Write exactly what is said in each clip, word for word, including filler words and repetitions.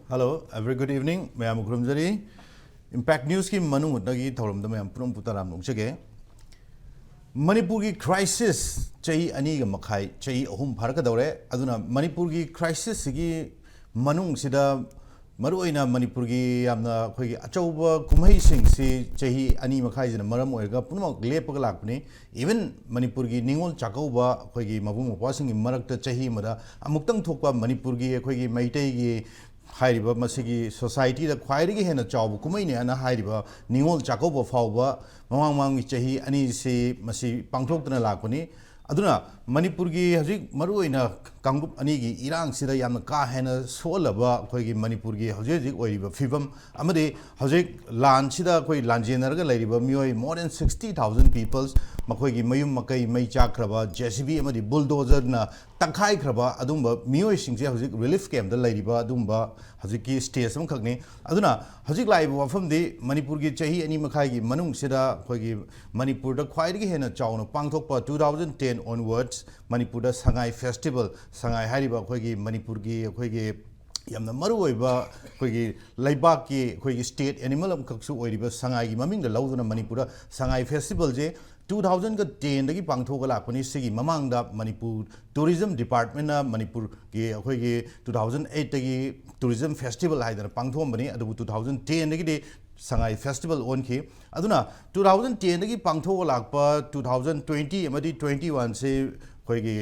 Hello, a very good evening. ꯃꯌꯥꯝꯕꯨ ꯈꯨꯔꯨꯝꯖꯔꯤ꯫ Impact Newsꯀꯤ ꯃꯅꯨꯡꯗꯒꯤ ꯊꯧꯔꯝꯗ ꯃꯌꯥꯝ ꯄꯨꯝꯅꯃꯛꯄꯨ ꯇꯔꯥꯝꯅ ꯑꯣꯛꯆꯒꯦ꯫ ꯃꯅꯤꯄꯨꯔꯒꯤ crisis ꯆꯍꯤ ꯑꯅꯤꯒ ꯃꯈꯥꯏ, ꯆꯍꯤ ꯑꯍꯨꯝ ꯐꯥꯔꯛꯀꯗꯧꯔꯦ꯫ ꯑꯗꯨꯅ ꯃꯅꯤꯄꯨꯔꯒꯤ crisisꯁꯤꯒꯤ ꯃꯅꯨꯡꯁꯤꯗ ꯃꯔꯨꯑꯣꯏꯅ ꯃꯅꯤꯄꯨꯔꯒꯤ ꯌꯥꯝꯅ ꯑꯩꯈꯣꯏꯒꯤ ꯑꯆꯧꯕ ꯀꯨꯝꯍꯩꯁꯤꯡꯁꯤ ꯆꯍꯤ ꯑꯅꯤ ꯃꯈꯥꯏꯁꯤꯅ ꯃꯔꯝ ꯑꯣꯏꯔꯒ ꯄꯨꯝꯅꯃꯛ ꯂꯦꯞꯄꯒ ꯂꯥꯛꯄꯅꯤ꯫ Even ꯃꯅꯤꯄꯨꯔꯒꯤ ꯅꯤꯉꯣꯜ ꯆꯥꯛꯀꯧꯕ, ꯑꯩꯈꯣꯏꯒꯤ ꯃꯕꯨꯡ ꯃꯧꯄ꯭ꯋꯥꯁꯤꯡꯒꯤ ꯃꯔꯛꯇ ꯆꯍꯤ ꯑꯃꯗ ꯑꯃꯨꯛꯇꯪ ꯊꯣꯛꯄ ꯃꯅꯤꯄꯨꯔꯒꯤ, ꯑꯩꯈꯣꯏꯒꯤ ꯃꯩꯇꯩꯒꯤ ꯍꯥꯏꯔꯤꯕ ꯃꯁꯤꯒꯤ societyꯗ ꯈ꯭ꯋꯥꯏꯗꯒꯤ ꯍꯦꯟꯅ ꯆꯥꯎꯕ ꯀꯨꯝꯍꯩꯅꯤ ꯍꯥꯏꯅ ꯍꯥꯏꯔꯤꯕ ꯅꯤꯉꯣꯜ ꯆꯥꯛꯀꯧꯕ ꯐꯥꯎꯕ ꯃꯃꯥꯡ ꯃꯃꯥꯡꯒꯤ ꯆꯍꯤ ꯑꯅꯤꯁꯤ ꯃꯁꯤ ꯄꯥꯡꯊꯣꯛꯇꯨꯅ ꯂꯥꯛꯄꯅꯤ꯫ ꯑꯗꯨꯅ ꯃꯅꯤꯄꯨꯔꯒꯤ ꯍꯧꯖꯤꯛ ꯃꯔꯨꯑꯣꯏꯅ ꯀꯥꯡꯂꯨꯞ ꯑꯅꯤꯒꯤ ꯏꯔꯥꯡꯁꯤꯗ ꯌꯥꯝꯅ ꯀꯥ ꯍꯦꯟꯅ ꯁꯣꯛꯍꯜꯂꯕ ꯑꯩꯈꯣꯏꯒꯤ ꯃꯅꯤꯄꯨꯔꯒꯤ ꯍꯧꯖꯤꯛ ꯍꯧꯖꯤꯛ ꯑꯣꯏꯔꯤꯕ ꯐꯤꯕꯝ ꯑꯃꯗꯤ ꯍꯧꯖꯤꯛ ꯂꯥꯟꯁꯤꯗ ꯑꯩꯈꯣꯏ ꯂꯥꯟꯖꯦꯟꯅꯔꯒ ꯂꯩꯔꯤꯕ ꯃꯤꯑꯣꯏ more than sixty thousand peoples, ꯃꯈꯣꯏꯒꯤ ꯃꯌꯨꯝ ꯃꯀꯩ ꯃꯩ ꯆꯥꯛꯈ꯭ꯔꯕ, JCB ꯑꯃꯗꯤ bulldozerꯅ ꯇꯛꯈꯥꯏꯈ꯭ꯔꯕ ꯑꯗꯨꯒꯨꯝꯕ ꯃꯤꯑꯣꯏꯁꯤꯡꯁꯦ ꯍꯧꯖꯤꯛ relief campꯇ ꯂꯩꯔꯤꯕ ꯑꯗꯨꯒꯨꯝꯕ ꯍꯧꯖꯤꯛꯀꯤ stage ꯑꯃꯈꯛꯅꯤ꯫ ꯑꯗꯨꯅ ꯍꯧꯖꯤꯛ ꯂꯥꯛꯏꯕ ꯋꯥꯐꯝꯗꯤ ꯃꯅꯤꯄꯨꯔꯒꯤ ꯆꯍꯤ ꯑꯅꯤ ꯃꯈꯥꯏꯒꯤ ꯃꯅꯨꯡꯁꯤꯗ ꯑꯩꯈꯣꯏꯒꯤ ꯃꯅꯤꯄꯨꯔꯗ ꯈ꯭ꯋꯥꯏꯗꯒꯤ ꯍꯦꯟꯅ ꯆꯥꯎꯅ ꯄꯥꯡꯊꯣꯛꯄ, two thousand ten onwards ꯃꯅꯤꯄꯨꯔꯗ ꯁꯉꯥꯏ festival, ꯁꯉꯥꯏ ꯍꯥꯏꯔꯤꯕ ꯑꯩꯈꯣꯏꯒꯤ ꯃꯅꯤꯄꯨꯔꯒꯤ ꯑꯩꯈꯣꯏꯒꯤ ꯌꯥꯝꯅ ꯃꯔꯨꯑꯣꯏꯕ ꯑꯩꯈꯣꯏꯒꯤ ꯂꯩꯕꯥꯛꯀꯤ ꯑꯩꯈꯣꯏꯒꯤ state animal ꯑꯃꯈꯛꯁꯨ ꯑꯣꯏꯔꯤꯕ ꯁꯉꯥꯏꯒꯤ ꯃꯃꯤꯡꯗ ꯂꯧꯗꯨꯅ ꯃꯅꯤꯄꯨꯔꯗ ꯁꯉꯥꯏ festivalꯁꯦ two thousandꯒ tenꯗꯒꯤ ꯄꯥꯡꯊꯣꯛꯑꯒ ꯂꯥꯛꯄꯅꯤ꯫ ꯁꯤꯒꯤ ꯃꯃꯥꯡꯗ ꯃꯅꯤꯄꯨꯔ tourism departmentꯅ ꯃꯅꯤꯄꯨꯔꯒꯤ ꯑꯩꯈꯣꯏꯒꯤ two thousand eightꯇꯒꯤ tourism festival ꯍꯥꯏꯗꯅ ꯄꯥꯡꯊꯣꯛꯑꯝꯕꯅꯤ, ꯑꯗꯨꯕꯨ two thousand tenꯗꯒꯤꯗꯤ ꯁꯉꯥꯏ festival ꯑꯣꯟꯈꯤ꯫ ꯑꯗꯨꯅ two thousand tenꯗꯒꯤ ꯄꯥꯡꯊꯣꯛꯑ ꯂꯥꯛꯄ two thousand twenty ꯑꯃꯗꯤ twenty oneꯁꯤ ꯑꯩꯈꯣꯏꯒꯤ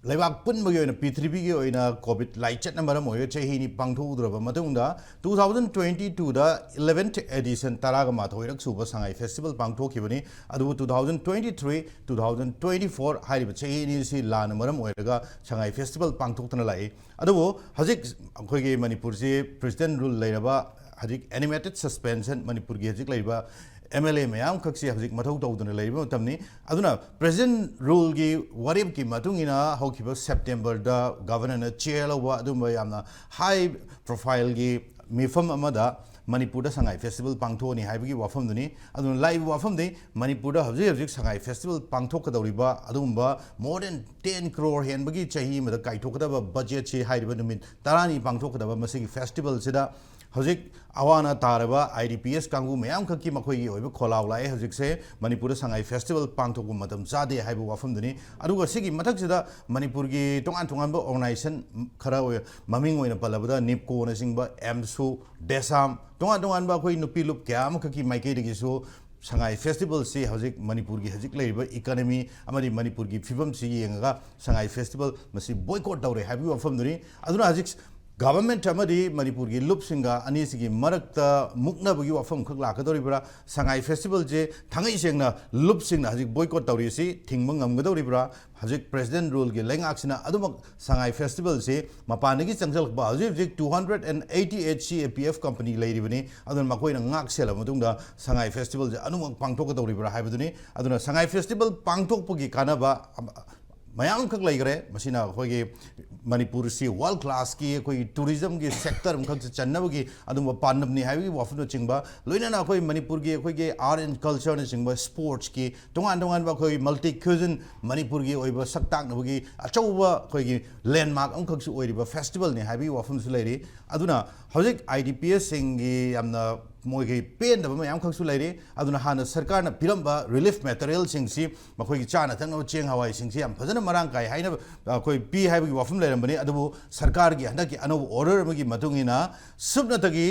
ꯂꯩꯕꯥꯛ ꯄꯨꯝꯕꯒꯤ ꯑꯣꯏꯅ, ꯄ꯭ꯔꯤꯊꯤꯕꯤꯒꯤ ꯑꯣꯏꯅ COVID ꯂꯥꯏꯆꯠꯅ ꯃꯔꯝ ꯑꯣꯏꯔꯒ ꯆꯍꯤ ꯑꯅꯤ ꯄꯥꯡꯊꯣꯛꯎꯗ꯭ꯔꯕ ꯃꯇꯨꯡꯗ, two thousand twenty twoꯗ eleventh edition, ꯇꯔꯥꯒ ꯃꯥꯊꯣꯏꯔꯛ ꯁꯨꯕ ꯁꯉꯥꯏ festival ꯄꯥꯡꯊꯣꯛꯈꯤꯕꯅꯤ꯫ ꯑꯗꯨꯕꯨ two thousand twenty three, two thousand twenty four ꯍꯥꯏꯔꯤꯕ ꯆꯍꯤ ꯑꯅꯤ ꯑꯁꯤ ꯂꯥꯟꯅ ꯃꯔꯝ ꯑꯣꯏꯔꯒ ꯁꯉꯥꯏ festival ꯄꯥꯡꯊꯣꯛꯇꯨꯅ ꯂꯥꯛꯏ꯫ ꯑꯗꯨꯕꯨ ꯍꯧꯖꯤꯛ ꯑꯩꯈꯣꯏꯒꯤ ꯃꯅꯤꯄꯨꯔꯁꯤ president rule ꯂꯩꯔꯕ, ꯍꯧꯖꯤꯛ animated suspension, ꯃꯅꯤꯄꯨꯔꯒꯤ ꯍꯧꯖꯤꯛ ꯂꯩꯔꯤꯕ MLA ꯃꯌꯥꯝ ꯈꯛꯁꯤ ꯍꯧꯖꯤꯛ ꯃꯊꯧ ꯇꯧꯗꯨꯅ ꯂꯩꯔꯤꯕ ꯃꯇꯝꯅꯤ꯫ ꯑꯗꯨꯅ president ruleꯒꯤ ꯋꯥꯔꯦꯞꯀꯤ ꯃꯇꯨꯡ ꯏꯟꯅ ꯍꯧꯈꯤꯕ Septemberꯗ governorꯅ chair ꯂꯧꯕ ꯑꯗꯨꯒꯨꯝꯕ ꯌꯥꯝꯅ high profileꯒꯤ ꯃꯤꯐꯝ ꯑꯃꯗ ꯃꯅꯤꯄꯨꯔꯗ ꯁꯉꯥꯏ ꯐꯦꯁꯇꯤꯚꯦꯜ ꯄꯥꯡꯊꯣꯛꯑꯅꯤ ꯍꯥꯏꯕꯒꯤ ꯋꯥꯐꯝꯗꯨꯅꯤ꯫ ꯑꯗꯨꯅ ꯂꯥꯛꯏꯕ ꯋꯥꯐꯝꯗꯤ ꯃꯅꯤꯄꯨꯔꯗ ꯍꯧꯖꯤꯛ ꯍꯧꯖꯤꯛ ꯁꯉꯥꯏ ꯐꯦꯁꯇꯤꯚꯦꯜ ꯄꯥꯡꯊꯣꯛꯀꯗꯧꯔꯤꯕ ꯑꯗꯨꯒꯨꯝꯕ more than ten crore ꯍꯦꯟꯕꯒꯤ ꯆꯍꯤ ꯑꯃꯗ ꯀꯥꯏꯊꯣꯛꯀꯗꯕ ꯕꯖꯦꯠꯁꯤ ꯍꯥꯏꯔꯤꯕ ꯅꯨꯃꯤꯠ ꯇꯔꯥꯅꯤ ꯄꯥꯡꯊꯣꯛꯀꯗꯕ ꯃꯁꯤꯒꯤ ꯐꯦꯁꯇꯤꯚꯦꯜꯁꯤꯗ ꯍꯧꯖꯤꯛ ꯑꯋꯥ ꯑꯅꯥ ꯇꯥꯔꯕ ꯑꯥꯏ ꯗꯤ ꯄꯤ ꯑꯦꯁ ꯀꯥꯡꯕꯨ ꯃꯌꯥꯝꯈꯛꯀꯤ ꯃꯈꯣꯏꯒꯤ ꯑꯣꯏꯕ ꯈꯣꯜꯂꯥꯎ ꯂꯥꯛꯑꯦ꯫ ꯍꯧꯖꯤꯛꯁꯦ ꯃꯅꯤꯄꯨꯔꯗ ꯁꯉꯥꯏ ꯐꯦꯁꯇꯤꯚꯦꯜ ꯄꯥꯡꯊꯣꯛꯄ ꯃꯇꯝ ꯆꯥꯗꯦ ꯍꯥꯏꯕ ꯋꯥꯐꯝꯗꯨꯅꯤ꯫ ꯑꯗꯨꯒ ꯁꯤꯒꯤ ꯃꯊꯛꯁꯤꯗ ꯃꯅꯤꯄꯨꯔꯒꯤ ꯇꯣꯉꯥꯟ ꯇꯣꯉꯥꯟꯕ ꯑꯣꯔꯒꯅꯥꯏꯖꯦꯁꯟ ꯈꯔ ꯑꯣꯏ-, ꯃꯃꯤꯡ ꯑꯣꯏꯅ ꯄꯜꯂꯕꯗ ꯅꯤꯞꯀꯣꯅꯆꯤꯡꯕ, ꯑꯦꯝꯁꯨ, ꯗꯦꯁꯥꯝ, ꯇꯣꯉꯥꯟ ꯇꯣꯉꯥꯟꯕ ꯑꯩꯈꯣꯏ ꯅꯨꯄꯤ ꯂꯨꯞ ꯀꯌꯥ ꯑꯃꯈꯛꯀꯤ ꯃꯥꯏꯀꯩꯗꯒꯤꯁꯨ ꯁꯉꯥꯏ ꯐꯦꯁꯇꯤꯚꯦꯜꯁꯤ ꯍꯧꯖꯤꯛ ꯃꯅꯤꯄꯨꯔꯒꯤ ꯍꯧꯖꯤꯛ ꯂꯩꯔꯤꯕ ꯏꯀꯅꯃꯤ ꯑꯃꯗꯤ ꯃꯅꯤꯄꯨꯔꯒꯤ ꯐꯤꯕꯝꯁꯤ ꯌꯦꯡꯉꯒ ꯁꯉꯥꯏ ꯐꯦꯁꯇꯤꯚꯦꯜ ꯃꯁꯤ ꯕꯣꯏꯀꯣꯠ ꯇꯧꯔꯦ ꯍꯥꯏꯕꯒꯤ ꯋꯥꯐꯝꯗꯨꯅꯤ꯫ ꯑꯗꯨꯅ ꯍꯧꯖꯤꯛ ꯒꯚꯔꯟꯃꯦꯟꯠ ꯑꯃꯗꯤ ꯃꯅꯤꯄꯨꯔꯒꯤ ꯂꯨꯞꯁꯤꯡꯒ ꯑꯅꯤꯁꯤꯒꯤ ꯃꯔꯛꯇ ꯃꯨꯛꯅꯕꯒꯤ ꯋꯥꯐꯝꯈꯛ ꯂꯥꯛꯀꯗꯧꯔꯤꯕ꯭ꯔꯥ? ꯁꯉꯥꯏ ꯐꯦꯁꯇꯤꯚꯦꯜꯁꯦ ꯊꯥꯡꯉꯩ ꯁꯦꯡꯅ ꯂꯨꯞꯁꯤꯡꯅ ꯍꯧꯖꯤꯛ ꯕꯣꯏꯀꯣꯠ ꯇꯧꯔꯤꯁꯤ ꯊꯤꯡꯕ ꯉꯝꯒꯗꯧꯔꯤꯕ꯭ꯔꯥ? ꯍꯧꯖꯤꯛ ꯄ꯭ꯔꯦꯁꯤꯗꯦꯟꯠ ꯔꯨꯜꯒꯤ ꯂꯩꯉꯥꯛꯁꯤꯅ ꯑꯗꯨꯃꯛ ꯁꯉꯥꯏ ꯐꯦꯁꯇꯤꯚꯦꯜꯁꯤ ꯃꯄꯥꯟꯗꯒꯤ ꯆꯪꯁꯤꯜꯂꯛꯄ ꯍꯧꯖꯤꯛ ꯍꯧꯖꯤꯛ two hundred and eighty eight C A P F company ꯂꯩꯔꯤꯕꯅꯤ꯫ ꯑꯗꯨꯅ ꯃꯈꯣꯏꯅ ꯉꯥꯛ ꯁꯦꯜꯂꯕ ꯃꯇꯨꯡꯗ ꯁꯉꯥꯏ ꯐꯦꯁꯇꯤꯚꯦꯜꯁꯦ ꯑꯗꯨꯃꯛ ꯄꯥꯡꯊꯣꯛꯀꯗꯧꯔꯤꯕ꯭ꯔꯥ ꯍꯥꯏꯕꯗꯨꯅꯤ꯫ ꯑꯗꯨꯅ ꯁꯉꯥꯏ ꯐꯦꯁꯇꯤꯚꯦꯜ ꯄꯥꯡꯊꯣꯛꯄꯒꯤ ꯀꯥꯟꯅꯕ ꯃꯌꯥꯝ ꯑꯃꯈꯛ ꯂꯩꯈ꯭ꯔꯦ꯫ ꯃꯁꯤꯅ ꯑꯩꯈꯣꯏꯒꯤ ꯃꯅꯤꯄꯨꯔꯁꯤ ꯋꯥꯔꯜ ꯀ꯭ꯂꯥꯁꯀꯤ ꯑꯩꯈꯣꯏꯒꯤ ꯇꯨꯔꯤꯖꯝꯒꯤ ꯁꯦꯛꯇꯔ ꯑꯃꯈꯛꯁꯦ ꯆꯟꯅꯕꯒꯤ ꯑꯗꯨꯒꯨꯝꯕ ꯄꯥꯟꯗꯝꯅꯤ ꯍꯥꯏꯕꯒꯤ ꯋꯥꯐꯝꯅꯆꯤꯡꯕ, ꯂꯣꯏꯅꯅ ꯑꯩꯈꯣꯏ ꯃꯅꯤꯄꯨꯔꯒꯤ ꯑꯩꯈꯣꯏꯒꯤ art and culture ꯅꯆꯤꯡꯕ, ꯁ꯭ꯄꯣꯔꯠꯁꯀꯤ ꯇꯣꯉꯥꯟ ꯇꯣꯉꯥꯟꯕ ꯑꯩꯈꯣꯏ ꯃꯜꯇꯤ ꯀ꯭ꯌꯨꯖꯤꯟ ꯃꯅꯤꯄꯨꯔꯒꯤ ꯑꯣꯏꯕ ꯁꯛ ꯇꯥꯛꯅꯕꯒꯤ ꯑꯆꯧꯕ ꯑꯩꯈꯣꯏꯒꯤ ꯂꯦꯟꯃꯥꯔꯛ ꯑꯃꯈꯛꯁꯨ ꯑꯣꯏꯔꯤꯕ ꯐꯦꯁꯇꯤꯚꯦꯜꯅꯤ ꯍꯥꯏꯕꯒꯤ ꯋꯥꯐꯝꯁꯨ ꯂꯩꯔꯤ꯫ ꯑꯗꯨꯅ ꯍꯧꯖꯤꯛ ꯑꯥꯏ ꯗꯤ ꯄꯤ ꯑꯦꯁꯁꯤꯡꯒꯤ ꯌꯥꯝꯅ ꯃꯣꯏꯒꯤ ꯄꯦꯟꯗꯕ ꯃꯌꯥꯝ ꯈꯛꯁꯨ ꯂꯩꯔꯤ꯫ ꯑꯗꯨꯅ ꯍꯥꯟꯅ ꯁꯔꯀꯥꯔꯅ ꯄꯤꯔꯝꯕ ꯔꯤꯂꯤꯐ ꯃꯦꯇꯔꯤꯌꯦꯜꯁꯤꯡꯁꯤ, ꯃꯈꯣꯏꯒꯤ ꯆꯥꯅ ꯊꯛꯅꯕ ꯆꯦꯡ ꯍꯋꯥꯏꯁꯤꯡꯁꯤ ꯌꯥꯝ ꯐꯖꯅ ꯃꯔꯥꯡ ꯀꯥꯏ ꯍꯥꯏꯅ ꯑꯩꯈꯣꯏ ꯄꯤ ꯍꯥꯏꯕꯒꯤ ꯋꯥꯐꯝ ꯂꯩꯔꯝꯕꯅꯤ꯫ ꯑꯗꯨꯕꯨ ꯁꯔꯀꯥꯔꯒꯤ ꯍꯟꯗꯛꯀꯤ ꯑꯅꯧꯕ ꯑꯣꯔꯗꯔ ꯑꯃꯒꯤ ꯃꯇꯨꯡ ꯏꯟꯅ ꯁꯨꯞꯅꯇꯒꯤ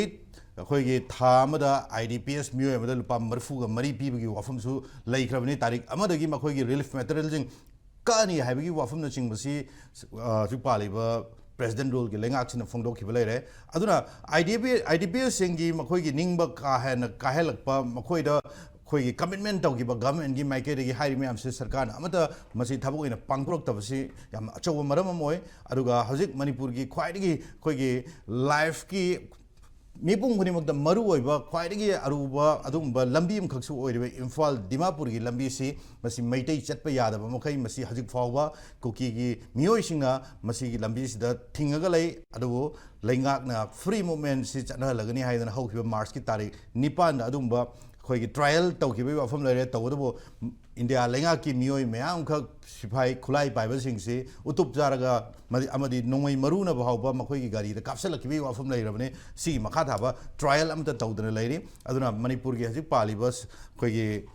ꯑꯩꯈꯣꯏꯒꯤ ꯊꯥ ꯑꯃꯗ ꯑꯥꯏ ꯗꯤ ꯄꯤ ꯑꯦꯁ ꯃꯤꯑꯣꯏ ꯑꯃꯗ ꯂꯨꯄꯥ ꯃꯔꯤꯐꯨꯒ ꯃꯔꯤ ꯄꯤꯕꯒꯤ ꯋꯥꯐꯝꯁꯨ ꯂꯩꯈ꯭ꯔꯕꯅꯤ꯫ ꯇꯥꯔꯤꯛ ꯑꯃꯗꯒꯤ ꯃꯈꯣꯏꯒꯤ ꯔꯤꯂꯤꯐ ꯃꯦꯇꯔꯤꯌꯦꯜꯁꯤꯡ ꯀꯛꯑꯅꯤ ꯍꯥꯏꯕꯒꯤ ꯋꯥꯐꯝꯅꯆꯤꯡꯕꯁꯤ, ꯑ, ꯍꯧꯖꯤꯛ ꯄꯥꯜꯂꯤꯕ ꯄ꯭ꯔꯦꯁꯤꯗꯦꯟꯠ ꯔꯨꯜꯒꯤ ꯂꯩꯉꯥꯛꯁꯤꯅ ꯐꯣꯡꯗꯣꯛꯈꯤꯕ ꯂꯩꯔꯦ꯫ ꯑꯗꯨꯅ I D P, I D ꯄꯤ ꯑꯦꯁꯁꯤꯡꯒꯤ ꯃꯈꯣꯏꯒꯤ ꯅꯤꯡꯕ ꯀꯥ ꯍꯦꯟꯅ ꯀꯥꯏꯍꯜꯂꯛꯄ, ꯃꯈꯣꯏꯗ ꯑꯩꯈꯣꯏꯒꯤ ꯀꯃꯤꯠꯃꯦꯟꯠ ꯇꯧꯈꯤꯕ ꯒꯚꯔꯟꯃꯦꯟꯠꯀꯤ ꯃꯥꯏꯀꯩꯗꯒꯤ ꯍꯥꯏꯔꯤꯕ ꯃꯌꯥꯝꯁꯤ ꯁꯔꯀꯥꯔꯅ ꯑꯃꯠꯇ ꯃꯁꯤ ꯊꯕꯛ ꯑꯣꯏꯅ ꯄꯥꯡꯊꯣꯔꯛꯇꯕꯁꯤ ꯌꯥꯝ ꯑꯆꯧꯕ ꯃꯔꯝ ꯑꯃ ꯑꯣꯏ꯫ ꯑꯗꯨꯒ ꯍꯧꯖꯤꯛ ꯃꯅꯤꯄꯨꯔꯒꯤ ꯈ꯭ꯋꯥꯏꯗꯒꯤ ꯑꯩꯈꯣꯏꯒꯤ ꯂꯥꯏꯐꯀꯤ ꯃꯤꯄꯨꯝ ꯈꯨꯗꯤꯡꯃꯛꯇ ꯃꯔꯨ ꯑꯣꯏꯕ, ꯈ꯭ꯋꯥꯏꯗꯒꯤ ꯑꯔꯨꯕ ꯑꯗꯨꯒꯨꯝꯕ ꯂꯝꯕꯤ ꯑꯃꯈꯛꯁꯨ ꯑꯣꯏꯔꯤꯕ ꯏꯝꯐꯥꯜ ꯗꯤꯃꯥꯄꯨꯔꯒꯤ ꯂꯝꯕꯤꯁꯤ, ꯃꯁꯤ ꯃꯩꯇꯩ ꯆꯠꯄ ꯌꯥꯗꯕ ꯃꯈꯩ, ꯃꯁꯤ ꯍꯧꯖꯤꯛ ꯐꯥꯎꯕ ꯀꯨꯀꯤꯒꯤ ꯃꯤꯑꯣꯏꯁꯤꯡꯅ ꯃꯁꯤꯒꯤ ꯂꯝꯕꯤꯁꯤꯗ ꯊꯤꯡꯉꯒ ꯂꯩ꯫ ꯑꯗꯨꯕꯨ ꯂꯩꯉꯥꯛꯅ free movementꯁꯤ ꯆꯠꯅꯍꯜꯂꯒꯅꯤ ꯍꯥꯏꯗꯅ ꯍꯧꯈꯤꯕ ꯃꯥꯔꯆꯀꯤ ꯇꯥꯔꯤꯛ ꯅꯤꯄꯥꯟꯗ ꯑꯗꯨꯒꯨꯝꯕ ꯑꯩꯈꯣꯏꯒꯤ trial ꯇꯧꯈꯤꯕꯒꯤ ꯋꯥꯐꯝ ꯂꯩꯔꯦ꯫ ꯇꯧꯕꯇꯕꯨ ꯏꯟꯗꯤꯌꯥ ꯂꯩꯉꯥꯛꯀꯤ ꯃꯤꯑꯣꯏ ꯃꯌꯥꯝ ꯑꯃꯈꯛ ꯁꯤꯐꯥꯏ ꯈꯨꯠꯂꯥꯏ ꯄꯥꯏꯕꯁꯤꯡꯁꯤ ꯎꯇꯨꯞ ꯆꯥꯔꯒ ꯑꯃꯗꯤ, ꯑꯃꯗꯤ ꯅꯣꯡꯃꯩ ꯃꯔꯨꯅ ꯐꯥꯎꯕ ꯃꯈꯣꯏꯒꯤ ꯒꯥꯔꯤꯗ ꯀꯥꯞꯁꯤꯜꯂꯛꯈꯤꯕꯒꯤ ꯋꯥꯐꯝ ꯂꯩꯔꯕꯅꯤ꯫ ꯁꯤꯒꯤ ꯃꯈꯥ ꯊꯥꯕ trial ꯑꯃꯇ ꯇꯧꯗꯅ ꯂꯩꯔꯤ꯫ ꯑꯗꯨꯅ ꯃꯅꯤꯄꯨꯔꯒꯤ ꯍꯧꯖꯤꯛ ꯄꯥꯜꯂꯤꯕ ꯑꯩꯈꯣꯏꯒꯤ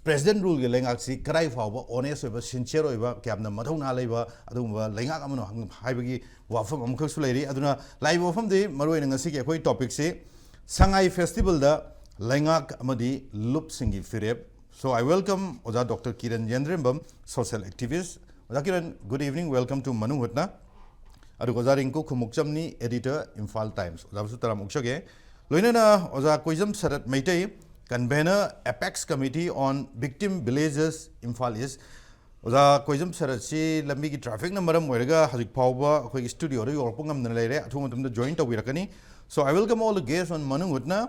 president ruleꯒꯤ ꯂꯩꯉꯥꯛꯁꯤ ꯀꯗꯥꯏ ꯐꯥꯎꯕ honest ꯑꯣꯏꯕ, sincere ꯑꯣꯏꯕ, ꯀꯌꯥꯝꯅ ꯃꯊꯧꯅꯥ ꯂꯩꯕ ꯑꯗꯨꯒꯨꯝꯕ ꯂꯩꯉꯥꯛ ꯑꯃꯅꯣ ꯍꯪ-, ꯍꯥꯏꯕꯒꯤ ꯋꯥꯐꯝ ꯑꯃꯈꯛꯁꯨ ꯂꯩꯔꯤ꯫ ꯑꯗꯨꯅ ꯂꯥꯛꯏꯕ ꯋꯥꯐꯝꯗꯤ, ꯃꯔꯨꯑꯣꯏꯅ ꯉꯁꯤꯒꯤ ꯑꯩꯈꯣꯏ topicꯁꯤ ꯁꯉꯥꯏ festivalꯗ ꯂꯩꯉꯥꯛ ꯑꯃꯗꯤ ꯂꯨꯞꯁꯤꯡꯒꯤ ꯐꯤꯔꯦꯞ꯫ So I welcome ꯑꯣꯖꯥ ꯗꯣꯛꯇꯔ ꯀꯤꯔꯟ ꯌꯦꯟꯗ꯭ꯔꯦꯝꯕꯝ, social activist꯫ ꯑꯣꯖꯥ Kiran, good evening, welcome to ꯃꯅꯨꯡ ꯍꯨꯠꯅ꯫ ꯑꯗꯨꯒ ꯑꯣꯖꯥ ꯔꯤꯡꯀꯨ ꯈꯨꯃꯨꯛꯆꯝꯅꯤ, editor, Imphal Times꯫ ꯑꯣꯖꯥꯕꯨꯁꯨ ꯇꯔꯥꯝꯅ ꯑꯣꯛꯆꯒꯦ꯫ ꯂꯣꯏꯅꯅ ꯑꯣꯖꯥ ꯀꯣꯏꯖꯝ ꯁꯔꯠ Meitei, convener, Apex Committee on Victim Villages, Imphal East꯫ ꯑꯣꯖꯥ ꯀꯣꯏꯖꯝ ꯁꯔꯠꯁꯤ ꯂꯝꯕꯤꯒꯤ trafficꯅ ꯃꯔꯝ ꯑꯣꯏꯔꯒ ꯍꯧꯖꯤꯛ ꯐꯥꯎꯕ ꯑꯩꯈꯣꯏꯒꯤ studioꯗ ꯌꯧꯔꯛꯄ ꯉꯝꯗꯅ ꯂꯩꯔꯦ꯫ ꯑꯊꯨꯕ ꯃꯇꯝꯗ join ꯇꯧꯕꯤꯔꯛꯀꯅꯤ꯫ So I welcome all the guests on ꯃꯅꯨꯡ ꯍꯨꯠꯅ꯫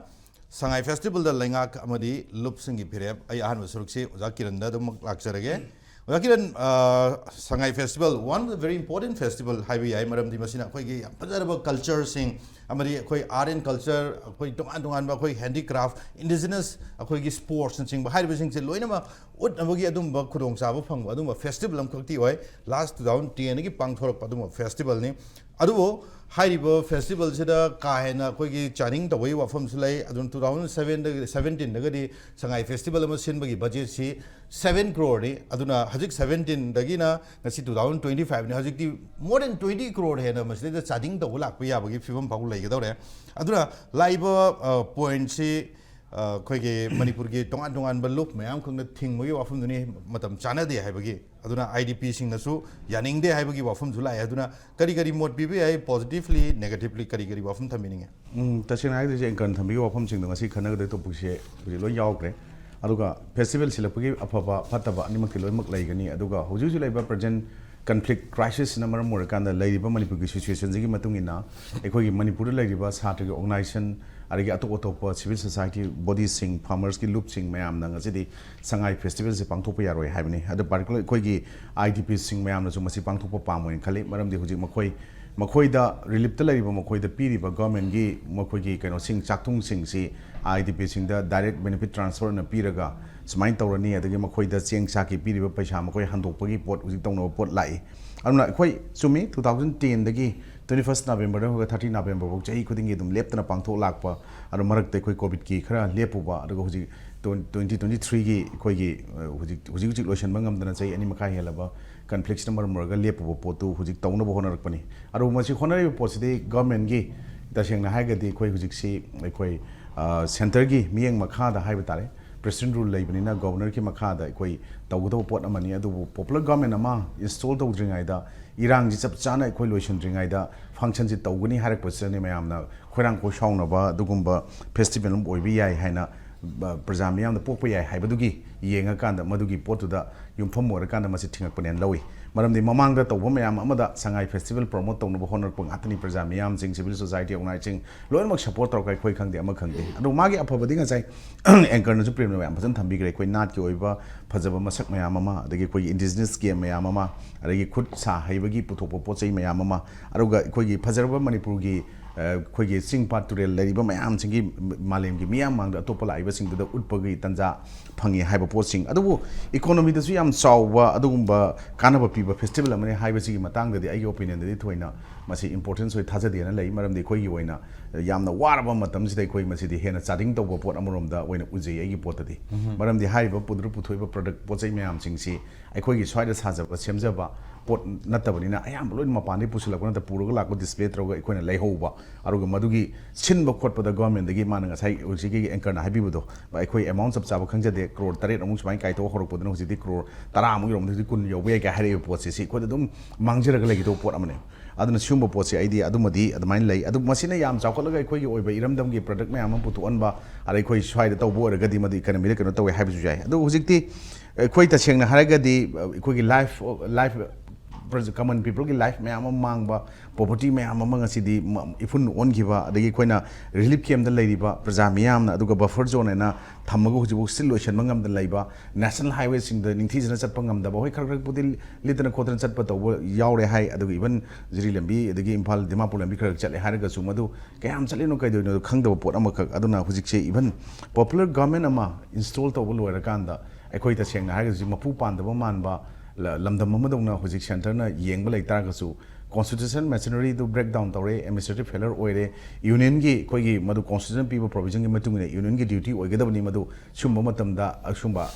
ꯁꯉꯥꯏ festivalꯗ ꯂꯩꯉꯥꯛ ꯑꯃꯗꯤ ꯂꯨꯞꯁꯤꯡꯒꯤ ꯐꯤꯔꯦꯞ, ꯑꯩ ꯑꯍꯥꯟꯕ ꯁꯔꯨꯛꯁꯤ ꯑꯣꯖꯥ ꯀꯤꯔꯟꯗ ꯑꯗꯨꯝꯃꯛ ꯂꯥꯛꯆꯔꯒꯦ꯫ ꯑꯣꯖꯥ ꯀꯤꯔꯟ, ꯑ, ꯁꯉꯥꯏ festival, one of the very important festival ꯍꯥꯏꯕ ꯌꯥꯏ, ꯃꯔꯝꯗꯤ ꯃꯁꯤꯅ ꯑꯩꯈꯣꯏꯒꯤ ꯌꯥꯝ ꯐꯖꯔꯕ cultureꯁꯤꯡ ꯑꯃꯗꯤ ꯑꯩꯈꯣꯏ art and culture, ꯑꯩꯈꯣꯏ ꯇꯣꯉꯥꯟ ꯇꯣꯉꯥꯟꯕ ꯑꯩꯈꯣꯏ handicraft, indigenous ꯑꯩꯈꯣꯏꯒꯤ sportsꯅꯆꯤꯡꯕ ꯍꯥꯏꯔꯤꯕꯁꯤꯡꯁꯦ ꯂꯣꯏꯅꯃꯛ ꯎꯠꯅꯕꯒꯤ ꯑꯗꯨꯝꯕ ꯈꯨꯗꯣꯡꯆꯥꯕ ꯐꯪꯕ ꯑꯗꯨꯝꯕ festival ꯑꯃꯈꯛꯇꯤ ꯑꯣꯏ꯫ Last two thousand tenꯗꯒꯤ ꯄꯥꯡꯊꯣꯔꯛꯄ ꯑꯗꯨꯝꯕ festivalꯅꯤ꯫ ꯑꯗꯨꯕꯨ ꯍꯥꯏꯔꯤꯕ festivalꯁꯤꯗ ꯀꯥ ꯍꯦꯟꯅ ꯑꯩꯈꯣꯏꯒꯤ ꯆꯥꯗꯤꯡ ꯇꯧꯕꯒꯤ ꯋꯥꯐꯝꯁꯨ ꯂꯩ꯫ ꯑꯗꯨꯅ two thousand sevenꯗꯒꯤ, seventeenꯗꯒꯗꯤ ꯁꯉꯥꯏ festival ꯑꯃ ꯁꯤꯟꯕꯒꯤ budgetꯁꯤ seven croreꯅꯤ꯫ ꯑꯗꯨꯅ ꯍꯧꯖꯤꯛ seventeenꯗꯒꯤꯅ ꯉꯁꯤ two thousand twenty fiveꯅꯤ꯫ ꯍꯧꯖꯤꯛꯇꯤ more than twenty crore ꯍꯦꯟꯅ ꯃꯁꯤꯗꯩꯗ ꯆꯥꯗꯤꯡ ꯇꯧꯕ ꯂꯥꯛꯄ ꯌꯥꯕꯒꯤ ꯐꯤꯕꯝ ꯐꯥꯎ ꯂꯩꯒꯗꯧꯔꯦ꯫ ꯑꯗꯨꯅ ꯂꯥꯛꯏꯕ, ꯑ, pointꯁꯤ, ꯑ, ꯑꯩꯈꯣꯏꯒꯤ ꯃꯅꯤꯄꯨꯔꯒꯤ ꯇꯣꯉꯥꯟ ꯇꯣꯉꯥꯟꯕ ꯂꯨꯞ ꯃꯌꯥꯝ ꯈꯛꯅ ꯊꯤꯡꯕꯒꯤ ꯋꯥꯐꯝꯗꯨꯅꯤ, ꯃꯇꯝ ꯆꯥꯅꯗꯦ ꯍꯥꯏꯕꯒꯤ꯫ ꯑꯗꯨꯅ IDPꯁꯤꯡꯅꯁꯨ ꯌꯥꯅꯤꯡꯗꯦ ꯍꯥꯏꯕꯒꯤ ꯋꯥꯐꯝꯁꯨ ꯂꯥꯛꯑꯦ꯫ ꯑꯗꯨꯅ ꯀꯔꯤ ꯀꯔꯤ ꯃꯣꯠ ꯄꯤꯕ ꯌꯥꯏ, positively, negatively ꯀꯔꯤ ꯀꯔꯤ ꯋꯥꯐꯝ ꯊꯝꯕꯤꯅꯤꯡꯉꯤ? ꯎꯝ, ꯇꯁꯦꯡꯅ ꯍꯥꯏꯒꯗꯣꯏꯁꯦ, anchorꯅ ꯊꯝꯕꯤꯈꯤꯕ ꯋꯥꯐꯝꯁꯤꯡꯗꯣ ꯉꯁꯤ ꯈꯟꯅꯒꯗꯣꯏ topicꯁꯦ ꯍꯧꯖꯤꯛ ꯂꯣꯏ ꯌꯥꯎꯈ꯭ꯔꯦ꯫ ꯑꯗꯨꯒ festival ꯁꯤꯜꯂꯛꯄꯒꯤ ꯑꯐꯕ ꯐꯠꯇꯕ ꯑꯅꯤꯃꯛꯇꯤ ꯂꯣꯏꯅꯃꯛ ꯂꯩꯒꯅꯤ꯫ ꯑꯗꯨꯒ ꯍꯧꯖꯤꯛ ꯍꯧꯖꯤꯛ ꯂꯩꯔꯤꯕ present ꯀꯟꯐ꯭ꯂꯤꯛ ꯀ꯭ꯔꯥꯏꯁꯤꯁꯅ ꯃꯔꯝ ꯑꯣꯏꯔꯀꯥꯟꯗ ꯂꯩꯔꯤꯕ ꯃꯅꯤꯄꯨꯔꯒꯤ ꯁꯤꯆꯨꯋꯦꯁꯟꯁꯤꯒꯤ ꯃꯇꯨꯡ ꯏꯟꯅ ꯑꯩꯈꯣꯏꯒꯤ ꯃꯅꯤꯄꯨꯔꯗ ꯂꯩꯔꯤꯕ ꯁꯥꯇ꯭ꯔꯒꯤ ꯑꯣꯔꯒꯅꯥꯏꯖꯦꯁꯟ, ꯑꯗꯒꯤ ꯑꯇꯣꯞ ꯑꯇꯣꯞꯄ ꯁꯤꯚꯤꯜ ꯁꯣꯁꯥꯏꯇꯤ ꯕꯣꯗꯤꯁꯤꯡ, ꯐꯥꯔꯃꯔꯁꯀꯤ ꯂꯨꯞꯁꯤꯡ ꯃꯌꯥꯝꯅ ꯉꯁꯤꯗꯤ ꯁꯉꯥꯏ ꯐꯦꯁꯇꯤꯚꯦꯜꯁꯦ ꯄꯥꯡꯊꯣꯛꯄ ꯌꯥꯔꯣꯏ ꯍꯥꯏꯕꯅꯤ꯫ ꯑꯗꯣ ꯄꯥꯔꯇꯤꯀꯨꯂꯔ ꯑꯩꯈꯣꯏꯒꯤ ꯑꯥꯏ ꯗꯤ ꯄꯤꯁꯤꯡ ꯃꯌꯥꯝꯅꯁꯨ ꯃꯁꯤ ꯄꯥꯡꯊꯣꯛꯄ ꯄꯥꯝꯃꯣꯏꯅ ꯈꯜꯂꯤ꯫ ꯃꯔꯝꯗꯤ ꯍꯧꯖꯤꯛ ꯃꯈꯣꯏ, ꯃꯈꯣꯏꯗ ꯔꯤꯂꯤꯞꯇ ꯂꯩꯔꯤꯕ, ꯃꯈꯣꯏꯗ ꯄꯤꯔꯤꯕ ꯒꯚꯔꯟꯃꯦꯟꯒꯤ ꯃꯈꯣꯏꯒꯤ ꯀꯩꯅꯣꯁꯤꯡ, ꯆꯥꯛꯊꯨꯡꯁꯤꯡꯁꯤ ꯑꯥꯏ ꯗꯤ ꯄꯤꯁꯤꯡꯗ ꯗꯥꯏꯔꯦꯛ ꯕꯦꯅꯤꯐꯤꯠ ꯇ꯭ꯔꯥꯟꯁꯐꯔ ꯑꯣꯏꯅ ꯄꯤꯔꯒ ꯁꯨꯃꯥꯏꯅ ꯇꯧꯔꯅꯤ, ꯑꯗꯒꯤ ꯃꯈꯣꯏꯗ ꯆꯦꯡ ꯆꯥꯛꯀꯤ ꯄꯤꯔꯤꯕ ꯄꯩꯁꯥ ꯃꯈꯣꯏ ꯍꯟꯗꯣꯛꯄꯒꯤ ꯄꯣꯠ ꯍꯧꯖꯤꯛ ꯇꯧꯅꯕ ꯄꯣꯠ ꯂꯥꯛꯏ꯫ ꯑꯗꯨꯅ ꯑꯩꯈꯣꯏ ꯆꯨꯝꯃꯤ, ꯇꯨ ꯊꯥꯎꯖꯟ ꯇꯦꯟꯗꯒꯤ ꯇ꯭ꯋꯦꯟꯇꯤ ꯐꯥꯔꯁ ꯅꯕꯦꯝꯕꯔꯗ ꯍꯧꯔꯒ ꯊꯥꯔꯇꯤ ꯅꯕꯦꯝꯕꯔ ꯐꯥꯎ ꯆꯍꯤ ꯈꯨꯗꯤꯡꯒꯤ ꯑꯗꯨꯝ ꯂꯦꯞꯇꯅ ꯄꯥꯡꯊꯣꯛ ꯂꯥꯛꯄ꯫ ꯑꯗꯣ ꯃꯔꯛꯇ ꯑꯩꯈꯣꯏ ꯀꯣꯚꯤꯗꯀꯤ ꯈꯔ ꯂꯦꯞꯄꯨꯕ, ꯑꯗꯨꯒ ꯍꯧꯖꯤꯛ ꯇ꯭ꯋꯦꯟꯇꯤ ꯇ꯭ꯋꯦꯟꯇꯤ ꯊ꯭ꯔꯤꯒꯤ ꯑꯩꯈꯣꯏꯒꯤ, ꯑ, ꯍꯧꯖꯤꯛ, ꯍꯧꯖꯤꯛ ꯍꯧꯖꯤꯛ ꯂꯣꯏꯁꯤꯟꯕ ꯉꯝꯗꯅ ꯆꯍꯤ ꯑꯅꯤ ꯃꯈꯥꯏ ꯍꯦꯜꯂꯕ ꯀꯟꯐ꯭ꯂꯤꯛꯁꯅ ꯃꯔꯝ ꯑꯣꯏꯔꯒ ꯂꯦꯞꯄꯨꯕ ꯄꯣꯠꯇꯨ ꯍꯧꯖꯤꯛ ꯇꯧꯅꯕ ꯍꯣꯠꯅꯔꯛꯄꯅꯤ꯫ ꯑꯗꯨꯕꯨ ꯃꯁꯤ ꯍꯣꯠꯅꯔꯤꯕ ꯄꯣꯠꯁꯤꯗꯤ ꯒꯚꯔꯟꯃꯦꯟꯒꯤ, ꯇꯁꯦꯡꯅ ꯍꯥꯏꯔꯒꯗꯤ ꯑꯩꯈꯣꯏ ꯍꯧꯖꯤꯛꯁꯤ ꯑꯩꯈꯣꯏ, ꯑ, ꯁꯦꯟꯇꯔꯒꯤ ꯃꯤꯠꯌꯦꯡ ꯃꯈꯥꯗ ꯍꯥꯏꯕ ꯇꯥꯔꯦ, ꯄ꯭ꯔꯦꯁꯤꯗꯦꯟ ꯔꯨꯜ ꯂꯩꯕꯅꯤꯅ ꯒꯣꯕꯔꯅꯔꯒꯤ ꯃꯈꯥꯗ ꯑꯩꯈꯣꯏ ꯇꯧꯒꯗꯕ ꯄꯣꯠ ꯑꯃꯅꯤ꯫ ꯑꯗꯨꯕꯨ ꯄꯣꯄꯨꯂꯔ ꯒꯚꯔꯟꯃꯦꯟ ꯑꯃ ꯏꯟꯁꯇꯣꯜ ꯇꯧꯗ꯭ꯔꯤꯉꯩꯗ, ꯏꯔꯥꯡꯁꯤ ꯆꯞ ꯆꯥꯅ ꯑꯩꯈꯣꯏ ꯂꯣꯏꯁꯤꯟꯗ꯭ꯔꯤꯉꯩꯗ ꯐꯪꯁꯟꯁꯤ ꯇꯧꯒꯅꯤ ꯍꯥꯏꯔꯛꯄꯁꯤꯗꯅꯤ ꯃꯌꯥꯝꯅ ꯈꯣꯏꯔꯥꯡ ꯈꯣꯏꯁꯥꯎꯅꯕ ꯑꯗꯨꯒꯨꯝꯕ ꯐꯦꯁꯇꯤꯚꯦꯜ ꯑꯃ ꯑꯣꯏꯕ ꯌꯥꯏ ꯍꯥꯏꯅ, ꯑ, ꯄ꯭ꯔꯖꯥ ꯃꯤꯌꯥꯝꯗ ꯄꯣꯛꯄ ꯌꯥꯏ ꯍꯥꯏꯕꯗꯨꯒꯤ ꯌꯦꯡꯉꯀꯥꯟꯗ, ꯃꯗꯨꯒꯤ ꯄꯣꯠꯇꯨꯗ ꯌꯨꯝꯐꯝ ꯑꯣꯏꯔꯀꯥꯟꯗ ꯃꯁꯤ ꯊꯤꯡꯉꯛꯄꯅꯦꯅ ꯂꯧꯏ꯫ ꯃꯔꯝꯗꯤ ꯃꯃꯥꯡꯗ ꯇꯧꯕ ꯃꯌꯥꯝ ꯑꯃꯗ ꯁꯉꯥꯏ ꯐꯦꯁꯇꯤꯚꯦꯜ ꯄ꯭ꯔꯣꯃꯣꯠ ꯇꯧꯅꯕ ꯍꯣꯠꯅꯔꯛꯄ ꯉꯥꯛꯇꯅꯤ꯫ ꯄ꯭ꯔꯖꯥ ꯃꯤꯌꯥꯝꯁꯤꯡ, ꯁꯤꯚꯤꯜ ꯁꯣꯁꯥꯏꯇꯤ ꯑꯣꯔꯒꯅꯥꯏꯖꯦꯁꯟ ꯂꯣꯏꯅꯃꯛ ꯁꯄꯣꯔꯠ ꯇꯧꯔꯛꯄ, ꯑꯩꯈꯣꯏ ꯈꯪꯗꯦ, ꯑꯃ ꯈꯪꯗꯦ꯫ ꯑꯗꯣ ꯃꯥꯒꯤ ꯑꯐꯕꯗꯤ ꯉꯁꯥꯏ ꯑꯦꯡꯀꯔꯅꯁꯨ ꯄ꯭ꯔꯦꯝꯅ ꯃꯌꯥꯝ ꯐꯖꯅ ꯊꯝꯕꯤꯈ꯭ꯔꯦ꯫ ꯑꯩꯈꯣꯏ ꯅꯥꯠꯀꯤ ꯑꯣꯏꯕ ꯐꯖꯕ ꯃꯁꯛ ꯃꯌꯥꯝ ꯑꯃ, ꯑꯗꯒꯤ ꯑꯩꯈꯣꯏꯒꯤ ꯏꯟꯗꯤꯖꯤꯅꯁ ꯒꯦꯝ ꯃꯌꯥꯝ ꯑꯃ, ꯑꯗꯒꯤ ꯈꯨꯠ ꯁꯥ ꯍꯩꯕꯒꯤ ꯄꯨꯊꯣꯛꯄ ꯄꯣꯠ ꯆꯩ ꯃꯌꯥꯝ ꯑꯃ, ꯑꯗꯨꯒ ꯑꯩꯈꯣꯏꯒꯤ ꯐꯖꯔꯕ ꯃꯅꯤꯄꯨꯔꯒꯤ, ꯑ, ꯑꯩꯈꯣꯏꯒꯤ ꯆꯤꯡ ꯄꯥꯠ ꯇꯨꯔꯦꯜ ꯂꯩꯔꯤꯕ ꯃꯌꯥꯝꯁꯤꯡꯒꯤ ꯃꯥꯂꯦꯝꯒꯤ ꯃꯤꯌꯥꯝ ꯃꯥꯡꯗ ꯑꯇꯣꯞꯄ ꯂꯥꯛꯏꯕꯁꯤꯡꯗꯨꯗ ꯎꯠꯄꯒꯤ ꯇꯥꯟꯖꯥ ꯐꯪꯉꯤ ꯍꯥꯏꯕ ꯄꯣꯠꯁꯤꯡ꯫ ꯑꯗꯨꯕꯨ ꯏꯀꯣꯅꯣꯃꯤꯗꯁꯨ ꯌꯥꯝ ꯆꯥꯎꯕ ꯑꯗꯨꯒꯨꯝꯕ ꯀꯥꯟꯅꯕ ꯄꯤꯕ ꯐꯦꯁꯇꯤꯚꯦꯜ ꯑꯃꯅꯤ ꯍꯥꯏꯕꯁꯤꯒꯤ ꯃꯇꯥꯡꯗꯗꯤ ꯑꯩꯒꯤ ꯑꯣꯄꯤꯅꯤꯌꯟꯗꯗꯤ ꯊꯣꯏꯅ ꯃꯁꯤ ꯏꯝꯄꯣꯔꯇꯦꯟꯁ ꯑꯣꯏ ꯊꯥꯖꯗꯦꯅ ꯂꯩ꯫ ꯃꯔꯝꯗꯤ ꯑꯩꯈꯣꯏꯒꯤ ꯑꯣꯏꯅ ꯌꯥꯝꯅ ꯋꯥꯔꯕ ꯃꯇꯝꯁꯤꯗ ꯑꯩꯈꯣꯏ ꯃꯁꯤꯗꯤ ꯍꯦꯟꯅ ꯆꯥꯗꯤꯡ ꯇꯧꯕ ꯄꯣꯠ ꯑꯃꯔꯣꯝꯗ ꯑꯣꯏꯅ ꯎꯖꯩ ꯑꯩꯒꯤ ꯄꯣꯠꯇꯗꯤ꯫ ꯃꯔꯝꯗꯤ ꯍꯥꯏꯔꯤꯕ ꯄꯨꯗꯨꯅ ꯄꯨꯊꯣꯛꯏꯕ ꯄ꯭ꯔꯗꯛ, ꯄꯣꯠ ꯆꯩ ꯃꯌꯥꯝꯁꯤꯡꯁꯤ ꯑꯩꯈꯣꯏꯒꯤ ꯁ꯭ꯋꯥꯏꯗ ꯁꯥꯖꯕ, ꯁꯦꯝꯖꯕ ꯄꯣꯠ ꯅꯠꯇꯕꯅꯤꯅ, ꯑꯌꯥꯝꯕ ꯂꯣꯏꯅ ꯃꯄꯥꯟꯗꯒꯤ ꯄꯨꯁꯤꯜꯂꯛꯄ ꯅꯠꯇ, ꯄꯨꯔꯒ ꯂꯥꯛꯄ, ꯗꯤꯁꯄ꯭ꯂꯦ ꯇꯧꯔꯒ ꯑꯩꯈꯣꯏꯅ ꯂꯩꯍꯧꯕ, ꯑꯗꯨꯒ ꯃꯗꯨꯒꯤ ꯁꯤꯟꯕ ꯈꯣꯠꯄꯗ ꯒꯣꯔꯃꯦꯟꯗꯒꯤ ꯃꯥꯅ ꯉꯁꯥꯏ ꯍꯧꯖꯤꯛꯀꯤ ꯑꯦꯡꯀꯔꯅ ꯍꯥꯏꯕꯤꯕꯗꯣ, ꯑꯩꯈꯣꯏ ꯑꯦꯃꯥꯎꯟ ꯆꯞ ꯆꯥꯕ ꯈꯪꯖꯗꯦ, ꯀ꯭ꯔꯣꯔ ꯇꯔꯦꯠ ꯑꯃꯨꯛ ꯁꯨꯃꯥꯏꯅ ꯀꯥꯏꯊꯣꯛꯑ ꯍꯧꯔꯛꯄꯗꯨꯅ ꯍꯧꯖꯤꯛꯇꯤ ꯀ꯭ꯔꯣꯔ ꯇꯔꯥꯃꯨꯛ ꯌꯧꯔꯝꯗ, ꯍꯧꯖꯤꯛ ꯀꯨꯟ ꯌꯧꯕ ꯌꯥꯏ ꯀꯥꯏ ꯍꯥꯏꯔꯛꯏꯕ ꯄꯣꯠꯁꯦ, ꯁꯤ ꯑꯩꯈꯣꯏꯗ ꯑꯗꯨꯝ ꯃꯥꯡꯖꯔꯒ ꯂꯩꯒꯗꯧꯕ ꯄꯣꯠ ꯑꯃꯅꯦ꯫ ꯑꯗꯨꯅ ꯁꯤꯒꯨꯝꯕ ꯄꯣꯠꯁꯦ ꯑꯩꯗꯤ ꯑꯗꯨꯃꯗꯤ ꯑꯗꯨꯃꯥꯏꯅ ꯂꯩ꯫ ꯑꯗꯨ ꯃꯁꯤꯅ ꯌꯥꯝ ꯆꯥꯎꯈꯠꯂꯒ ꯑꯩꯈꯣꯏꯒꯤ ꯑꯣꯏꯕ ꯏꯔꯝꯗꯝꯒꯤ ꯄ꯭ꯔꯗꯛ ꯃꯌꯥꯝ ꯑꯃ ꯄꯨꯊꯣꯛꯍꯟꯕ, ꯑꯗꯩ ꯑꯩꯈꯣꯏ ꯁ꯭ꯋꯥꯏꯗ ꯇꯧꯕ ꯑꯣꯏꯔꯒꯗꯤ ꯃꯗꯨ ꯏꯀꯅꯃꯤꯗ ꯀꯩꯅꯣ ꯇꯧꯋꯦ ꯍꯥꯏꯕꯁꯨ ꯌꯥꯏ꯫ ꯑꯗꯨ ꯍꯧꯖꯤꯛꯇꯤ ꯑꯩꯈꯣꯏ ꯇꯁꯦꯡꯅ ꯍꯥꯏꯔꯒꯗꯤ ꯑꯩꯈꯣꯏꯒꯤ ꯂꯥꯏꯐ, ꯂꯥꯏꯐ common peopleꯒꯤ life ꯃꯌꯥꯝ ꯑꯃ ꯃꯥꯡꯕ, property ꯃꯌꯥꯝ ꯑꯃ ꯉꯁꯤꯗꯤ ꯏꯐꯨꯟ ꯑꯣꯟꯈꯤꯕ, ꯑꯗꯒꯤ ꯑꯩꯈꯣꯏꯅ relief campꯇ ꯂꯩꯔꯤꯕ ꯄ꯭ꯔꯖꯥ ꯃꯤꯌꯥꯝꯅ, ꯑꯗꯨꯒ buffer zone ꯍꯥꯏꯅ ꯊꯝꯃꯒ ꯍꯧꯖꯤꯛꯐꯥꯎ still ꯂꯣꯏꯁꯤꯟꯕ ꯉꯝꯗꯅ ꯂꯩꯕ, national highwayꯁꯤꯡꯗ ꯅꯤꯡꯊꯤꯖꯅ ꯆꯠꯄ ꯉꯝꯗꯕ, ꯍꯣꯏ, ꯈꯔ ꯈꯔꯕꯨꯗꯤ ꯂꯤꯠꯇꯅ ꯈꯣꯠꯇꯅ ꯆꯠꯄ ꯇꯧꯕ ꯌꯥꯎꯔꯦ ꯍꯥꯏ, ꯑꯗꯨꯒ even ꯖꯤꯔꯤ ꯂꯝꯕꯤ ꯑꯗꯒꯤ ꯏꯝꯐꯥꯜ ꯗꯤꯃꯥꯄꯨꯔ ꯂꯝꯕꯤ ꯈꯔ ꯈꯔ ꯆꯠꯂꯦ ꯍꯥꯏꯔꯒꯁꯨ, ꯃꯗꯨ ꯀꯌꯥꯝ ꯆꯠꯂꯤꯅꯣ ꯀꯩꯗꯧꯔꯤꯅꯣ ꯈꯪꯗꯕ ꯄꯣꯠ ꯑꯃꯈꯛ꯫ ꯑꯗꯨꯅ ꯍꯧꯖꯤꯛꯁꯦ even popular government ꯑꯃ install ꯇꯧꯕ ꯂꯣꯏꯔꯀꯥꯟꯗ ꯑꯩꯈꯣꯏ ꯇꯁꯦꯡꯅ ꯍꯥꯏꯔꯒꯗꯤ ꯃꯄꯨ ꯄꯥꯟꯗꯕ ꯃꯥꯟꯕ ꯂ-, ꯂꯝꯗꯝ ꯑꯃꯗꯧꯅ ꯍꯧꯖꯤꯛ centreꯅ ꯌꯦꯡꯕ ꯂꯩ ꯇꯥꯔꯒꯁꯨ, constitution machineryꯗꯨ break down ꯇꯧꯔꯦ, administrative failure ꯑꯣꯏꯔꯦ, unionꯒꯤ ꯑꯩꯈꯣꯏꯒꯤ ꯃꯗꯨ constitution ꯄꯤꯕ provisionꯒꯤ ꯃꯇꯨꯡ ꯏꯟꯅ unionꯒꯤ duty ꯑꯣꯏꯒꯗꯕꯅꯤ꯫ ꯃꯗꯨ ꯁꯤꯒꯨꯝꯕ ꯃꯇꯝꯗ, ꯑꯁꯤꯒꯨꯝꯕ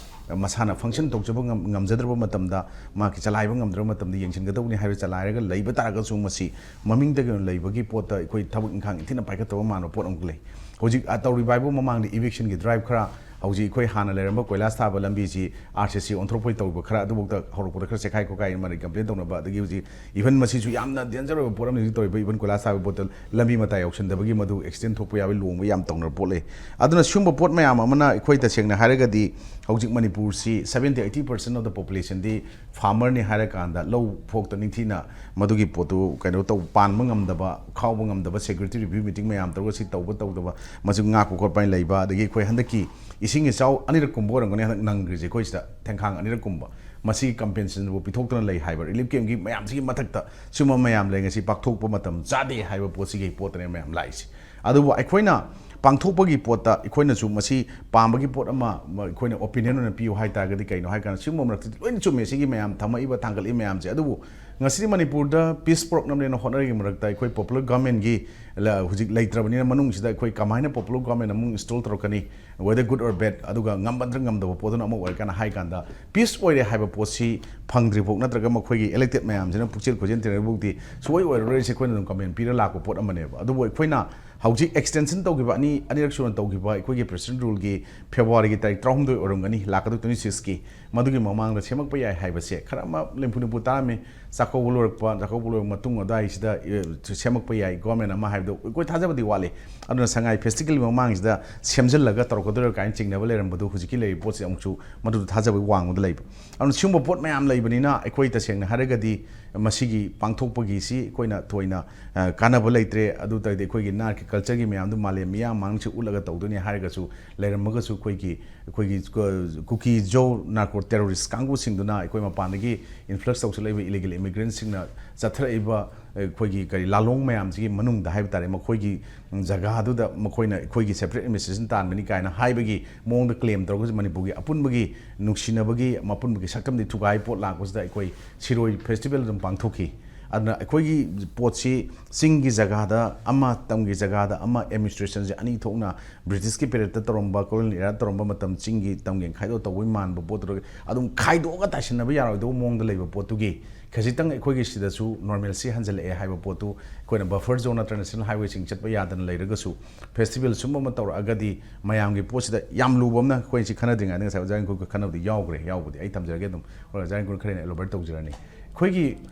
ꯃꯁꯥꯅ function ꯇꯧꯖꯕ ꯉꯝ-, ꯉꯝꯖꯗ꯭ꯔꯕ ꯃꯇꯝꯗ, ꯃꯥꯒꯤ ꯆꯂꯥꯏꯕ ꯉꯝꯗ꯭ꯔꯕ ꯃꯇꯝꯗ ꯌꯦꯡꯁꯤꯟꯒꯗꯕꯅꯤ ꯍꯥꯏꯕ ꯆꯂꯥꯏꯔꯒ ꯂꯩꯕ ꯇꯥꯔꯒꯁꯨ, ꯃꯁꯤ ꯃꯃꯤꯡꯗꯒꯤ ꯑꯣꯏꯅ ꯂꯩꯕꯒꯤ ꯄꯣꯠꯇ ꯑꯩꯈꯣꯏ ꯊꯕꯛ ꯏꯪꯈꯥꯡ ꯏꯟꯊꯤꯅ ꯄꯥꯏꯈꯠꯇꯕ ꯃꯥꯟꯕ ꯄꯣꯠ ꯑꯃꯈꯛ ꯂꯩ꯫ ꯍꯧꯖꯤꯛ, ꯑ, ꯇꯧꯔꯤꯕ ꯍꯥꯏꯕꯨ ꯃꯃꯥꯡꯗ evictionꯒꯤ drive ꯈꯔ, ꯍꯧꯖꯤꯛ ꯑꯩꯈꯣꯏ ꯍꯥꯟꯅ ꯂꯩꯔꯝꯕ ꯀꯣꯏꯂꯥꯁ ꯊꯥꯕ ꯂꯝꯕꯤꯁꯤ RCC ꯑꯣꯟꯊꯣꯔꯛꯄꯩ ꯇꯧꯔꯤꯕ ꯈꯔ, ꯑꯗꯨꯐꯥꯎꯗ ꯍꯧꯔꯛꯄꯗ ꯈꯔ ꯆꯦꯈꯥꯏ ꯈꯣꯠꯀꯥꯏ ꯑꯃꯗꯤ complain ꯇꯧꯅꯕ, ꯑꯗꯒꯤ ꯍꯧꯖꯤꯛ even ꯃꯁꯤꯁꯨ ꯌꯥꯝꯅ danger ꯑꯣꯏꯕ ꯄꯣꯠ ꯑꯃꯅꯤ ꯍꯧꯖꯤꯛ ꯇꯧꯔꯤꯕ, even ꯀꯣꯏꯂꯥꯁ ꯊꯥꯕ ꯄꯣꯠꯇ ꯂꯝꯕꯤ ꯃꯇꯥꯏ ꯌꯧꯁꯤꯟꯗꯕꯒꯤ ꯃꯗꯨ accident ꯊꯣꯛꯄ ꯌꯥꯕꯒꯤ ꯂꯣꯡꯕ ꯌꯥꯝ ꯇꯧꯅꯕ ꯄꯣꯠ ꯂꯩ꯫ ꯑꯗꯨꯅ ꯁꯤꯒꯨꯝꯕ ꯄꯣꯠ ꯃꯌꯥꯝ ꯑꯃꯅ ꯑꯩꯈꯣꯏ ꯇꯁꯦꯡꯅ ꯍꯥꯏꯔꯒꯗꯤ ꯍꯧꯖꯤꯛ ꯃꯅꯤꯄꯨꯔꯁꯤ seventy eighty percent of the populationꯗꯤ farmerꯅꯤ ꯍꯥꯏꯔꯀꯥꯟꯗ ꯂꯧ ꯐꯣꯛꯇ ꯅꯤꯡꯊꯤꯅ ꯃꯗꯨꯒꯤ ꯄꯣꯠꯇꯨ ꯀꯩꯅꯣ ꯇꯧ, ꯄꯥꯟꯕ ꯉꯝꯗꯕ, ꯈꯥꯎꯕ ꯉꯝꯗꯕ, security review meeting ꯃꯌꯥꯝ ꯇꯧꯔꯒ ꯁꯤ ꯇꯧꯕ ꯇꯧꯗꯕ, ꯃꯁꯤ ꯉꯥꯛꯄ ꯈꯣꯠꯄ ꯍꯥꯏꯅ ꯂꯩꯕ, ꯑꯗꯒꯤ ꯑꯩꯈꯣꯏ ꯍꯟꯗꯛꯀꯤ ꯏꯁꯤꯡ ꯏꯆꯥꯎ ꯑꯅꯤꯔꯛ ꯀꯨꯝꯕ ꯑꯣꯏꯔꯝꯒꯅꯤ ꯍꯟꯗꯛ ꯅꯪꯈ꯭ꯔꯤꯁꯦ ꯑꯩꯈꯣꯏ ꯁꯤꯗ, ꯊꯦꯡꯈꯥꯡ ꯑꯅꯤꯔꯛ ꯀꯨꯝꯕ, ꯃꯁꯤꯒꯤ compensationꯕꯨ ꯄꯤꯊꯣꯛꯇꯅ ꯂꯩ ꯍꯥꯏꯕ, relief campꯀꯤ ꯃꯌꯥꯝꯁꯤꯒꯤ ꯃꯊꯛꯇ ꯁꯤꯒꯨꯝꯕ ꯃꯌꯥꯝ ꯂꯩ, ꯉꯁꯤ ꯄꯥꯡꯊꯣꯛꯄ ꯃꯇꯝ ꯆꯥꯗꯦ ꯍꯥꯏꯕ ꯄꯣꯠꯁꯤꯒꯤ ꯄꯣꯠꯇꯅꯦ ꯃꯌꯥꯝ ꯂꯥꯛꯏꯁꯦ꯫ ꯑꯗꯨꯕꯨ ꯑꯩꯈꯣꯏꯅ ꯄꯥꯡꯊꯣꯛꯄꯒꯤ ꯄꯣꯠꯇ ꯑꯩꯈꯣꯏꯅꯁꯨ ꯃꯁꯤ ꯄꯥꯝꯕꯒꯤ ꯄꯣꯠ ꯑꯃ, ꯃ-, ꯑꯩꯈꯣꯏꯅ opinion ꯑꯣꯏꯅ ꯄꯤꯌꯨ ꯍꯥꯏ ꯇꯥꯔꯒꯗꯤ ꯀꯩꯅꯣ ꯍꯥꯏ ꯀꯥꯟꯗ, ꯁꯤꯒꯨꯝꯕ ꯃꯔꯛꯇꯗꯤ ꯂꯣꯏꯅ ꯆꯨꯝꯃꯦ, ꯁꯤꯒꯤ ꯃꯌꯥꯝ ꯊꯝꯃꯛꯏꯕ, ꯊꯥꯡꯒꯠꯂꯤꯕ ꯃꯌꯥꯝꯁꯦ꯫ ꯑꯗꯨꯕꯨ ꯉꯁꯤꯗꯤ ꯃꯅꯤꯄꯨꯔꯗ peace ꯄꯨꯔꯛꯅꯕꯅꯦꯅ ꯍꯣꯠꯅꯔꯤꯉꯩ ꯃꯔꯛꯇ ꯑꯩꯈꯣꯏ popular governmentꯀꯤ ꯂ-, ꯍꯧꯖꯤꯛ ꯂꯩꯇ꯭ꯔꯕꯅꯤꯅ ꯃꯅꯨꯡꯁꯤꯗ ꯑꯩꯈꯣꯏ ꯀꯃꯥꯏꯅ popular government ꯑꯃꯨꯛ install ꯇꯧꯔꯛꯀꯅꯤ, whether good or bad, ꯑꯗꯨꯒ ꯉꯝꯕ ꯅꯠꯇ꯭ꯔꯒ ꯉꯝꯗꯕ ꯄꯣꯠꯇꯨꯅ ꯑꯃ ꯑꯣꯏꯔꯀꯥꯟꯗ ꯍꯥꯏ ꯀꯥꯟꯗ, peace ꯑꯣꯏꯔꯦ ꯍꯥꯏꯕ ꯄꯣꯠꯁꯤ ꯐꯪꯗ꯭ꯔꯤꯐꯥꯎ ꯅꯠꯇ꯭ꯔꯒ ꯃꯈꯣꯏꯒꯤ elected ꯃꯌꯥꯝꯁꯤꯅ ꯄꯨꯛꯆꯦꯜ ꯈꯣꯏꯖꯦꯜ ꯊꯦꯡꯅꯔꯤꯐꯥꯎꯗꯤ ꯁꯨꯡꯑꯣꯏ ꯑꯣꯏꯔꯔꯣꯏꯁꯦ ꯑꯩꯈꯣꯏꯅ ꯑꯗꯨꯝ comment ꯄꯤꯔ ꯂꯥꯛꯄ ꯄꯣꯠ ꯑꯃꯅꯦꯕ꯫ ꯑꯗꯨꯕꯨ ꯑꯩꯈꯣꯏꯅ ꯍꯧꯖꯤꯛ extension ꯇꯧꯈꯤꯕ ꯑꯅꯤ, ꯑꯅꯤꯔꯛ ꯁꯨꯅ ꯇꯧꯈꯤꯕ ꯑꯩꯈꯣꯏꯒꯤ president ruleꯒꯤ Februaryꯒꯤ ꯇꯥꯔꯤꯛ ꯇꯔꯥꯍꯨꯝꯗꯣꯏ ꯑꯣꯏꯔꯝꯒꯅꯤ, ꯂꯥꯛꯀꯗꯣꯏ twenty sixꯀꯤ, ꯃꯗꯨꯒꯤ ꯃꯃꯥꯡꯗ ꯁꯦꯝꯃꯛꯄ ꯌꯥꯏ ꯍꯥꯏꯕꯁꯦ ꯈꯔ ꯑꯃ ꯂꯦꯝꯐꯨ ꯂꯦꯝꯐꯨ ꯇꯥꯔꯝꯃꯤ꯫ ꯆꯥꯛꯀꯧꯕ ꯂꯣꯏꯔꯛꯄ, ꯆꯥꯛꯀꯧꯕ ꯂꯣꯏꯔꯕ ꯃꯇꯨꯡ ꯑꯗꯨꯋꯥꯏꯁꯤꯗ, ꯑꯦ, ꯁꯦꯝꯃꯛꯄ ꯌꯥꯏ government ꯑꯃ ꯍꯥꯏꯕꯗꯣ ꯑꯩꯈꯣꯏ ꯊꯥꯖꯕꯗꯤ ꯋꯥꯠꯂꯤ꯫ ꯑꯗꯨꯅ ꯁꯉꯥꯏ festivalꯒꯤ ꯃꯃꯥꯡꯁꯤꯗ ꯁꯦꯝꯖꯤꯜꯂꯒ ꯇꯧꯔꯛꯀꯗꯣꯏꯔꯥ ꯀꯥꯏꯅ ꯆꯤꯡꯅꯕ ꯂꯩꯔꯝꯕꯗꯨ ꯍꯧꯖꯤꯛꯀꯤ ꯂꯩꯔꯤꯕ ꯄꯣꯠꯁꯦ ꯑꯃꯨꯛꯁꯨ ꯃꯗꯨꯗ ꯊꯥꯖꯕꯒꯤ ꯋꯥꯡꯃꯗ ꯂꯩꯕ꯫ ꯑꯗꯨꯅ ꯁꯤꯒꯨꯝꯕ ꯄꯣꯠ ꯃꯌꯥꯝ ꯂꯩꯕꯅꯤꯅ ꯑꯩꯈꯣꯏ ꯇꯁꯦꯡꯅ ꯍꯥꯏꯔꯒꯗꯤ, ꯃꯁꯤꯒꯤ ꯄꯥꯡꯊꯣꯛꯄꯒꯤꯁꯤ ꯑꯩꯈꯣꯏꯅ ꯊꯣꯏꯅ ꯑ, ꯀꯥꯟꯅꯕ ꯂꯩꯇ꯭ꯔꯦ꯫ ꯑꯗꯨ ꯇꯥꯔꯗꯤ ꯑꯩꯈꯣꯏꯒꯤ ꯅꯥꯠꯀꯤ ꯀꯜꯆꯔꯒꯤ ꯃꯌꯥꯝꯗꯨ ꯃꯥꯂꯦꯝ ꯃꯤꯌꯥꯝ ꯃꯥꯡꯁꯤ ꯎꯠꯂꯒ ꯇꯧꯗꯣꯏꯅꯤ ꯍꯥꯏꯔꯒꯁꯨ, ꯂꯩꯔꯝꯃꯒꯁꯨ ꯑꯩꯈꯣꯏꯒꯤ ꯑꯩꯈꯣꯏꯒꯤ ꯀ- ꯀꯨꯀꯤ ꯖꯣ ꯅꯥꯔꯀꯣ ꯇꯦꯔꯣꯔꯤꯁ ꯀꯥꯡꯕꯨꯁꯤꯡꯗꯨꯅ ꯑꯩꯈꯣꯏ ꯃꯄꯥꯟꯗꯒꯤ ꯏꯟꯐ꯭ꯂꯛꯁ ꯇꯧꯁꯤꯜꯂꯛꯏꯕ ꯏꯂꯤꯒꯦꯜ ꯏꯃꯤꯒ꯭ꯔꯦꯟꯁꯤꯡꯅ ꯆꯠꯊꯔꯛꯏꯕ ꯑꯩꯈꯣꯏꯒꯤ ꯀꯔꯤ ꯂꯥꯂꯣꯡ ꯃꯌꯥꯝꯁꯤꯒꯤ ꯃꯅꯨꯡꯗ ꯍꯥꯏꯕ ꯇꯥꯔꯦ, ꯃꯈꯣꯏꯒꯤ ꯖꯒꯥꯗꯨꯗ ꯃꯈꯣꯏꯅ ꯑꯩꯈꯣꯏꯒꯤ ꯁꯦꯄꯔꯦꯠ ꯑꯦꯗꯃꯤꯅꯤꯁꯇ꯭ꯔꯦꯁꯟ ꯇꯥꯟꯕꯅꯤ ꯀꯥꯏꯅ ꯍꯥꯏꯕꯒꯤ ꯃꯑꯣꯡꯗ ꯀ꯭ꯂꯦꯝ ꯇꯧꯔꯒꯁꯨ, ꯃꯅꯤꯄꯨꯔꯒꯤ ꯑꯄꯨꯟꯕꯒꯤ ꯅꯨꯡꯁꯤꯅꯕꯒꯤ, ꯃꯄꯨꯟꯕꯒꯤ ꯁꯛꯇꯝꯗꯤ ꯊꯨꯒꯥꯏ ꯄꯣꯠ ꯂꯥꯛꯄꯁꯤꯗ ꯑꯩꯈꯣꯏ ꯁꯤꯔꯣꯏ ꯐꯦꯁꯇꯤꯚꯦꯜ ꯑꯗꯨꯝ ꯄꯥꯡꯊꯣꯛꯈꯤ꯫ ꯑꯗꯨꯅ ꯑꯩꯈꯣꯏꯒꯤ ꯄꯣꯠꯁꯤ ꯆꯤꯡꯒꯤ ꯖꯒꯥꯗ ꯑꯃ, ꯇꯝꯒꯤ ꯖꯒꯥꯗ ꯑꯃ, ꯑꯦꯗꯃꯤꯅꯤꯁꯇ꯭ꯔꯦꯁꯟꯁꯦ ꯑꯅꯤ ꯊꯣꯛꯅ ꯕ꯭ꯔꯤꯇꯤꯁꯀꯤ ꯄꯤꯔꯤꯌꯠꯇ ꯇꯧꯔꯝꯕ, ꯀꯣꯂꯣꯅꯤꯌꯦꯜ ꯏꯔꯥꯗ ꯇꯧꯔꯝꯕ ꯃꯇꯝ ꯆꯤꯡꯒꯤ ꯇꯝꯒꯤ ꯈꯥꯏꯗꯣꯛ ꯇꯧꯕꯒꯤ ꯃꯥꯟꯕ ꯄꯣꯠꯇꯨꯗ ꯑꯗꯨꯝ ꯈꯥꯏꯗꯣꯛꯑꯒ ꯇꯥꯏꯁꯤꯟꯅꯕ ꯌꯥꯔꯣꯏꯗꯧꯕ ꯃꯑꯣꯡꯗ ꯂꯩꯕ ꯄꯣꯠꯇꯨꯒꯤ ꯈꯖꯤꯛꯇꯪ ꯑꯩꯈꯣꯏꯒꯤ ꯁꯤꯗꯁꯨ ꯅꯣꯔꯃꯦꯜꯁꯤ ꯍꯟꯖꯤꯜꯂꯛꯑꯦ ꯍꯥꯏꯕ ꯄꯣꯠꯇꯨ ꯑꯩꯈꯣꯏꯅ ꯕꯐꯔ ꯖꯣꯟ ꯅꯠꯇ꯭ꯔꯒ ꯅꯦꯁꯅꯦꯜ ꯍꯥꯏꯋꯦꯁꯤꯡ ꯆꯠꯄ ꯌꯥꯗꯅ ꯂꯩꯔꯒꯁꯨ ꯐꯦꯁꯇꯤꯚꯦꯜ ꯁꯨꯝꯕ ꯑꯃ ꯇꯧꯔꯛꯑꯒꯗꯤ ꯃꯌꯥꯝꯒꯤ ꯄꯣꯠꯁꯤꯗ ꯌꯥꯝ ꯂꯨꯕ ꯑꯃꯅ ꯑꯩꯈꯣꯏ ꯁꯤ ꯈꯟꯅꯗ꯭ꯔꯤꯉꯩꯗ ꯉꯁꯥꯏ ꯑꯣꯖꯥ ꯌꯥꯏꯀꯨꯟꯒ ꯈꯟꯅꯕꯗꯤ ꯌꯥꯎꯈ꯭ꯔꯦ, ꯌꯥꯎꯕꯗꯤ ꯑꯩ ꯊꯝꯖꯔꯒꯦ ꯑꯗꯨꯝ, ꯍꯣꯏ, ꯑꯣꯖꯥ ꯌꯥꯏꯀꯨꯟ ꯈꯔ ꯍꯦꯟꯅ ꯏꯂꯣꯕꯔꯦꯠ ꯇꯧꯖꯔꯅꯤ꯫ ꯑꯩꯈꯣꯏꯒꯤ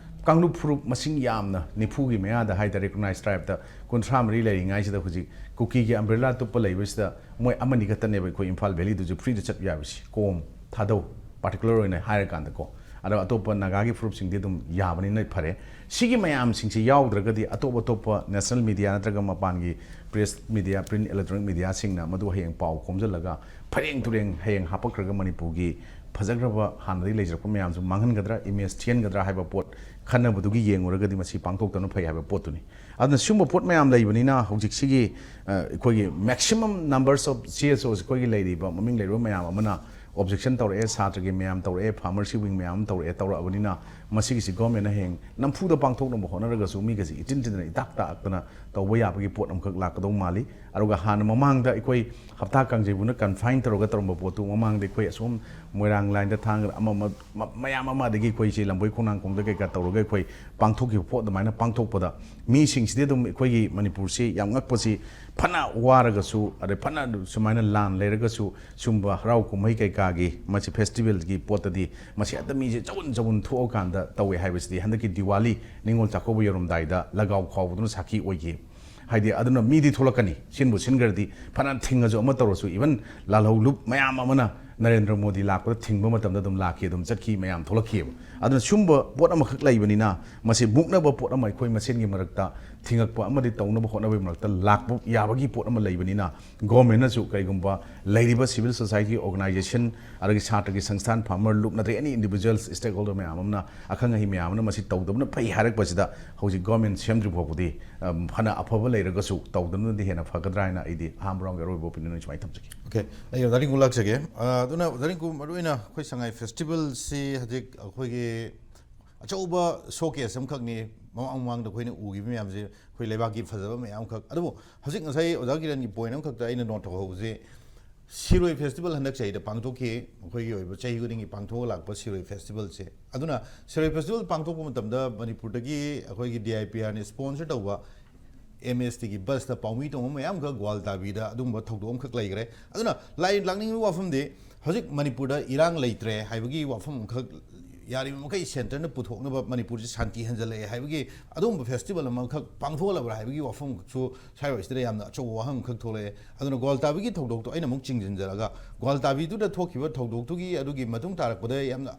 ꯀꯥꯡꯂꯨꯞ ꯐꯨꯔꯨꯞ ꯃꯁꯤꯡ ꯌꯥꯝꯅ ꯅꯤꯐꯨꯒꯤ ꯃꯌꯥꯗ ꯍꯥꯏꯇꯥꯔꯦ, ꯔꯤꯀꯣꯛꯅꯥꯏꯁ ꯇ꯭ꯔꯥꯏꯕꯇ ꯀꯨꯟꯊ꯭ꯔꯥ ꯃꯔꯤ ꯂꯩꯔꯤꯉꯩꯁꯤꯗ ꯍꯧꯖꯤꯛ ꯀꯨꯀꯤꯒꯤ ꯑꯝꯕ꯭ꯔꯦꯂꯥ ꯇꯨꯞꯄ ꯂꯩꯕꯁꯤꯗ ꯃꯣꯏ ꯑꯃꯅꯤ ꯈꯛꯇꯅꯦꯕ ꯑꯩꯈꯣꯏ ꯏꯝꯐꯥꯜ ꯚꯦꯂꯤꯗꯁꯨ ꯐ꯭ꯔꯤꯗ ꯆꯠꯄ ꯌꯥꯕꯁꯤ, ꯀꯣꯝ, ꯊꯥꯗꯧ, ꯄꯥꯔꯇꯤꯀꯨꯂꯔ ꯑꯣꯏꯅ ꯍꯥꯏꯔꯀꯥꯟꯗꯀꯣ꯫ ꯑꯗꯣ ꯑꯇꯣꯞꯄ ꯅꯥꯒꯥꯒꯤ ꯐꯨꯔꯨꯞꯁꯤꯡꯗꯤ ꯑꯗꯨꯝ ꯌꯥꯕꯅꯤꯅ ꯐꯔꯦ꯫ ꯁꯤꯒꯤ ꯃꯌꯥꯝꯁꯤꯡꯁꯤ ꯌꯥꯎꯗ꯭ꯔꯒꯗꯤ ꯑꯇꯣꯞ ꯑꯇꯣꯞꯄ ꯅꯦꯁꯅꯦꯜ ꯃꯤꯗꯤꯌꯥ ꯅꯠꯇ꯭ꯔꯒ ꯃꯄꯥꯟꯒꯤ ꯄ꯭ꯔꯦꯁ ꯃꯤꯗꯤꯌꯥ, ꯄ꯭ꯔꯤꯟ ꯏꯂꯦꯛꯇ꯭ꯔꯣꯅꯤꯛ ꯃꯤꯗꯤꯌꯥꯁꯤꯡꯅ ꯃꯗꯨ ꯍꯌꯦꯡ ꯄꯥꯎ ꯈꯣꯝꯖꯤꯜꯂꯒ ꯐꯔꯦꯡ ꯇꯨꯔꯦꯡ ꯍꯌꯦꯡ ꯍꯥꯄꯛꯈ꯭ꯔꯒ ꯃꯅꯤꯄꯨꯔꯒꯤ ꯐꯖꯈ꯭ꯔꯕ ꯍꯥꯟꯅꯗꯒꯤ ꯂꯩꯖꯔꯛꯄ ꯃꯌꯥꯝꯁꯨ ꯃꯥꯡꯍꯟꯒꯗ꯭ꯔꯥ, ꯏꯃꯦꯖ ꯊꯤꯍꯟꯒꯗ꯭ꯔꯥ ꯍꯥꯏꯕ ꯄꯣꯠ ꯈꯟꯅꯕꯗꯨꯒꯤ ꯌꯦꯡꯉꯨꯔꯒꯗꯤ ꯃꯁꯤ ꯄꯥꯡꯊꯣꯛꯇꯕꯅ ꯐꯩ ꯍꯥꯏꯕ ꯄꯣꯠꯇꯨꯅꯤ꯫ ꯑꯗꯨꯅ ꯁꯤꯒꯨꯝꯕ ꯄꯣꯠ ꯃꯌꯥꯝ ꯂꯩꯕꯅꯤꯅ ꯍꯧꯖꯤꯛꯁꯤꯒꯤ, ꯑ, ꯑꯩꯈꯣꯏꯒꯤ maximum numbers of C S Os ꯑꯩꯈꯣꯏꯒꯤ ꯂꯩꯔꯤꯕ ꯃꯃꯤꯡ ꯂꯩꯔꯕ ꯃꯌꯥꯝ ꯑꯃꯅ ꯑꯣꯕꯖꯦꯛꯁꯟ ꯇꯧꯔꯛꯑꯦ, ꯁꯥꯇ꯭ꯔꯒꯤ ꯃꯌꯥꯝ ꯇꯧꯔꯛꯑꯦ, ꯐꯥꯔꯃꯔꯁꯤ ꯋꯤꯡ ꯃꯌꯥꯝ ꯑꯃ ꯇꯧꯔꯛꯑꯦ꯫ ꯇꯧꯔꯛꯑꯕꯅꯤꯅ ꯃꯁꯤꯒꯤꯁꯤ ꯒꯣꯔꯃꯦꯟꯅ ꯍꯌꯦꯡ ꯅꯝꯐꯨꯗ ꯄꯥꯡꯊꯣꯛꯅꯕ ꯍꯣꯠꯅꯔꯒꯁꯨ ꯃꯤꯒꯁꯤ ꯏꯆꯤꯟ ꯆꯤꯟꯗꯅ ꯏꯇꯥꯛ ꯇꯥꯛꯇꯅ ꯇꯧꯕ ꯌꯥꯕꯒꯤ ꯄꯣꯠ ꯑꯃꯈꯛ ꯂꯥꯛꯀꯗꯧ ꯃꯥꯜꯂꯤ꯫ ꯑꯗꯨꯒ ꯍꯥꯟꯅ ꯃꯃꯥꯡꯗ ꯑꯩꯈꯣꯏ ꯍꯞꯇꯥ ꯀꯥꯡꯖꯩꯕꯨꯅ ꯀꯟꯐꯥꯏꯟ ꯇꯧꯔꯒ ꯇꯧꯔꯝꯕ ꯄꯣꯠꯇꯨ ꯃꯃꯥꯡꯗ ꯑꯩꯈꯣꯏ ꯑꯁꯣꯝ ꯃꯣꯏꯔꯥꯡ ꯂꯥꯏꯟꯗ ꯊꯥꯡꯒ ꯑꯃ ꯑꯃ ꯃ- ꯃꯌꯥꯝ ꯑꯃ, ꯑꯗꯒꯤ ꯑꯩꯈꯣꯏꯁꯤ ꯂꯝꯕꯣꯏ ꯈꯣꯡꯅꯥꯡꯈꯣꯡꯗ ꯀꯩꯀꯥ ꯇꯧꯔꯒ ꯑꯩꯈꯣꯏ ꯄꯥꯡꯊꯣꯛꯈꯤꯕ ꯄꯣꯠ ꯑꯗꯨꯃꯥꯏꯅ ꯄꯥꯡꯊꯣꯛꯄꯗ ꯃꯤꯁꯤꯡꯁꯤꯗꯤ ꯑꯗꯨꯝ ꯑꯩꯈꯣꯏꯒꯤ ꯃꯅꯤꯄꯨꯔꯁꯤ ꯌꯥꯝ ꯉꯛꯄꯁꯤ, ꯐꯅ ꯋꯥꯔꯒꯁꯨ ꯑꯗꯩ ꯐꯅ ꯁꯨꯃꯥꯏꯅ ꯂꯥꯟ ꯂꯩꯔꯒꯁꯨ ꯁꯨꯝꯕ ꯍꯔꯥꯎ ꯀꯨꯝꯍꯩ ꯀꯩꯀꯥꯒꯤ ꯃꯁꯤ ꯐꯦꯁꯇꯤꯚꯦꯜꯒꯤ ꯄꯣꯠꯇꯗꯤ ꯃꯁꯤ ꯍꯦꯛꯇ ꯃꯤꯁꯦ ꯆꯥꯎꯟ ꯆꯥꯎꯟ ꯊꯣꯛꯑꯀꯥꯟꯗ ꯇꯧꯋꯦ ꯍꯥꯏꯕꯁꯤꯗꯤ ꯍꯟꯗꯛꯀꯤ ꯗꯤꯋꯥꯂꯤ ꯅꯤꯉꯣꯜ ꯆꯥꯛꯀꯧꯕ ꯌꯧꯔꯝꯗꯥꯏꯗ ꯂꯒꯥꯎ ꯈꯥꯎꯕꯗꯨꯅ ꯁꯥꯈꯤ ꯑꯣꯏꯈꯤ꯫ ꯍꯥꯏꯗꯤ ꯑꯗꯨꯅ ꯃꯤꯗꯤ ꯊꯣꯛꯂꯛꯀꯅꯤ, ꯁꯤꯟꯕꯨ ꯁꯤꯟꯈ꯭ꯔꯗꯤ ꯐꯅ ꯊꯤꯡꯉꯁꯨ ꯑꯃ ꯇꯧꯔꯁꯨ, ꯏꯚꯟ ꯂꯥꯜꯍꯧꯂꯨꯞ ꯃꯌꯥꯝ ꯑꯃꯅ ꯅꯔꯦꯟꯗ꯭ꯔ ꯃꯣꯗꯤ ꯂꯥꯛꯄꯗ ꯊꯤꯡꯕ ꯃꯇꯝꯗ ꯑꯗꯨꯝ ꯂꯥꯛꯈꯤ, ꯑꯗꯨꯝ ꯆꯠꯈꯤ, ꯃꯌꯥꯝ ꯊꯣꯛꯂꯛꯈꯤꯑꯕ꯫ ꯑꯗꯨꯅ ꯁꯨꯝꯕ ꯄꯣꯠ ꯑꯃꯈꯛ ꯂꯩꯕꯅꯤꯅ, ꯃꯁꯤ ꯃꯨꯛꯅꯕ ꯄꯣꯠ ꯑꯃ ꯑꯩꯈꯣꯏ ꯃꯁꯦꯟꯒꯤ ꯃꯔꯛꯇ ꯊꯤꯡꯉꯛꯄ ꯑꯃꯗꯤ ꯇꯧꯅꯕ ꯍꯣꯠꯅꯕꯒꯤ ꯃꯔꯛꯇ ꯂꯥꯛꯄ ꯌꯥꯕꯒꯤ ꯄꯣꯠ ꯑꯃ ꯂꯩꯕꯅꯤꯅ, ꯒꯣꯔꯃꯦꯟꯅꯁꯨ ꯀꯩꯒꯨꯝꯕ ꯂꯩꯔꯤꯕ civil society organization, ꯑꯗꯒꯤ ꯁꯥꯇ꯭ꯔꯒꯤ ꯁꯪꯁꯊꯥꯟ ꯐꯥꯔꯃꯔ ꯂꯨꯞ ꯅꯠꯇ꯭ꯔꯒ any individuals stakeholder ꯃꯌꯥꯝ ꯑꯃꯅ, ꯑꯈꯪ ꯑꯍꯩ ꯃꯌꯥꯝ ꯑꯃꯅ ꯃꯁꯤ ꯇꯧꯗꯕꯅ ꯐꯩ ꯍꯥꯏꯔꯛꯄꯁꯤꯗ, ꯍꯧꯖꯤꯛ ꯒꯣꯔꯃꯦꯟ ꯁꯦꯝꯗ꯭ꯔꯤ ꯐꯥꯎꯕꯗꯤ, ꯑꯝ, ꯐꯅ ꯑꯐꯕ ꯂꯩꯔꯒꯁꯨ ꯇꯧꯗꯕꯅꯗꯤ ꯍꯦꯟꯅ ꯐꯒꯗ꯭ꯔꯥ ꯍꯥꯏꯅ ꯑꯩꯗꯤ ꯑꯍꯥꯟꯕ ꯔꯥꯎꯟꯒꯤ ꯑꯔꯣꯏꯕ ꯑꯣꯄꯤꯅꯤꯌꯟ ꯁꯨꯃꯥꯏꯅ ꯊꯝꯖꯒꯦ꯫ ꯑꯣꯀꯦ, ꯑꯩ ꯑꯣꯖꯥ ꯔꯤꯡꯀꯨ ꯂꯥꯛꯆꯒꯦ꯫ ꯑ, ꯑꯗꯨꯅ ꯑꯣꯖꯥ ꯔꯤꯡꯀꯨ, ꯃꯔꯨꯑꯣꯏꯅ ꯑꯩꯈꯣꯏ ꯁꯉꯥꯏ ꯐꯦꯁꯇꯤꯚꯦꯜꯁꯤ ꯍꯧꯖꯤꯛ ꯑꯩꯈꯣꯏꯒꯤ ꯑꯆꯧꯕ ꯁꯣ ꯀꯦꯁ ꯑꯃꯈꯛꯅꯤ꯫ ꯃꯃꯥꯡ ꯃꯃꯥꯡꯗ ꯑꯩꯈꯣꯏꯅ ꯎꯈꯤꯕ ꯃꯌꯥꯝꯁꯦ ꯑꯩꯈꯣꯏ ꯂꯩꯕꯥꯛꯀꯤ ꯐꯖꯕ ꯃꯌꯥꯝꯈꯛ꯫ ꯑꯗꯨꯕꯨ ꯍꯧꯖꯤꯛ ꯉꯁꯥꯏ ꯑꯣꯖꯥ ꯀꯤꯔꯟꯒꯤ ꯄꯣꯏꯟ ꯑꯃꯈꯛꯇ ꯑꯩꯅ ꯅꯣꯠ ꯇꯧꯍꯧꯕꯁꯦ, ꯁꯤꯔꯣꯏ ꯐꯦꯁꯇꯤꯚꯦꯜ ꯍꯟꯗꯛ ꯆꯍꯤꯗ ꯄꯥꯡꯊꯣꯛꯈꯤ, ꯃꯈꯣꯏꯒꯤ ꯑꯣꯏꯕ ꯆꯍꯤ ꯈꯨꯗꯤꯡꯒꯤ ꯄꯥꯡꯊꯣꯛꯑ ꯂꯥꯛꯄ ꯁꯤꯔꯣꯏ ꯐꯦꯁꯇꯤꯚꯦꯜꯁꯦ꯫ ꯑꯗꯨꯅ ꯁꯤꯔꯣꯏ ꯐꯦꯁꯇꯤꯚꯦꯜ ꯄꯥꯡꯊꯣꯛꯄ ꯃꯇꯝꯗ ꯃꯅꯤꯄꯨꯔꯗꯒꯤ ꯑꯩꯈꯣꯏꯒꯤ ꯗꯤ ꯑꯥꯏ ꯄꯤ ꯑꯥꯔꯅ ꯁ꯭ꯄꯣꯟꯁꯔ ꯇꯧꯕ ꯑꯦꯝ ꯑꯦꯁ ꯇꯤꯒꯤ ꯕꯁꯇ ꯄꯥꯎꯃꯤ ꯇꯣꯡꯕ ꯃꯌꯥꯝꯈꯛ ꯒ꯭ꯋꯥꯜꯇꯥꯕꯤꯗ ꯑꯗꯨꯒꯨꯝꯕ ꯊꯧꯗꯣꯛ ꯑꯃꯈꯛ ꯂꯩꯈ꯭ꯔꯦ꯫ ꯑꯗꯨꯅ ꯂꯥꯏ ꯂꯥꯛꯅꯤꯡꯕꯒꯤ ꯋꯥꯐꯝꯗꯤ, ꯍꯧꯖꯤꯛ ꯃꯅꯤꯄꯨꯔꯗ ꯏꯔꯥꯡ ꯂꯩꯇ꯭ꯔꯦ ꯍꯥꯏꯕꯒꯤ ꯋꯥꯐꯝ ꯑꯃꯈꯛ, ꯌꯥꯔꯤꯕ ꯃꯈꯩ ꯁꯦꯟꯇꯔꯅ ꯄꯨꯊꯣꯛꯅꯕ, ꯃꯅꯤꯄꯨꯔꯁꯤ ꯁꯥꯟꯇꯤ ꯍꯟꯖꯜꯂꯛꯑꯦ ꯍꯥꯏꯕꯒꯤ ꯑꯗꯨꯒꯨꯝꯕ ꯐꯦꯁꯇꯤꯚꯦꯜ ꯑꯃꯈꯛ ꯄꯥꯡꯊꯣꯛꯍꯜꯂꯕ꯭ꯔꯥ ꯍꯥꯏꯕꯒꯤ ꯋꯥꯐꯝꯈꯛꯁꯨ ꯁ꯭ꯋꯥꯏꯋꯥꯏꯁꯤꯗ ꯌꯥꯝꯅ ꯑꯆꯧꯕ ꯋꯥꯍꯪ ꯑꯃꯈꯛ ꯊꯣꯛꯂꯛꯑꯦ꯫ ꯑꯗꯨꯅ ꯒ꯭ꯋꯥꯜꯇꯥꯕꯤꯒꯤ ꯊꯧꯗꯣꯛꯇꯣ ꯑꯩꯅ ꯑꯃꯨꯛ ꯆꯤꯡꯁꯤꯟꯖꯔꯒ, ꯒ꯭ꯋꯥꯜꯇꯥꯕꯤꯗꯨꯗ ꯊꯣꯛꯈꯤꯕ ꯊꯧꯗꯣꯛꯇꯨꯒꯤ ꯑꯗꯨꯒꯤ ꯃꯇꯨꯡ ꯇꯥꯔꯛꯄꯗ ꯌꯥꯝꯅ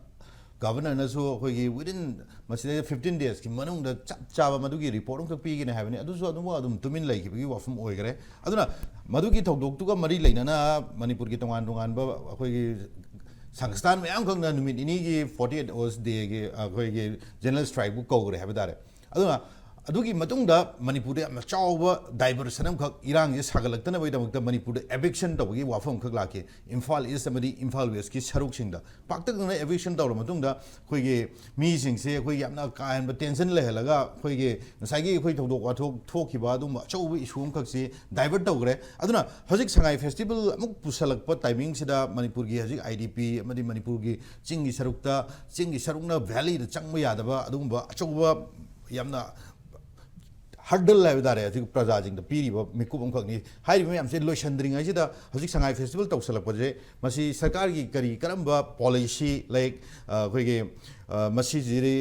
ꯒꯚꯔꯅꯔꯅꯁꯨ ꯑꯩꯈꯣꯏꯒꯤ within ꯃꯁꯤꯗꯩꯗ fifteen days ꯀꯤ ꯃꯅꯨꯡꯗ ꯆꯞ ꯆꯥꯕ ꯃꯗꯨꯒꯤ ꯔꯤꯄꯣꯔꯠ ꯑꯃꯈꯛ ꯄꯤꯒꯅꯤ ꯍꯥꯏꯕꯅꯤ꯫ ꯑꯗꯨꯁꯨ ꯑꯗꯨꯝ, ꯑꯗꯨꯝ ꯇꯨꯃꯤꯟ ꯂꯩꯈꯤꯕꯒꯤ ꯋꯥꯐꯝ ꯑꯣꯏꯈ꯭ꯔꯦ꯫ ꯑꯗꯨꯅ ꯃꯗꯨꯒꯤ ꯊꯧꯗꯣꯛꯇꯨꯒ ꯃꯔꯤ ꯂꯩꯅꯅ ꯃꯅꯤꯄꯨꯔꯒꯤ ꯇꯣꯉꯥꯟ ꯇꯣꯉꯥꯟꯕ ꯑꯩꯈꯣꯏꯒꯤ ꯁꯪꯁꯊꯥꯟ ꯃꯌꯥꯝꯈꯛꯅ ꯅꯨꯃꯤꯠ ꯅꯤꯅꯤꯒꯤ forty eight hours day ꯒꯤ ꯑꯩꯈꯣꯏꯒꯤ ꯖꯦꯅꯔꯦꯜ ꯁ꯭ꯇ꯭ꯔꯥꯏꯛꯄꯨ ꯀꯧꯈ꯭ꯔꯦ ꯍꯥꯏꯕ ꯇꯥꯔꯦ꯫ ꯑꯗꯨꯅ ꯑꯗꯨꯒꯤ ꯃꯇꯨꯡꯗ ꯃꯅꯤꯄꯨꯔꯗ ꯌꯥꯝꯅ ꯆꯥꯎꯕ ꯗꯥꯏꯚꯔꯁꯟ ꯑꯃꯈꯛ, ꯏꯔꯥꯡꯁꯦ ꯁꯥꯒꯠꯂꯛꯇꯅꯕꯒꯤꯗꯃꯛꯇ ꯃꯅꯤꯄꯨꯔꯗ ꯑꯦꯚꯤꯛꯁꯟ ꯇꯧꯕꯒꯤ ꯋꯥꯐꯝ ꯑꯃꯈꯛ ꯂꯥꯛꯈꯤ, ꯏꯝꯐꯥꯜ ꯏꯁ ꯑꯃꯗꯤ ꯏꯝꯐꯥꯜ ꯋꯦꯁꯀꯤ ꯁꯔꯨꯛꯁꯤꯡꯗ꯫ ꯄꯥꯛꯇꯛꯅꯅ ꯑꯦꯚꯤꯛꯁꯟ ꯇꯧꯔꯕ ꯃꯇꯨꯡꯗ ꯑꯩꯈꯣꯏꯒꯤ ꯃꯤꯁꯤꯡꯁꯦ ꯑꯩꯈꯣꯏꯒꯤ ꯌꯥꯝꯅ ꯀꯥ ꯍꯦꯟꯕ ꯇꯦꯟꯁꯟ ꯂꯩꯍꯜꯂꯒ, ꯑꯩꯈꯣꯏꯒꯤ ꯉꯁꯥꯏꯒꯤ ꯑꯩꯈꯣꯏ ꯊꯧꯗꯣꯛ ꯋꯥꯊꯣꯛ ꯊꯣꯛꯈꯤꯕ ꯑꯗꯨꯒꯨꯝꯕ ꯑꯆꯧꯕ ꯏꯁꯨ ꯑꯃꯈꯛꯁꯤ ꯗꯥꯏꯚꯔꯠ ꯇꯧꯈ꯭ꯔꯦ꯫ ꯑꯗꯨꯅ ꯍꯧꯖꯤꯛ ꯁꯉꯥꯏ ꯐꯦꯁꯇꯤꯚꯦꯜ ꯑꯃꯨꯛ ꯄꯨꯁꯜꯂꯛꯄ ꯇꯥꯏꯃꯤꯡꯁꯤꯗ ꯃꯅꯤꯄꯨꯔꯒꯤ ꯍꯧꯖꯤꯛ ꯑꯥꯏ ꯗꯤ ꯄꯤ ꯑꯃꯗꯤ ꯃꯅꯤꯄꯨꯔꯒꯤ ꯆꯤꯡꯒꯤ ꯁꯔꯨꯛꯇ, ꯆꯤꯡꯒꯤ ꯁꯔꯨꯛꯅ ꯚꯦꯂꯤꯗ ꯆꯪꯕ ꯌꯥꯗꯕ ꯑꯗꯨꯒꯨꯝꯕ ꯑꯆꯧꯕ ꯌꯥꯝꯅ ꯍꯔꯗꯜ ꯍꯥꯏꯕ ꯇꯥꯔꯦ, ꯍꯧꯖꯤꯛ ꯄ꯭ꯔꯖꯥꯁꯤꯡꯗ ꯄꯤꯔꯤꯕ ꯃꯤꯀꯨꯞ ꯑꯃꯈꯛꯅꯤ꯫ ꯍꯥꯏꯔꯤꯕ ꯃꯌꯥꯝꯁꯦ ꯂꯣꯏꯁꯤꯟꯗ꯭ꯔꯤꯉꯩꯁꯤꯗ ꯍꯧꯖꯤꯛ ꯁꯉꯥꯏ ꯐꯦꯁꯇꯤꯚꯦꯜ ꯇꯧꯁꯜꯂꯛꯄꯁꯦ, ꯃꯁꯤ ꯁꯔꯀꯥꯔꯒꯤ ꯀꯔꯤ ꯀꯔꯝꯕ ꯄꯣꯂꯤꯁꯤ, ꯂꯥꯏꯛ, ꯑ, ꯑꯩꯈꯣꯏꯒꯤ, ꯑ, ꯃꯁꯤꯁꯤꯗꯤ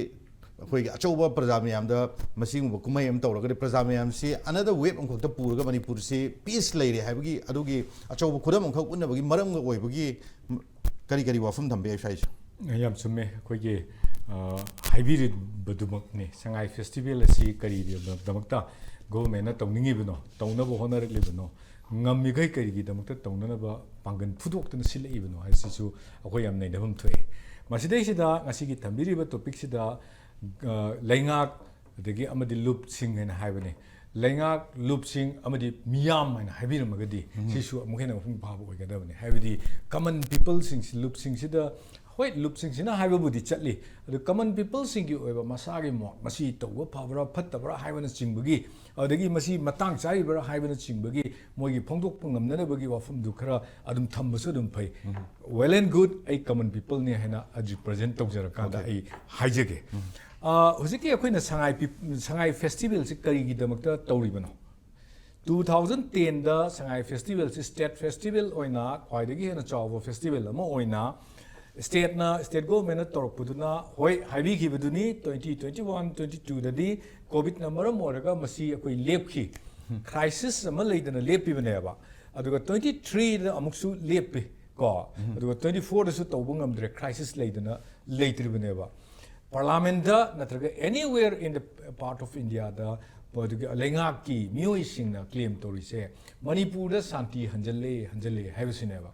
ꯑꯩꯈꯣꯏꯒꯤ ꯑꯆꯧꯕ ꯄ꯭ꯔꯖꯥ ꯃꯌꯥꯝꯗ ꯃꯁꯤꯒꯨꯝꯕ ꯀꯨꯝꯍꯩ ꯑꯃ ꯇꯧꯔꯒꯗꯤ ꯄ꯭ꯔꯖꯥ ꯃꯌꯥꯝꯁꯤ another wave ꯑꯃꯈꯛꯇ ꯄꯨꯔꯒ ꯃꯅꯤꯄꯨꯔꯁꯤ peace ꯂꯩꯔꯦ ꯍꯥꯏꯕꯒꯤ ꯑꯗꯨꯒꯤ ꯑꯆꯧꯕ ꯈꯨꯗꯝ ꯑꯃꯈꯛ ꯎꯠꯅꯕꯒꯤ ꯃꯔꯝꯒ ꯑꯣꯏꯕꯒꯤ ꯀꯔꯤ ꯀꯔꯤ ꯋꯥꯐꯝ ꯊꯝꯕ ꯌꯥꯏ ꯁ꯭ꯋꯥꯏꯁꯦ? ꯌꯥꯝ ꯆꯨꯝꯃꯦ꯫ ꯑꯩꯈꯣꯏꯒꯤ ꯑ, ꯍꯥꯏꯕꯤꯔꯤꯕꯗꯨꯃꯛꯅꯤ꯫ ꯁꯉꯥꯏ ꯐꯦꯁꯇꯤꯚꯦꯜ ꯑꯁꯤ ꯀꯔꯤꯒꯤꯗꯃꯛꯇ ꯒꯣꯚꯔꯟꯃꯦꯟꯠꯅ ꯇꯧꯅꯤꯡꯉꯤꯕꯅꯣ, ꯇꯧꯅꯕ ꯍꯣꯠꯅꯔꯛꯂꯤꯕꯅꯣ, ꯉꯝꯃꯤꯈꯩ ꯀꯔꯤꯒꯤꯗꯃꯛꯇ ꯇꯧꯅꯅꯕ ꯄꯥꯡꯒꯜ ꯐꯨꯗꯣꯛꯇꯨꯅ ꯁꯤꯜꯂꯛꯏꯕꯅꯣ ꯍꯥꯏꯁꯤꯁꯨ ꯑꯩꯈꯣꯏ ꯌꯥꯝ ꯅꯩꯅꯐꯝ ꯊꯣꯛꯑꯦ꯫ ꯃꯁꯤꯗꯩꯁꯤꯗ ꯉꯁꯤꯒꯤ ꯊꯝꯕꯤꯔꯤꯕ ꯇꯣꯄꯤꯛꯁꯤꯗ ꯑ, ꯂꯩꯉꯥꯛ ꯑꯗꯒꯤ ꯑꯃꯗꯤ ꯂꯨꯞꯁꯤꯡ ꯍꯥꯏꯅ ꯍꯥꯏꯕꯅꯤ꯫ ꯂꯩꯉꯥꯛ, ꯂꯨꯞꯁꯤꯡ ꯑꯃꯗꯤ ꯃꯤꯌꯥꯝ ꯍꯥꯏꯅ ꯍꯥꯏꯕꯤꯔꯝꯃꯒꯗꯤ ꯁꯤꯁꯨ ꯑꯃꯨꯛ ꯍꯦꯟꯅ ꯃꯄꯨꯡ ꯐꯥꯕ ꯑꯣꯏꯒꯗꯕꯅꯤ꯫ ꯍꯥꯏꯕꯗꯤ ꯀꯃꯟ ꯄꯤꯄꯜꯁꯤꯡꯁꯤ, ꯂꯨꯞꯁꯤꯡꯁꯤꯗ, ꯍꯣꯏ, ꯂꯨꯞꯁꯤꯡꯁꯤꯅ ꯍꯥꯏꯕꯕꯨꯗꯤ ꯆꯠꯂꯤ, ꯑꯗꯨ ꯀꯃꯟ ꯄꯤꯄꯜꯁꯤꯡꯒꯤ ꯑꯣꯏꯕ ꯃꯁꯥꯒꯤ ꯃꯣꯠ, ꯃꯁꯤ ꯇꯧꯕ ꯐꯕ꯭ꯔꯥ ꯐꯠꯇꯕ꯭ꯔꯥ ꯍꯥꯏꯕꯅꯆꯤꯡꯕꯒꯤ, ꯑꯗꯒꯤ ꯃꯁꯤ ꯃꯇꯥꯡ ꯆꯥꯔꯤꯕ꯭ꯔꯥ ꯍꯥꯏꯕꯅꯆꯤꯡꯕꯒꯤ ꯃꯣꯏꯒꯤ ꯐꯣꯡꯗꯣꯛꯄ ꯉꯝꯅꯅꯕꯒꯤ ꯋꯥꯐꯝꯗꯨ ꯈꯔ ꯑꯗꯨꯝ ꯊꯝꯕꯁꯨ ꯑꯗꯨꯝ ꯐꯩ꯫ Well and good, ꯑꯩ ꯀꯃꯟ ꯄꯤꯄꯜꯅꯤ ꯍꯥꯏꯅ represent ꯇꯧꯖꯔꯀꯥꯟꯗ ꯑꯩ ꯍꯥꯏꯖꯒꯦ꯫ ꯑ, ꯍꯧꯖꯤꯛꯀꯤ ꯑꯩꯈꯣꯏꯅ ꯁꯉꯥꯏ ꯄꯤ-, ꯁꯉꯥꯏ ꯐꯦꯁꯇꯤꯚꯦꯜꯁꯤ ꯀꯔꯤꯒꯤꯗꯃꯛꯇ ꯇꯧꯔꯤꯕꯅꯣ? Two thousand ten ꯗ ꯁꯉꯥꯏ ꯐꯦꯁꯇꯤꯚꯦꯜꯁꯤ ꯁ꯭ꯇꯦꯠ ꯐꯦꯁꯇꯤꯚꯦꯜ ꯑꯣꯏꯅ ꯈ꯭ꯋꯥꯏꯗꯒꯤ ꯍꯦꯟꯅ ꯆꯥꯎꯕ ꯐꯦꯁꯇꯤꯚꯦꯜ ꯑꯃ ꯑꯣꯏꯅ ꯁ꯭ꯇꯦꯠꯅ, ꯁ꯭ꯇꯦꯠ ꯒꯣꯚꯔꯟꯃꯦꯟꯠꯅ ꯇꯧꯔꯛꯄꯗꯨꯅ, ꯍꯣꯏ, ꯍꯥꯏꯕꯤꯈꯤꯕꯗꯨꯅꯤ, twenty twenty one twenty two ꯗꯗꯤ ꯀꯣꯚꯤꯗꯅ ꯃꯔꯝ ꯑꯣꯏꯔꯒ ꯃꯁꯤ ꯑꯩꯈꯣꯏ ꯂꯦꯞꯈꯤ꯫ ꯈ꯭ꯔꯥꯏꯁꯤꯁ ꯑꯃ ꯂꯩꯗꯅ ꯂꯦꯞꯄꯤꯕꯅꯦꯕ꯫ ꯑꯗꯨꯒ twenty three ꯗ ꯑꯃꯨꯛꯁꯨ ꯂꯦꯞꯄꯤ ꯀꯣ꯫ ꯑꯗꯨꯒ twenty four ꯗꯁꯨ ꯇꯧꯕ ꯉꯝꯗ꯭ꯔꯦ, ꯈ꯭ꯔꯥꯏꯁꯤꯁ ꯂꯩꯗꯅ ꯂꯩꯇ꯭ꯔꯤꯕꯅꯦꯕ꯫ ꯄꯥꯔꯂꯥꯃꯦꯟꯠꯇ ꯅꯠꯇ꯭ꯔꯒ anywhere in the part of India ꯗ ꯑꯗꯨꯒꯤ ꯂꯩꯉꯥꯛꯀꯤ ꯃꯤꯑꯣꯏꯁꯤꯡꯅ ꯀ꯭ꯂꯦꯝ ꯇꯧꯔꯤꯁꯦ ꯃꯅꯤꯄꯨꯔꯗ ꯁꯥꯟꯇꯤ ꯍꯟꯖꯜꯂꯦ, ꯍꯟꯖꯜꯂꯦ ꯍꯥꯏꯕꯁꯤꯅꯦꯕ꯫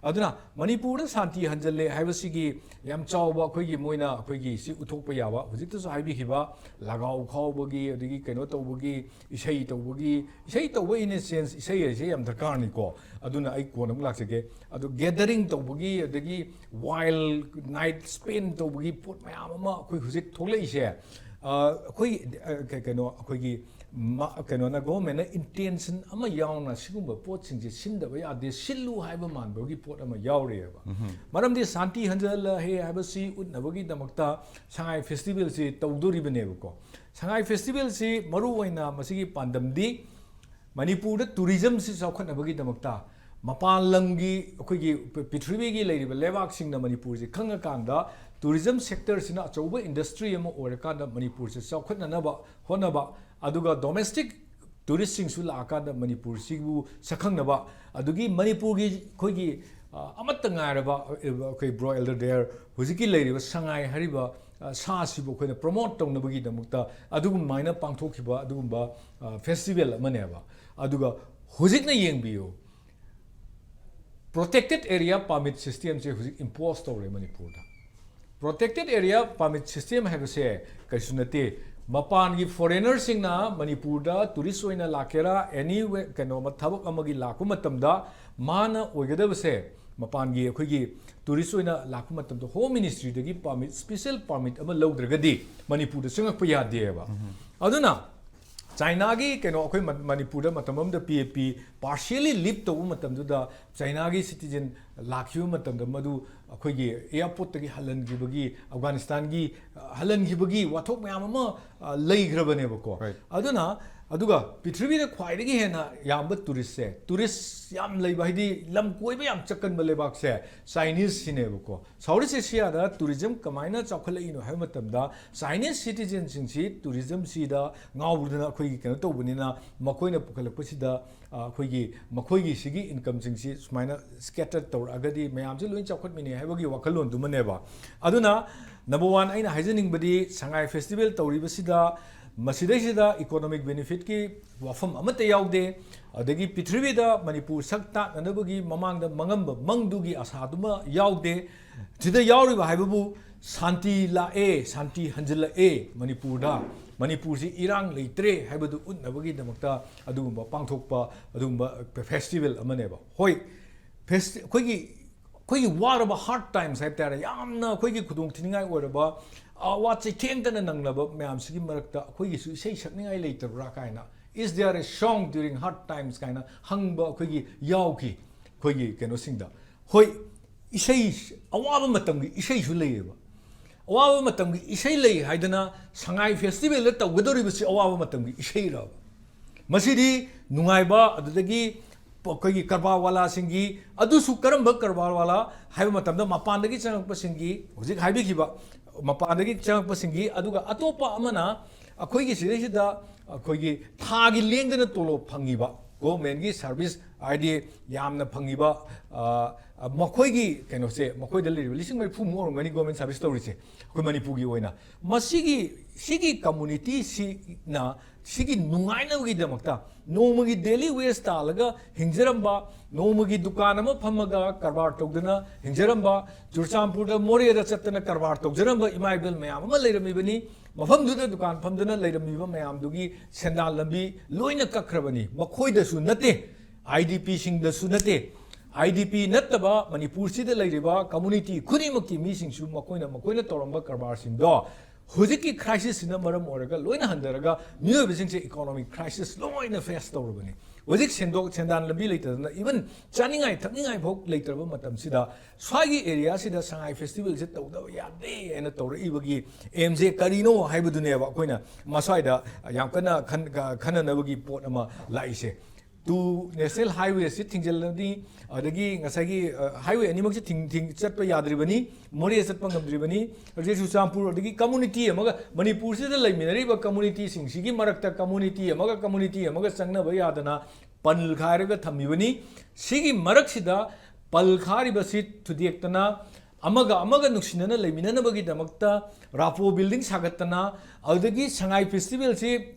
ꯑꯗꯨꯅ ꯃꯅꯤꯄꯨꯔꯗ ꯁꯥꯟꯇꯤ ꯍꯟꯖꯜꯂꯦ ꯍꯥꯏꯕꯁꯤꯒꯤ ꯌꯥꯝ ꯆꯥꯎꯕ ꯑꯩꯈꯣꯏꯒꯤ, ꯃꯣꯏꯅ ꯑꯩꯈꯣꯏꯒꯤ ꯁꯤ ꯎꯠꯊꯣꯛꯄ ꯌꯥꯕ, ꯍꯧꯖꯤꯛꯇꯁꯨ ꯍꯥꯏꯕꯤꯈꯤꯕ ꯂꯒꯥꯎ ꯈꯥꯎꯕꯒꯤ, ꯑꯗꯒꯤ ꯀꯩꯅꯣ ꯇꯧꯕꯒꯤ, ꯏꯁꯩ ꯇꯧꯕꯒꯤ, ꯏꯁꯩ ꯇꯧꯕ in a sense, ꯏꯁꯩ ꯍꯥꯏꯁꯦ ꯌꯥꯝ ꯗꯔꯀꯥꯔꯅꯤꯀꯣ꯫ ꯑꯗꯨꯅ ꯑꯩ ꯀꯣꯟꯅ ꯑꯃꯨꯛ ꯂꯥꯛꯆꯒꯦ꯫ ꯑꯗꯣ gathering ꯇꯧꯕꯒꯤ, ꯑꯗꯒꯤ wild night spend ꯇꯧꯕꯒꯤ ꯄꯣꯠ ꯃꯌꯥꯝ ꯑꯃ ꯑꯩꯈꯣꯏ ꯍꯧꯖꯤꯛ ꯊꯣꯛꯂꯛꯏꯁꯦ, ꯑ, ꯑꯩꯈꯣꯏ, ꯑ, ꯀ-, ꯀꯩꯅꯣ, ꯑꯩꯈꯣꯏꯒꯤ ꯃ-, ꯀꯩꯅꯣꯅ, ꯒꯣꯚꯔꯟꯃꯦꯟꯠꯅ intention ꯑꯃ ꯌꯥꯎꯅ ꯁꯤꯒꯨꯝꯕ ꯄꯣꯠꯁꯤꯡꯁꯦ ꯁꯤꯟꯗꯕ ꯌꯥꯗꯦ, ꯁꯤꯜꯂꯨ ꯍꯥꯏꯕ ꯃꯥꯟꯕꯒꯤ ꯄꯣꯠ ꯑꯃ ꯌꯥꯎꯔꯤꯑꯕ꯫ ꯃꯔꯝꯗꯤ ꯁꯥꯟꯇꯤ ꯍꯟꯖꯜꯂꯦ ꯍꯥꯏꯕꯁꯤ ꯎꯠꯅꯕꯒꯤꯗꯃꯛꯇ ꯁꯉꯥꯏ ꯐꯦꯁꯇꯤꯚꯦꯜꯁꯤ ꯇꯧꯗꯣꯔꯤꯕꯅꯦꯕꯀꯣ꯫ ꯁꯉꯥꯏ ꯐꯦꯁꯇꯤꯚꯦꯜꯁꯤ ꯃꯔꯨꯑꯣꯏꯅ ꯃꯁꯤꯒꯤ ꯄꯥꯟꯗꯝꯗꯤ ꯃꯅꯤꯄꯨꯔꯗ ꯇꯨꯔꯤꯖꯝꯁꯤ ꯆꯥꯎꯈꯠꯅꯕꯒꯤꯗꯃꯛꯇ, ꯃꯄꯥꯟ ꯂꯝꯒꯤ, ꯑꯩꯈꯣꯏꯒꯤ ꯄ꯭ꯔꯤꯊꯤꯕꯤꯒꯤ ꯂꯩꯔꯤꯕ ꯂꯩꯕꯥꯛꯁꯤꯡꯅ ꯃꯅꯤꯄꯨꯔꯁꯦ ꯈꯪꯉꯀꯥꯟꯗ, ꯇꯨꯔꯤꯖꯝ ꯁꯦꯛꯇꯔꯁꯤꯅ ꯑꯆꯧꯕ ꯏꯟꯗꯁꯇ꯭ꯔꯤ ꯑꯃ ꯑꯣꯏꯔꯀꯥꯟꯗ ꯃꯅꯤꯄꯨꯔꯁꯦ ꯆꯥꯎꯈꯠꯅꯅꯕ ꯍꯣꯠꯅꯕ, ꯑꯗꯨꯒ ꯗꯣꯃꯦꯁꯇꯤꯛ ꯇꯨꯔꯤꯁꯁꯤꯡꯁꯨ ꯂꯥꯛꯑꯀꯥꯟꯗ ꯃꯅꯤꯄꯨꯔꯁꯤꯕꯨ ꯁꯛꯈꯪꯅꯕ, ꯑꯗꯨꯒꯤ ꯃꯅꯤꯄꯨꯔꯒꯤ ꯑꯩꯈꯣꯏꯒꯤ, ꯑ, ꯑꯃꯠꯇ ꯉꯥꯏꯔꯕ, ꯑ, ꯑꯩꯈꯣꯏ ꯕ꯭ꯔꯣ ꯑꯦꯜꯗꯔ ꯗꯦꯌꯔ, ꯍꯧꯖꯤꯛꯀꯤ ꯂꯩꯔꯤꯕ ꯁꯉꯥꯏ ꯍꯥꯏꯔꯤꯕ, ꯑ, ꯁꯥꯁꯤꯕꯨ ꯑꯩꯈꯣꯏꯅ ꯄ꯭ꯔꯣꯃꯣꯠ ꯇꯧꯅꯕꯒꯤꯗꯃꯛꯇ ꯑꯗꯨꯒꯨꯝꯃꯥꯏꯅ ꯄꯥꯡꯊꯣꯛꯈꯤꯕ ꯑꯗꯨꯒꯨꯝꯕ, ꯑ, ꯐꯦꯁꯇꯤꯚꯦꯜ ꯑꯃꯅꯦꯕ꯫ ꯑꯗꯨꯒ ꯍꯧꯖꯤꯛꯅ ꯌꯦꯡꯕꯤꯌꯨ, ꯄ꯭ꯔꯣꯇꯦꯛꯇꯦꯠ ꯑꯦꯔꯤꯌꯥ ꯄꯥꯔꯃꯤꯠ ꯁꯤꯁꯇꯦꯝꯁꯦ ꯍꯧꯖꯤꯛ ꯏꯝꯄꯣꯁ ꯇꯧꯔꯦ ꯃꯅꯤꯄꯨꯔꯗ꯫ ꯄ꯭ꯔꯣꯇꯦꯛꯇꯦꯠ ꯑꯦꯔꯤꯌꯥ ꯄꯥꯔꯃꯤꯠ ꯁꯤꯁꯇꯦꯝ ꯍꯥꯏꯕꯁꯦ ꯀꯩꯁꯨ ꯅꯠꯇꯦ, ꯃꯄꯥꯟꯒꯤ ꯐꯣꯔꯦꯅꯔꯁꯤꯡꯅ ꯃꯅꯤꯄꯨꯔꯗ ꯇꯨꯔꯤꯁ ꯑꯣꯏꯅ ꯂꯥꯛꯀꯦꯔꯥ, ꯑꯦꯅꯤ ꯀꯩꯅꯣ ꯊꯕꯛ ꯑꯃꯒꯤ ꯂꯥꯛꯄ ꯃꯇꯝꯗ ꯃꯥꯅ ꯑꯣꯏꯒꯗꯕꯁꯦ, ꯃꯄꯥꯟꯒꯤ ꯑꯩꯈꯣꯏꯒꯤ ꯇꯨꯔꯤꯁ ꯑꯣꯏꯅ ꯂꯥꯛꯄ ꯃꯇꯝꯗ ꯍꯣꯝ ꯃꯤꯅꯤꯁꯇ꯭ꯔꯤꯗꯒꯤ ꯄꯥꯔꯃꯤꯠ, ꯁ꯭ꯄꯤꯁꯦꯜ ꯄꯥꯔꯃꯤꯠ ꯑꯃ ꯂꯧꯗ꯭ꯔꯒꯗꯤ ꯃꯅꯤꯄꯨꯔꯗ ꯆꯪꯉꯛꯄ ꯌꯥꯗꯦꯕ꯫ ꯑꯗꯨꯅ ꯆꯥꯏꯅꯥꯒꯤ ꯀꯩꯅꯣ, ꯑꯩꯈꯣꯏ ꯃ-, ꯃꯅꯤꯄꯨꯔꯗ ꯃꯇꯝ ꯑꯃꯗ ꯄꯤ ꯑꯦ ꯄꯤ ꯄꯥꯔꯁꯤꯌꯦꯂꯤ ꯂꯤꯐ ꯇꯧꯕ ꯃꯇꯝꯗꯨꯗ ꯆꯥꯏꯅꯥꯒꯤ ꯁꯤꯇꯤꯖꯦꯟ ꯂꯥꯛꯈꯤꯕ ꯃꯇꯝꯗ ꯃꯗꯨ ꯑꯩꯈꯣꯏꯒꯤ ꯑꯦꯌꯥꯔꯄꯣꯔꯠꯇꯒꯤ ꯍꯜꯍꯟꯈꯤꯕꯒꯤ, ꯑꯐꯒꯥꯅꯤꯁꯇꯥꯟꯒꯤ, ꯑ, ꯍꯜꯍꯟꯈꯤꯕꯒꯤ ꯋꯥꯊꯣꯛ ꯃꯌꯥꯝ ꯑꯃ, ꯑ, ꯂꯩꯈ꯭ꯔꯕꯅꯦꯕꯀꯣ꯫ Right. ꯑꯗꯨꯅ, ꯑꯗꯨꯒ ꯄ꯭ꯔꯤꯊꯤꯕꯤꯗ ꯈ꯭ꯋꯥꯏꯗꯒꯤ ꯍꯦꯟꯅ ꯌꯥꯝꯕ ꯇꯨꯔꯤꯁꯁꯦ, ꯇꯨꯔꯤꯁ ꯌꯥꯝ ꯂꯩꯕ, ꯍꯥꯏꯗꯤ ꯂꯝ ꯀꯣꯏꯕ ꯌꯥꯝ ꯆꯠꯀꯟꯕ ꯂꯩꯕꯥꯛꯁꯦ ꯆꯥꯏꯅꯤꯁꯁꯤꯅꯦꯕꯀꯣ꯫ ꯁꯥꯎꯠ ꯏꯁ ꯑꯦꯁꯤꯌꯥꯗ ꯇꯨꯔꯤꯖꯝ ꯀꯃꯥꯏꯅ ꯆꯥꯎꯈꯠꯂꯛꯏꯅꯣ ꯍꯥꯏꯕ ꯃꯇꯝꯗ, ꯆꯥꯏꯅꯤꯁ ꯁꯤꯇꯤꯖꯦꯟꯁꯤꯡꯁꯤ ꯇꯨꯔꯤꯖꯝꯁꯤꯗ ꯉꯥꯎꯗꯅ ꯑꯩꯈꯣꯏꯒꯤ ꯀꯩꯅꯣ ꯇꯧꯕꯅꯤꯅ, ꯃꯈꯣꯏꯅ ꯄꯨꯈꯠꯂꯛꯄꯁꯤꯗ, ꯑ, ꯑꯩꯈꯣꯏꯒꯤ, ꯃꯈꯣꯏꯒꯤ ꯁꯤꯒꯤ ꯏꯟꯀꯝꯁꯤꯡꯁꯤ ꯁꯨꯃꯥꯏꯅ ꯁ꯭ꯀꯦꯇꯔ ꯇꯧꯔꯛꯑꯒꯗꯤ ꯃꯌꯥꯝꯁꯤ ꯂꯣꯏ ꯆꯥꯎꯈꯠꯃꯤꯟꯅꯩ ꯍꯥꯏꯕꯒꯤ ꯋꯥꯈꯜꯂꯣꯟꯗꯨꯃꯅꯦꯕ꯫ ꯑꯗꯨꯅ, ꯅꯝꯕꯔ ꯋꯥꯟ, ꯑꯩꯅ ꯍꯥꯏꯖꯅꯤꯡꯕꯗꯤ, ꯁꯉꯥꯏ ꯐꯦꯁꯇꯤꯚꯦꯜ ꯇꯧꯔꯤꯕꯁꯤꯗ, ꯃꯁꯤꯗꯩꯁꯤꯗ ꯏꯀꯣꯅꯣꯃꯤꯛ ꯕꯦꯅꯤꯐꯤꯠꯀꯤ ꯋꯥꯐꯝ ꯑꯃꯠꯇ ꯌꯥꯎꯗꯦ, ꯑꯗꯒꯤ ꯄ꯭ꯔꯤꯊꯤꯕꯤꯗ ꯃꯅꯤꯄꯨꯔ ꯁꯛ ꯇꯥꯛꯅꯅꯕꯒꯤ ꯃꯃꯥꯡꯗ ꯃꯪꯉꯝꯕ ꯃꯪꯗꯨꯒꯤ ꯑꯁꯥꯗꯨꯃ ꯌꯥꯎꯗꯦ꯫ ꯁꯤꯗ ꯌꯥꯎꯔꯤꯕ ꯍꯥꯏꯕꯕꯨ ꯁꯥꯟꯇꯤ ꯂꯥꯛꯑꯦ, ꯁꯥꯟꯇꯤ ꯍꯟꯖꯤꯜꯂꯛꯑꯦ ꯃꯅꯤꯄꯨꯔꯗ, ꯃꯅꯤꯄꯨꯔꯁꯤ ꯏꯔꯥꯡ ꯂꯩꯇ꯭ꯔꯦ ꯍꯥꯏꯕꯗꯨ ꯎꯠꯅꯕꯒꯤꯗꯃꯛꯇ ꯑꯗꯨꯒꯨꯝꯕ ꯄꯥꯡꯊꯣꯛꯄ, ꯑꯗꯨꯒꯨꯝꯕ ꯐꯦꯁꯇꯤꯚꯦꯜ ꯑꯃꯅꯦꯕ꯫ ꯍꯣꯏ, ꯐꯦꯁ-, ꯑꯩꯈꯣꯏꯒꯤ, ꯑꯩꯈꯣꯏꯒꯤ ꯋꯥꯔꯕ ꯍꯥꯔꯠ ꯇꯥꯏꯝꯁ ꯍꯥꯏꯕ ꯇꯥꯔꯦ, ꯌꯥꯝꯅ ꯑꯩꯈꯣꯏꯒꯤ ꯈꯨꯗꯣꯡ ꯊꯤꯅꯤꯡꯉꯥꯏ ꯑꯣꯏꯔꯕ, ꯑꯋꯥ ꯆꯩꯊꯦꯡꯗꯅ ꯅꯪꯂꯕ ꯃꯌꯥꯝꯁꯤꯒꯤ ꯃꯔꯛꯇ ꯑꯩꯈꯣꯏꯒꯤꯁꯨ ꯏꯁꯩ ꯁꯛꯅꯤꯡꯉꯥꯏ ꯂꯩꯇꯕ꯭ꯔꯥ ꯀꯥꯏꯅ, "Is there a song during hard times?" ꯀꯥꯏꯅ ꯍꯪꯕ ꯑꯩꯈꯣꯏꯒꯤ ꯌꯥꯎꯈꯤ, ꯑꯩꯈꯣꯏꯒꯤ ꯀꯩꯅꯣꯁꯤꯡꯗ꯫ ꯍꯣꯏ, ꯏꯁꯩ, ꯑꯋꯥꯕ ꯃꯇꯝꯒꯤ ꯏꯁꯩꯁꯨ ꯂꯩꯌꯦꯕ꯫ ꯑꯋꯥꯕ ꯃꯇꯝꯒꯤ ꯏꯁꯩ ꯂꯩ ꯍꯥꯏꯗꯅ ꯁꯉꯥꯏ ꯐꯦꯁꯇꯤꯚꯦꯜꯗ ꯇꯧꯒꯗꯧꯔꯤꯕꯁꯤ ꯑꯋꯥꯕ ꯃꯇꯝꯒꯤ ꯏꯁꯩꯔꯕ? ꯃꯁꯤꯗꯤ ꯅꯨꯡꯉꯥꯏꯕ, ꯑꯗꯨꯗꯒꯤ ꯑꯩꯈꯣꯏꯒꯤ ꯀꯔꯕꯥꯔ ꯋꯥꯂꯥꯁꯤꯡꯒꯤ, ꯑꯗꯨꯁꯨ ꯀꯔꯝꯕ ꯀꯔꯕꯥꯔ ꯋꯥꯂꯥ ꯍꯥꯏꯕ ꯃꯇꯝꯗ ꯃꯄꯥꯟꯗꯒꯤ ꯆꯪꯉꯛꯄꯁꯤꯡꯒꯤ, ꯍꯧꯖꯤꯛ ꯍꯥꯏꯕꯤꯈꯤꯕ ꯃꯄꯥꯟꯗꯒꯤ ꯆꯪꯉꯛꯄꯁꯤꯡꯒꯤ, ꯑꯗꯨꯒ ꯑꯇꯣꯞꯄ ꯑꯃꯅ ꯑꯩꯈꯣꯏꯒꯤ ꯁꯤꯗꯩꯁꯤꯗ ꯑꯩꯈꯣꯏꯒꯤ ꯊꯥꯒꯤ ꯂꯦꯡꯗꯅ ꯇꯣꯂꯣꯞ ꯐꯪꯉꯤꯕ, ꯒꯣꯔꯃꯦꯟꯒꯤ ꯁꯥꯔꯚꯤꯁ ꯍꯥꯏꯗꯤ ꯌꯥꯝꯅ ꯐꯪꯉꯤꯕ, ꯑ, ꯑ, ꯃꯈꯣꯏꯒꯤ ꯀꯩꯅꯣꯁꯦ, ꯃꯈꯣꯏꯗ ꯂꯩꯔꯤꯕ ꯂꯤꯁꯤꯡ ꯃꯔꯤꯐꯨꯃꯨꯛ ꯑꯣꯏꯔꯝꯒꯅꯤ ꯒꯣꯔꯃꯦꯟ ꯁꯥꯔꯚꯤꯁ ꯇꯧꯔꯤꯁꯦ ꯑꯩꯈꯣꯏ ꯃꯅꯤꯄꯨꯔꯒꯤ ꯑꯣꯏꯅ꯫ ꯃꯁꯤꯒꯤ, ꯁꯤꯒꯤ ꯀꯝꯃꯨꯅꯤꯇꯤꯁꯤꯅ ꯁꯤꯒꯤ ꯅꯨꯡꯉꯥꯏꯅꯕꯒꯤꯗꯃꯛꯇ ꯅꯣꯡꯃꯒꯤ ꯗꯦꯂꯤ ꯋꯦꯖ ꯇꯥꯜꯂꯒ ꯍꯤꯡꯖꯔꯝꯕ, ꯅꯣꯡꯃꯒꯤ ꯗꯨꯀꯥꯟ ꯑꯃ ꯐꯝꯃꯒ ꯀꯔꯕꯥꯔ ꯇꯧꯗꯅ ꯍꯤꯡꯖꯔꯝꯕ, ꯆꯨꯔꯆꯥꯟꯄꯨꯔꯗ ꯃꯣꯔꯦꯗ ꯆꯠꯇꯅ ꯀꯔꯕꯥꯔ ꯇꯧꯖꯔꯝꯕ ꯏꯃꯥ ꯏꯕꯦꯜ ꯃꯌꯥꯝ ꯑꯃ ꯂꯩꯔꯝꯃꯤꯕꯅꯤ꯫ ꯃꯐꯝꯗꯨꯗ ꯗꯨꯀꯥꯟ ꯐꯝꯗꯨꯅ ꯂꯩꯔꯝꯃꯤꯕ ꯃꯌꯥꯝꯗꯨꯒꯤ ꯁꯦꯟꯗꯥꯟ ꯂꯝꯕꯤ ꯂꯣꯏꯅ ꯀꯛꯈ꯭ꯔꯕꯅꯤ꯫ ꯃꯈꯣꯏꯗꯁꯨ ꯅꯠꯇꯦ, ꯑꯥꯏ ꯗꯤ ꯄꯤꯁꯤꯡꯗꯁꯨ ꯅꯠꯇꯦ, ꯑꯥꯏ ꯗꯤ ꯄꯤ ꯅꯠꯇꯕ ꯃꯅꯤꯄꯨꯔꯁꯤꯗ ꯂꯩꯔꯤꯕ ꯀꯝꯃꯨꯅꯤꯇꯤ ꯈꯨꯗꯤꯡꯃꯛꯀꯤ ꯃꯤꯁꯤꯡꯁꯨ ꯃꯈꯣꯏꯅ, ꯃꯈꯣꯏꯅ ꯇꯧꯔꯝꯕ ꯀꯔꯕꯥꯔꯁꯤꯡꯗꯣ ꯍꯧꯖꯤꯛꯀꯤ ꯀ꯭ꯔꯥꯏꯁꯤꯁꯁꯤꯅ ꯃꯔꯝ ꯑꯣꯏꯔꯒ ꯂꯣꯏꯅ ꯍꯟꯊꯔꯒ ꯃꯤꯑꯣꯏꯕꯁꯤꯡꯁꯦ ꯏꯀꯣꯅꯣꯃꯤꯛ ꯀ꯭ꯔꯥꯏꯁꯤꯁ ꯂꯣꯏꯅ ꯐꯦꯁ ꯇꯧꯔꯕꯅꯤ꯫ ꯍꯧꯖꯤꯛ ꯁꯦꯟꯗꯣꯛ, ꯁꯦꯟꯗꯥꯟ ꯂꯝꯕꯤ ꯂꯩꯇꯗꯅ, ꯏꯚꯟ ꯆꯥꯅꯤꯡꯉꯥꯏ ꯊꯛꯅꯤꯡꯉꯥꯏ ꯐꯥꯎ ꯂꯩꯇ꯭ꯔꯕ ꯃꯇꯝꯁꯤꯗ ꯁ꯭ꯋꯥꯏꯒꯤ ꯑꯦꯔꯤꯌꯥꯁꯤꯗ ꯁꯉꯥꯏ ꯐꯦꯁꯇꯤꯚꯦꯜꯁꯦ ꯇꯧꯗꯕ ꯌꯥꯗꯦ ꯍꯥꯏꯅ ꯇꯧꯔꯛꯏꯕꯒꯤ ꯑꯦꯝꯁꯦ ꯀꯔꯤꯅꯣ ꯍꯥꯏꯕꯗꯨꯅꯦꯕ ꯑꯩꯈꯣꯏꯅ ꯃꯁ꯭ꯋꯥꯏꯗ ꯌꯥꯝ ꯀꯟꯅ ꯈꯟ-, ꯈꯟꯅꯅꯕꯒꯤ ꯄꯣꯠ ꯑꯃ ꯂꯥꯛꯏꯁꯦ꯫ ꯇꯨ ꯅꯦꯁꯅꯦꯜ ꯍꯥꯏꯋꯦꯁꯤ ꯊꯤꯡꯖꯤꯜꯂꯅꯤ, ꯑꯗꯒꯤ ꯉꯁꯥꯏꯒꯤ, ꯑ, ꯍꯥꯏꯋꯦ ꯑꯅꯤꯃꯛꯁꯤ ꯊꯤꯡ-, ꯊꯤꯡ-, ꯆꯠꯄ ꯌꯥꯗ꯭ꯔꯤꯕꯅꯤ, ꯃꯣꯔꯦ ꯆꯠꯄ ꯉꯝꯗ꯭ꯔꯤꯕꯅꯤ, ꯍꯧꯖꯤꯛ ꯆꯨꯔꯆꯥꯟꯄꯨꯔ, ꯑꯗꯒꯤ ꯀꯝꯃꯨꯅꯤꯇꯤ ꯑꯃꯒ, ꯃꯅꯤꯄꯨꯔꯁꯤꯗ ꯂꯩꯃꯤꯟꯅꯔꯤꯕ ꯀꯝꯃꯨꯅꯤꯇꯤꯁꯤꯡꯁꯤꯒꯤ ꯃꯔꯛꯇ ꯀꯝꯃꯨꯅꯤꯇꯤ ꯑꯃꯒ ꯀꯝꯃꯨꯅꯤꯇꯤ ꯑꯃꯒ ꯆꯪꯅꯕ ꯌꯥꯗꯅ ꯄꯟ ꯈꯥꯏꯔꯒ ꯊꯝꯃꯤꯕꯅꯤ꯫ ꯁꯤꯒꯤ ꯃꯔꯛꯁꯤꯗ ꯄꯜ ꯈꯥꯔꯤꯕꯁꯤ ꯊꯨꯗꯦꯛꯇꯅ ꯑꯃꯒ ꯑꯃꯒ ꯅꯨꯡꯁꯤꯅꯅ ꯂꯩꯃꯤꯟꯅꯅꯕꯒꯤꯗꯃꯛꯇ ꯔꯥꯄꯣ ꯕꯤꯜꯗꯤꯡ ꯁꯥꯒꯠꯇꯅ, ꯑꯗꯨꯗꯒꯤ ꯁꯉꯥꯏ ꯐꯦꯁꯇꯤꯚꯦꯜꯁꯤ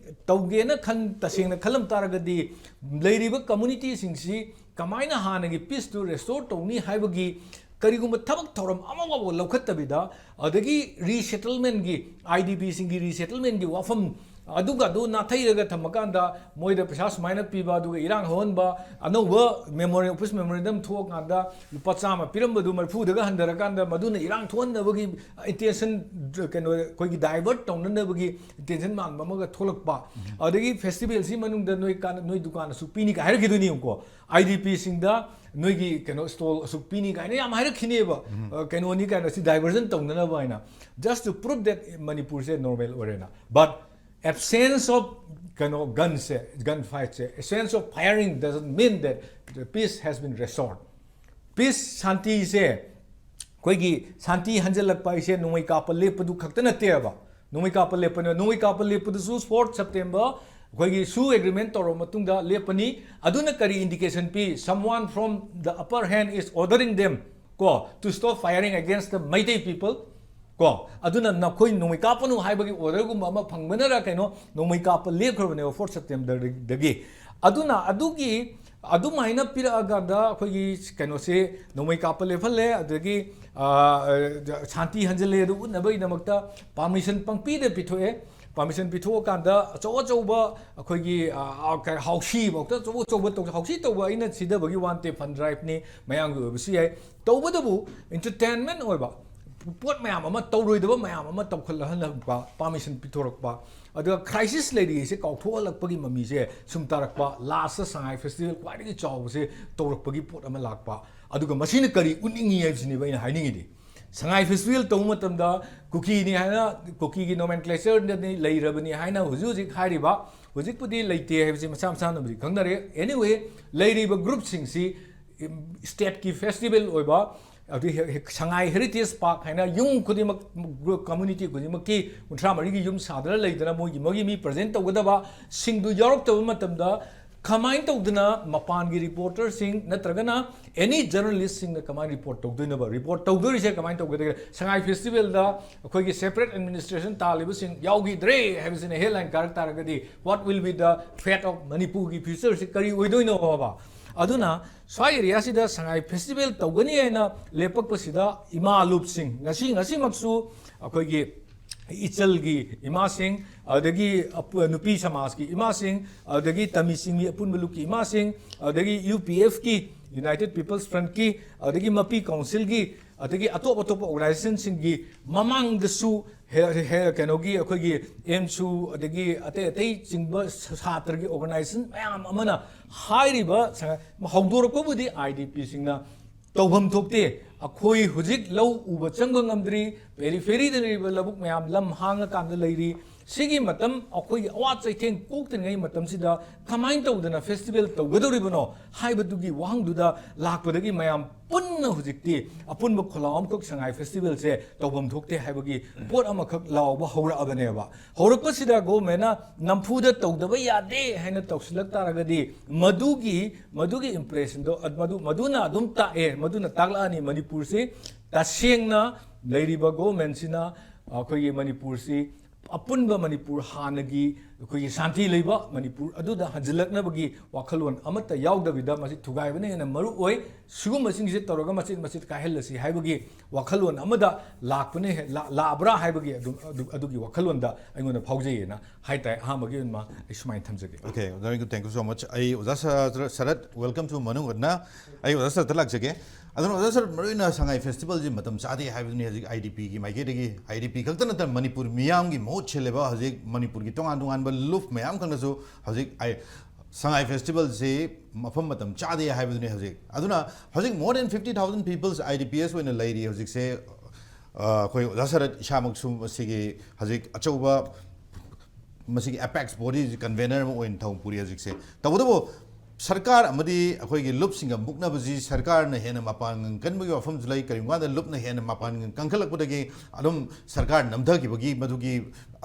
ꯇꯧꯒꯦꯅ ꯈꯟ-, ꯇꯁꯦꯡꯅ ꯈꯜꯂꯝ ꯇꯥꯔꯒꯗꯤ ꯂꯩꯔꯤꯕ ꯀꯝꯃꯨꯅꯤꯇꯤꯁꯤꯡꯁꯤ ꯀꯃꯥꯏꯅ ꯍꯥꯟꯅꯒꯤ ꯄꯤꯁꯇꯨ ꯔꯦꯁꯇꯣꯔ ꯇꯧꯅꯤ ꯍꯥꯏꯕꯒꯤ ꯀꯔꯤꯒꯨꯝꯕ ꯊꯕꯛ ꯊꯧꯔꯝ ꯑꯃꯐꯥꯎꯕ ꯂꯧꯈꯠꯇꯕꯤꯗ, ꯑꯗꯒꯤ ꯔꯤꯁꯦꯇꯜꯃꯦꯟꯒꯤ, ꯑꯥꯏ ꯗꯤ ꯄꯤꯁꯤꯡꯒꯤ ꯔꯤꯁꯦꯇꯜꯃꯦꯟꯒꯤ ꯋꯥꯐꯝ ꯑꯗꯨꯒ ꯑꯗꯨ ꯅꯥꯊꯩꯔꯒ ꯊꯝꯃꯀꯥꯟꯗ ꯃꯣꯏꯗ ꯄꯩꯁꯥ ꯁꯨꯃꯥꯏꯅ ꯄꯤꯕ, ꯑꯗꯨꯒ ꯏꯔꯥꯡ ꯍꯧꯍꯟꯕ, ꯑꯅꯧꯕ ꯃꯦꯃꯣꯔꯦ-, ꯑꯣꯐꯤꯁ ꯃꯦꯃꯣꯔꯦꯟꯗꯝ ꯊꯣꯛꯑꯀꯥꯟꯗ ꯂꯨꯄꯥ ꯆꯥꯝꯃ ꯄꯤꯔꯝꯕꯗꯨ ꯃꯔꯤꯐꯨꯗꯒ ꯍꯟꯊꯔꯀꯥꯟꯗ ꯃꯗꯨꯅ ꯏꯔꯥꯡ ꯊꯣꯛꯍꯟꯅꯕꯒꯤ ꯏꯟꯇꯦꯟꯁꯟ, ꯀꯩꯅꯣ, ꯑꯩꯈꯣꯏꯒꯤ ꯗꯥꯏꯚꯔꯠ ꯇꯧꯅꯅꯕꯒꯤ ꯏꯟꯇꯦꯟꯁꯟ ꯃꯥꯟꯕ ꯑꯃꯒ ꯊꯣꯛꯂꯛꯄ꯫ ꯑꯗꯒꯤ ꯐꯦꯁꯇꯤꯚꯦꯜꯁꯤ ꯃꯅꯨꯡꯗ ꯅꯣꯏ ꯀꯥꯟ-, ꯅꯣꯏ ꯗꯨꯀꯥꯟ ꯑꯁꯨꯛ ꯄꯤꯅꯤ ꯀꯥꯏ ꯍꯥꯏꯔꯛꯈꯤꯗꯣꯏꯅꯤꯀꯣ꯫ ꯑꯥꯏ ꯗꯤ ꯄꯤꯁꯤꯡꯗ ꯅꯣꯏꯒꯤ ꯀꯩꯅꯣ ꯁ꯭ꯇꯣꯜ ꯑꯁꯨꯛ ꯄꯤꯅꯤ ꯀꯥꯏꯅ ꯌꯥꯝ ꯍꯥꯏꯔꯛꯈꯤꯅꯦꯕ꯫ ꯑ, ꯀꯩꯅꯣꯅꯤ ꯀꯥꯏꯅ, ꯁꯤ ꯗꯥꯏꯚꯔꯖꯟ ꯇꯧꯅꯅꯕ ꯍꯥꯏꯅ, just to prove that ꯃꯅꯤꯄꯨꯔꯁꯦ ꯅꯣꯔꯃꯦꯜ ꯑꯣꯏꯔꯦꯅ꯫ But Absence of ꯀꯩꯅꯣ ꯒꯟꯁꯦ, gun ꯐꯥꯏꯠꯁꯦ, absence of firing doesn't mean that the peace has been restored. Peace, ꯁꯥꯟꯇꯤꯁꯦ, ꯑꯩꯈꯣꯏꯒꯤ ꯁꯥꯟꯇꯤ ꯍꯟꯖꯤꯜꯂꯛꯄ ꯍꯥꯏꯁꯦ ꯅꯣꯡꯃꯩ ꯀꯥꯞꯄ ꯂꯦꯞꯄꯗꯨ ꯈꯛꯇ ꯅꯠꯇꯦꯕ꯫ ꯅꯣꯡꯃꯩ ꯀꯥꯞꯄ ꯂꯦꯞꯄꯅꯦ, ꯅꯣꯡꯃꯩ ꯀꯥꯞꯄ ꯂꯦꯞꯄꯗꯨꯁꯨ fourth September ꯑꯩꯈꯣꯏꯒꯤ ꯁꯨ ꯑꯦꯒ꯭ꯔꯤꯃꯦꯟ ꯇꯧꯔꯕ ꯃꯇꯨꯡꯗ ꯂꯦꯞꯄꯅꯤ꯫ ꯑꯗꯨꯅ ꯀꯔꯤ indication P? Someone from the upper hand is ordering them, ꯀꯣ, to stop firing against the Meitei people, ꯀꯣ꯫ ꯑꯗꯨꯅ ꯅꯈꯣꯏ ꯅꯣꯡꯃꯩ ꯀꯥꯞꯄꯅꯨ ꯍꯥꯏꯕꯒꯤ ꯑꯣꯔꯗꯔꯒꯨꯝꯕ ꯑꯃ ꯐꯪꯕꯅꯔ ꯀꯩꯅꯣ, ꯅꯣꯡꯃꯩ ꯀꯥꯞꯄ ꯂꯦꯞꯈ꯭ꯔꯕꯅꯦꯕ fourth September ꯗꯒꯤ꯫ ꯑꯗꯨꯅ ꯑꯗꯨꯒꯤ, ꯑꯗꯨꯃꯥꯏꯅ ꯄꯤꯔꯛꯑꯀꯥꯟꯗ ꯑꯩꯈꯣꯏꯒꯤ ꯀꯩꯅꯣꯁꯦ, ꯅꯣꯡꯃꯩ ꯀꯥꯞꯄ ꯂꯦꯞꯍꯜꯂꯦ, ꯑꯗꯨꯗꯒꯤ, ꯑ, ꯑ, ꯁꯥꯟꯇꯤ ꯍꯟꯖꯤꯜꯂꯦ ꯑꯗꯨ ꯎꯠꯅꯕꯒꯤꯗꯃꯛꯇ ꯄꯥꯔꯃꯤꯁꯟ ꯄꯪꯄꯤꯗ ꯄꯤꯊꯣꯛꯑꯦ꯫ ꯄꯥꯔꯃꯤꯁꯟ ꯄꯤꯊꯣꯛꯑꯀꯥꯟꯗ ꯑꯆꯧ ꯑꯆꯧꯕ ꯑꯩꯈꯣꯏꯒꯤ, ꯑ, ꯑ, ꯀꯩ, ꯍꯥꯎꯁꯤꯐꯥꯎꯗ ꯑꯆꯧ ꯑꯆꯧꯕ ꯇꯧ-, ꯍꯥꯎꯁꯤ ꯇꯧꯕ ꯑꯩꯅ ꯁꯤꯗꯕꯒꯤ ꯋꯥ ꯅꯠꯇꯦ, ꯐꯟ ꯗ꯭ꯔꯥꯏꯚꯅꯤ, ꯃꯌꯥꯝꯒꯤ ꯑꯣꯏꯕꯁꯨ ꯌꯥꯏ꯫ ꯇꯧꯕꯇꯕꯨ ꯏꯟꯇꯔꯇꯦꯟꯃꯦꯟ ꯑꯣꯏꯕ ꯄꯣꯠ ꯃꯌꯥꯝ ꯑꯃ, ꯇꯧꯔꯣꯏꯗꯕ ꯃꯌꯥꯝ ꯑꯃ ꯇꯧꯈꯠꯂꯛꯍꯜꯂꯛꯄ, ꯄꯥꯔꯃꯤꯁꯟ ꯄꯤꯊꯣꯔꯛꯄ, ꯑꯗꯨꯒ ꯀ꯭ꯔꯥꯏꯁꯤꯁ ꯂꯩꯔꯤꯁꯦ ꯀꯥꯎꯊꯣꯛꯍꯜꯂꯛꯄꯒꯤ ꯃꯃꯤꯁꯦ ꯁꯨꯝ ꯇꯥꯔꯛꯄ, ꯂꯥꯁꯇ ꯁꯉꯥꯏ ꯐꯦꯁꯇꯤꯚꯦꯜ ꯈ꯭ꯋꯥꯏꯗꯒꯤ ꯆꯥꯎꯕꯁꯦ ꯇꯧꯔꯛꯄꯒꯤ ꯄꯣꯠ ꯑꯃ ꯂꯥꯛꯄ꯫ ꯑꯗꯨꯒ ꯃꯁꯤꯅ ꯀꯔꯤ ꯎꯠꯅꯤꯡꯉꯤ ꯍꯥꯏꯕꯁꯤꯅꯦꯕ ꯑꯩꯅ ꯍꯥꯏꯅꯤꯡꯉꯤꯗꯤ꯫ ꯁꯉꯥꯏ ꯐꯦꯁꯇꯤꯚꯦꯜ ꯇꯧꯕ ꯃꯇꯝꯗ ꯀꯨꯀꯤꯅꯤ ꯍꯥꯏꯅ, ꯀꯨꯀꯤꯒꯤ ꯅꯣꯃꯦꯟꯀ꯭ꯂꯦꯆꯔꯗꯅꯤ ꯂꯩꯔꯕꯅꯤ ꯍꯥꯏꯅ ꯍꯧꯖꯤꯛ ꯍꯧꯖꯤꯛ ꯍꯥꯏꯔꯤꯕ, ꯍꯧꯖꯤꯛꯄꯨꯗꯤ ꯂꯩꯇꯦ ꯍꯥꯏꯕꯁꯤ ꯃꯁꯥ ꯃꯁꯥꯅꯕꯨꯗꯤ ꯈꯪꯅꯔꯦ꯫ Anyway, ꯂꯩꯔꯤꯕ ꯒ꯭ꯔꯨꯞꯁꯤꯡꯁꯤ ꯁ꯭ꯇꯦꯠꯀꯤ ꯐꯦꯁꯇꯤꯚꯦꯜ ꯑꯣꯏꯕ, ꯑꯗꯨ ꯍꯦ-, ꯍꯦ-, ꯁꯉꯥꯏ ꯍꯦꯔꯤꯇꯦꯖ ꯄꯥꯔꯛ ꯍꯥꯏꯅ ꯌꯨꯝ ꯈꯨꯗꯤꯡꯃꯛ, ꯒ꯭ꯔꯨꯞ, ꯀꯝꯃ꯭ꯌꯨꯅꯤꯇꯤ ꯈꯨꯗꯤꯡꯃꯛꯀꯤ ꯀꯨꯟꯊ꯭ꯔꯥ ꯃꯔꯤꯒꯤ ꯌꯨꯝ ꯁꯥꯗꯨꯅ ꯂꯩꯗꯅ ꯃꯣꯏꯒꯤ, ꯃꯣꯏꯒꯤ ꯃꯤ ꯄ꯭ꯔꯖꯦꯟ ꯇꯧꯒꯗꯕ ꯁꯤꯡꯗꯨ ꯌꯥꯎꯔꯛꯇꯕ ꯃꯇꯝꯗ ꯀꯃꯥꯏꯅ ꯇꯧꯗꯅ ꯃꯄꯥꯟꯒꯤ ꯔꯤꯄꯣꯔꯇꯔꯁꯤꯡ ꯅꯠꯇ꯭ꯔꯒꯅ ꯑꯦꯅꯤ ꯖꯔꯅꯦꯂꯤꯁꯁꯤꯡꯅ ꯀꯃꯥꯏꯅ ꯔꯤꯄꯣꯔꯠ ꯇꯧꯗꯣꯏꯅꯣꯕ? ꯔꯤꯄꯣꯔꯠ ꯇꯧꯗꯣꯔꯤꯁꯦ ꯀꯃꯥꯏꯅ ꯇꯧꯒꯗꯒꯦ? ꯁꯉꯥꯏ ꯐꯦꯁꯇꯤꯚꯦꯜꯗ ꯑꯩꯈꯣꯏꯒꯤ ꯁꯦꯄꯔꯦꯠ ꯑꯦꯗꯃꯤꯅꯤꯁꯇ꯭ꯔꯦꯁꯟ ꯇꯥꯜꯂꯤꯕꯁꯤꯡ ꯌꯥꯎꯈꯤꯗ꯭ꯔꯦ ꯍꯥꯏꯕꯁꯤꯅ ꯍꯦꯗꯂꯥꯏꯟ ꯀꯥꯔꯛ ꯇꯥꯔꯒꯗꯤ, what will be the fate of ꯃꯅꯤꯄꯨꯔꯒꯤ ꯐ꯭ꯌꯨꯆꯔꯁꯤ ꯀꯔꯤ ꯑꯣꯏꯗꯣꯏꯅꯣꯕ? ꯑꯗꯨꯅ ꯁ꯭ꯋꯥꯏ ꯑꯦꯔꯤꯌꯥꯁꯤꯗ ꯁꯉꯥꯏ ꯐꯦꯁꯇꯤꯚꯦꯜ ꯇꯧꯒꯅꯤ ꯍꯥꯏꯅ ꯂꯦꯞꯄꯛꯄꯁꯤꯗ ꯏꯃꯥ ꯂꯨꯞꯁꯤꯡ, ꯉꯁꯤ, ꯉꯁꯤꯃꯛꯁꯨ ꯑꯩꯈꯣꯏꯒꯤ ꯏꯆꯜꯒꯤ ꯏꯃꯥꯁꯤꯡ, ꯑꯗꯒꯤ ꯑꯄꯨ-, ꯅꯨꯄꯤ ꯁꯃꯥꯖꯀꯤ ꯏꯃꯥꯁꯤꯡ, ꯑꯗꯒꯤ ꯇꯃꯤ ꯆꯤꯡꯃꯤ ꯑꯄꯨꯟꯕ ꯂꯨꯞꯀꯤ ꯏꯃꯥꯁꯤꯡ, ꯑꯗꯒꯤ ꯌꯨ ꯄꯤ ꯑꯦꯐꯀꯤ, ꯌꯨꯅꯥꯏꯇꯦꯠ ꯄꯤꯄꯜꯁ ꯐ꯭ꯔꯟꯠꯀꯤ, ꯑꯗꯒꯤ ꯃꯄꯤ ꯀꯥꯎꯟꯁꯤꯜꯒꯤ, ꯑꯗꯒꯤ ꯑꯇꯣꯞ ꯑꯇꯣꯞꯄ ꯑꯣꯔꯒꯅꯥꯏꯖꯦꯁꯟꯁꯤꯡꯒꯤ ꯃꯃꯥꯡꯗꯁꯨ ꯍꯦ-, ꯍꯦ-, ꯀꯩꯅꯣꯒꯤ ꯑꯩꯈꯣꯏꯒꯤ ꯑꯦꯝꯁꯨ, ꯑꯗꯒꯤ ꯑꯇꯩ ꯑꯇꯩ ꯆꯤꯡꯕ ꯁꯥꯇ꯭ꯔꯒꯤ ꯑꯣꯔꯒꯅꯥꯏꯖꯦꯁꯟ ꯃꯌꯥꯝ ꯑꯃꯅ ꯍꯥꯏꯔꯤꯕ ꯁꯉꯥꯏ ꯍꯧꯗꯣꯔꯛꯄꯕꯨꯗꯤ ꯑꯥꯏ ꯗꯤ ꯄꯤꯁꯤꯡꯅ ꯇꯧꯐꯝ ꯊꯣꯛꯇꯦ꯫ ꯑꯩꯈꯣꯏ ꯍꯧꯖꯤꯛ ꯂꯧ ꯎꯕ ꯆꯪꯕ ꯉꯝꯗ꯭ꯔꯤ, ꯄꯦꯔꯤꯐꯦꯔꯤꯗ ꯂꯩꯔꯤꯕ ꯂꯧꯕꯨꯛ ꯃꯌꯥꯝ ꯂꯝ ꯍꯥꯡꯉꯀꯥꯟꯗ ꯂꯩꯔꯤ꯫ ꯁꯤꯒꯤ ꯃꯇꯝ ꯑꯩꯈꯣꯏꯒꯤ ꯑꯋꯥ ꯆꯩꯊꯦꯡ ꯀꯣꯛꯇ꯭ꯔꯤꯉꯩ ꯃꯇꯝꯁꯤꯗ ꯀꯃꯥꯏꯅ ꯇꯧꯗꯅ ꯐꯦꯁꯇꯤꯚꯦꯜ ꯇꯧꯒꯗꯧꯔꯤꯕꯅꯣ ꯍꯥꯏꯕꯗꯨꯒꯤ ꯋꯥꯍꯪꯗꯨꯗ ꯂꯥꯛꯄꯗꯒꯤ ꯃꯌꯥꯝ ꯄꯨꯟꯅ ꯍꯧꯖꯤꯛꯇꯤ ꯑꯄꯨꯟꯕ ꯈꯣꯜꯂꯥꯎ ꯑꯃꯈꯛ ꯁꯉꯥꯏ ꯐꯦꯁꯇꯤꯚꯦꯜꯁꯦ ꯇꯧꯐꯝ ꯊꯣꯛꯇꯦ ꯍꯥꯏꯕꯒꯤ ꯄꯣꯠ ꯑꯃꯈꯛ ꯂꯥꯎꯕ ꯍꯧꯔꯛꯑꯕꯅꯦꯕ꯫ ꯍꯧꯔꯛꯄꯁꯤꯗ ꯒꯣꯚꯔꯟꯃꯦꯟꯠꯅ ꯅꯝꯐꯨꯗ ꯇꯧꯗꯕ ꯌꯥꯗꯦ ꯍꯥꯏꯅ ꯇꯧꯁꯤꯜꯂꯛ ꯇꯥꯔꯒꯗꯤ ꯃꯗꯨꯒꯤ ꯃꯗꯨꯒꯤ ꯏꯝꯄ꯭ꯔꯦꯁꯟꯗꯣ ꯃꯗꯨ ꯃꯗꯨꯅ ꯑꯗꯨꯝ ꯇꯥꯛꯑꯦ, ꯃꯗꯨꯅ ꯇꯥꯛꯂꯛꯑꯅꯤ ꯃꯅꯤꯄꯨꯔꯁꯤ ꯇꯁꯦꯡꯅ ꯂꯩꯔꯤꯕ ꯒꯣꯚꯔꯟꯃꯦꯟꯠꯁꯤꯅ ꯑꯩꯈꯣꯏꯒꯤ ꯃꯅꯤꯄꯨꯔꯁꯤ ꯑꯄꯨꯟꯕ ꯃꯅꯤꯄꯨꯔ ꯍꯥꯟꯅꯒꯤ ꯑꯩꯈꯣꯏꯒꯤ ꯁꯥꯟꯇꯤ ꯂꯩꯕ ꯃꯅꯤꯄꯨꯔ ꯑꯗꯨꯗ ꯍꯟꯖꯤꯜꯂꯛꯅꯕꯒꯤ ꯋꯥꯈꯜꯂꯣꯟ ꯑꯃꯠꯇ ꯌꯥꯎꯗꯕꯤꯗ ꯃꯁꯤ ꯊꯨꯒꯥꯏꯕꯅ ꯍꯦꯟꯅ ꯃꯔꯨ ꯑꯣꯏ, ꯁꯤꯒꯨꯝꯕꯁꯤꯡꯁꯦ ꯇꯧꯔꯒ ꯃꯆꯦꯠ ꯃꯆꯦꯠ ꯀꯥꯏꯍꯜꯂꯁꯤ ꯍꯥꯏꯕꯒꯤ ꯋꯥꯈꯜꯂꯣꯟ ꯑꯃꯗ ꯂꯥꯛꯄꯅ ꯍꯦ- ꯂꯥ- ꯂꯥꯛꯑꯕ꯭ꯔꯥ ꯍꯥꯏꯕꯒꯤ ꯑꯗꯨ- ꯑꯗꯨ- ꯑꯗꯨꯒꯤ ꯋꯥꯈꯜꯂꯣꯟꯗ ꯑꯩꯉꯣꯟꯗ ꯐꯥꯎꯖꯩꯌꯦꯅ ꯍꯥꯏꯇꯥꯔꯦ꯫ ꯑꯍꯥꯟꯕꯒꯤ ꯑꯣꯏꯅ ꯑꯩ ꯁꯨꯃꯥꯏꯅ ꯊꯝꯖꯒꯦ꯫ Okay, very good, thank you so much. ꯑꯩ ꯑꯣꯖꯥ ꯁ- ꯁꯔꯠ, welcome to ꯃꯅꯨꯡ ꯍꯨꯠꯅ꯫ ꯑꯩ ꯑꯣꯖꯥ ꯁꯔꯠꯇ ꯂꯥꯛꯆꯒꯦ꯫ ꯑꯗꯨꯅ ꯑꯣꯖꯥ ꯁꯔꯠ, ꯃꯔꯨꯑꯣꯏꯅ ꯁꯉꯥꯏ ꯐꯦꯁꯇꯤꯚꯦꯜꯁꯤ ꯃꯇꯝ ꯆꯥꯗꯦ ꯍꯥꯏꯕꯗꯨꯅꯤ ꯍꯧꯖꯤꯛ IDPꯒꯤ ꯃꯥꯏꯀꯩꯗꯒꯤ, IDP ꯈꯛꯇ ꯅꯠꯇꯅ ꯃꯅꯤꯄꯨꯔ ꯃꯤꯌꯥꯝꯒꯤ ꯃꯍꯨꯠ ꯁꯤꯜꯂꯤꯕ ꯍꯧꯖꯤꯛ ꯃꯅꯤꯄꯨꯔꯒꯤ ꯇꯣꯉꯥꯟ ꯇꯣꯉꯥꯟꯕ ꯂꯨꯞ ꯃꯌꯥꯝ ꯈꯛꯅꯁꯨ ꯍꯧꯖꯤꯛ ꯑꯩ ꯁꯉꯥꯏ ꯐꯦꯁꯇꯤꯚꯦꯜꯁꯤ ꯃꯐꯝ ꯃꯇꯝ ꯆꯥꯗꯦ ꯍꯥꯏꯕꯗꯨꯅꯤ ꯍꯧꯖꯤꯛ꯫ ꯑꯗꯨꯅ ꯍꯧꯖꯤꯛ more than fifty thousand peoples IDPs ꯑꯣꯏꯅ ꯂꯩꯔꯤ ꯍꯧꯖꯤꯛꯁꯦ꯫ ꯑ, ꯑꯩꯈꯣꯏ ꯑꯣꯖꯥ ꯁꯔꯠ ꯏꯁꯥꯃꯛꯁꯨ ꯃꯁꯤꯒꯤ ꯍꯧꯖꯤꯛ ꯑꯆꯧꯕ ꯃꯁꯤꯒꯤ ꯑꯦꯄꯦꯛꯁ ꯕꯣꯗꯤꯁꯤ ꯀꯟꯚꯦꯅꯔ ꯑꯃ ꯑꯣꯏꯅ ꯊꯧ ꯄꯨꯔꯤ ꯍꯧꯖꯤꯛꯁꯦ꯫ ꯇꯧꯕꯇꯕꯨ ꯁꯔꯀꯥꯔ ꯑꯃꯗꯤ ꯑꯩꯈꯣꯏꯒꯤ ꯂꯨꯞꯁꯤꯡꯒ ꯃꯨꯛꯅꯕꯁꯤ ꯁꯔꯀꯥꯔꯅ ꯍꯦꯟꯅ ꯃꯄꯥꯡꯒꯜ ꯀꯟꯕꯒꯤ ꯋꯥꯐꯝꯁꯨ ꯂꯩ꯫ ꯀꯔꯤꯒꯨꯝꯕ ꯀꯥꯟꯗ ꯂꯨꯞꯅ ꯍꯦꯟꯅ ꯃꯄꯥꯡꯒꯜ ꯀꯟꯈꯠꯂꯛꯄꯗꯒꯤ ꯑꯗꯨꯝ ꯁꯔꯀꯥꯔ ꯅꯝꯊꯈꯤꯕꯒꯤ ꯃꯗꯨꯒꯤ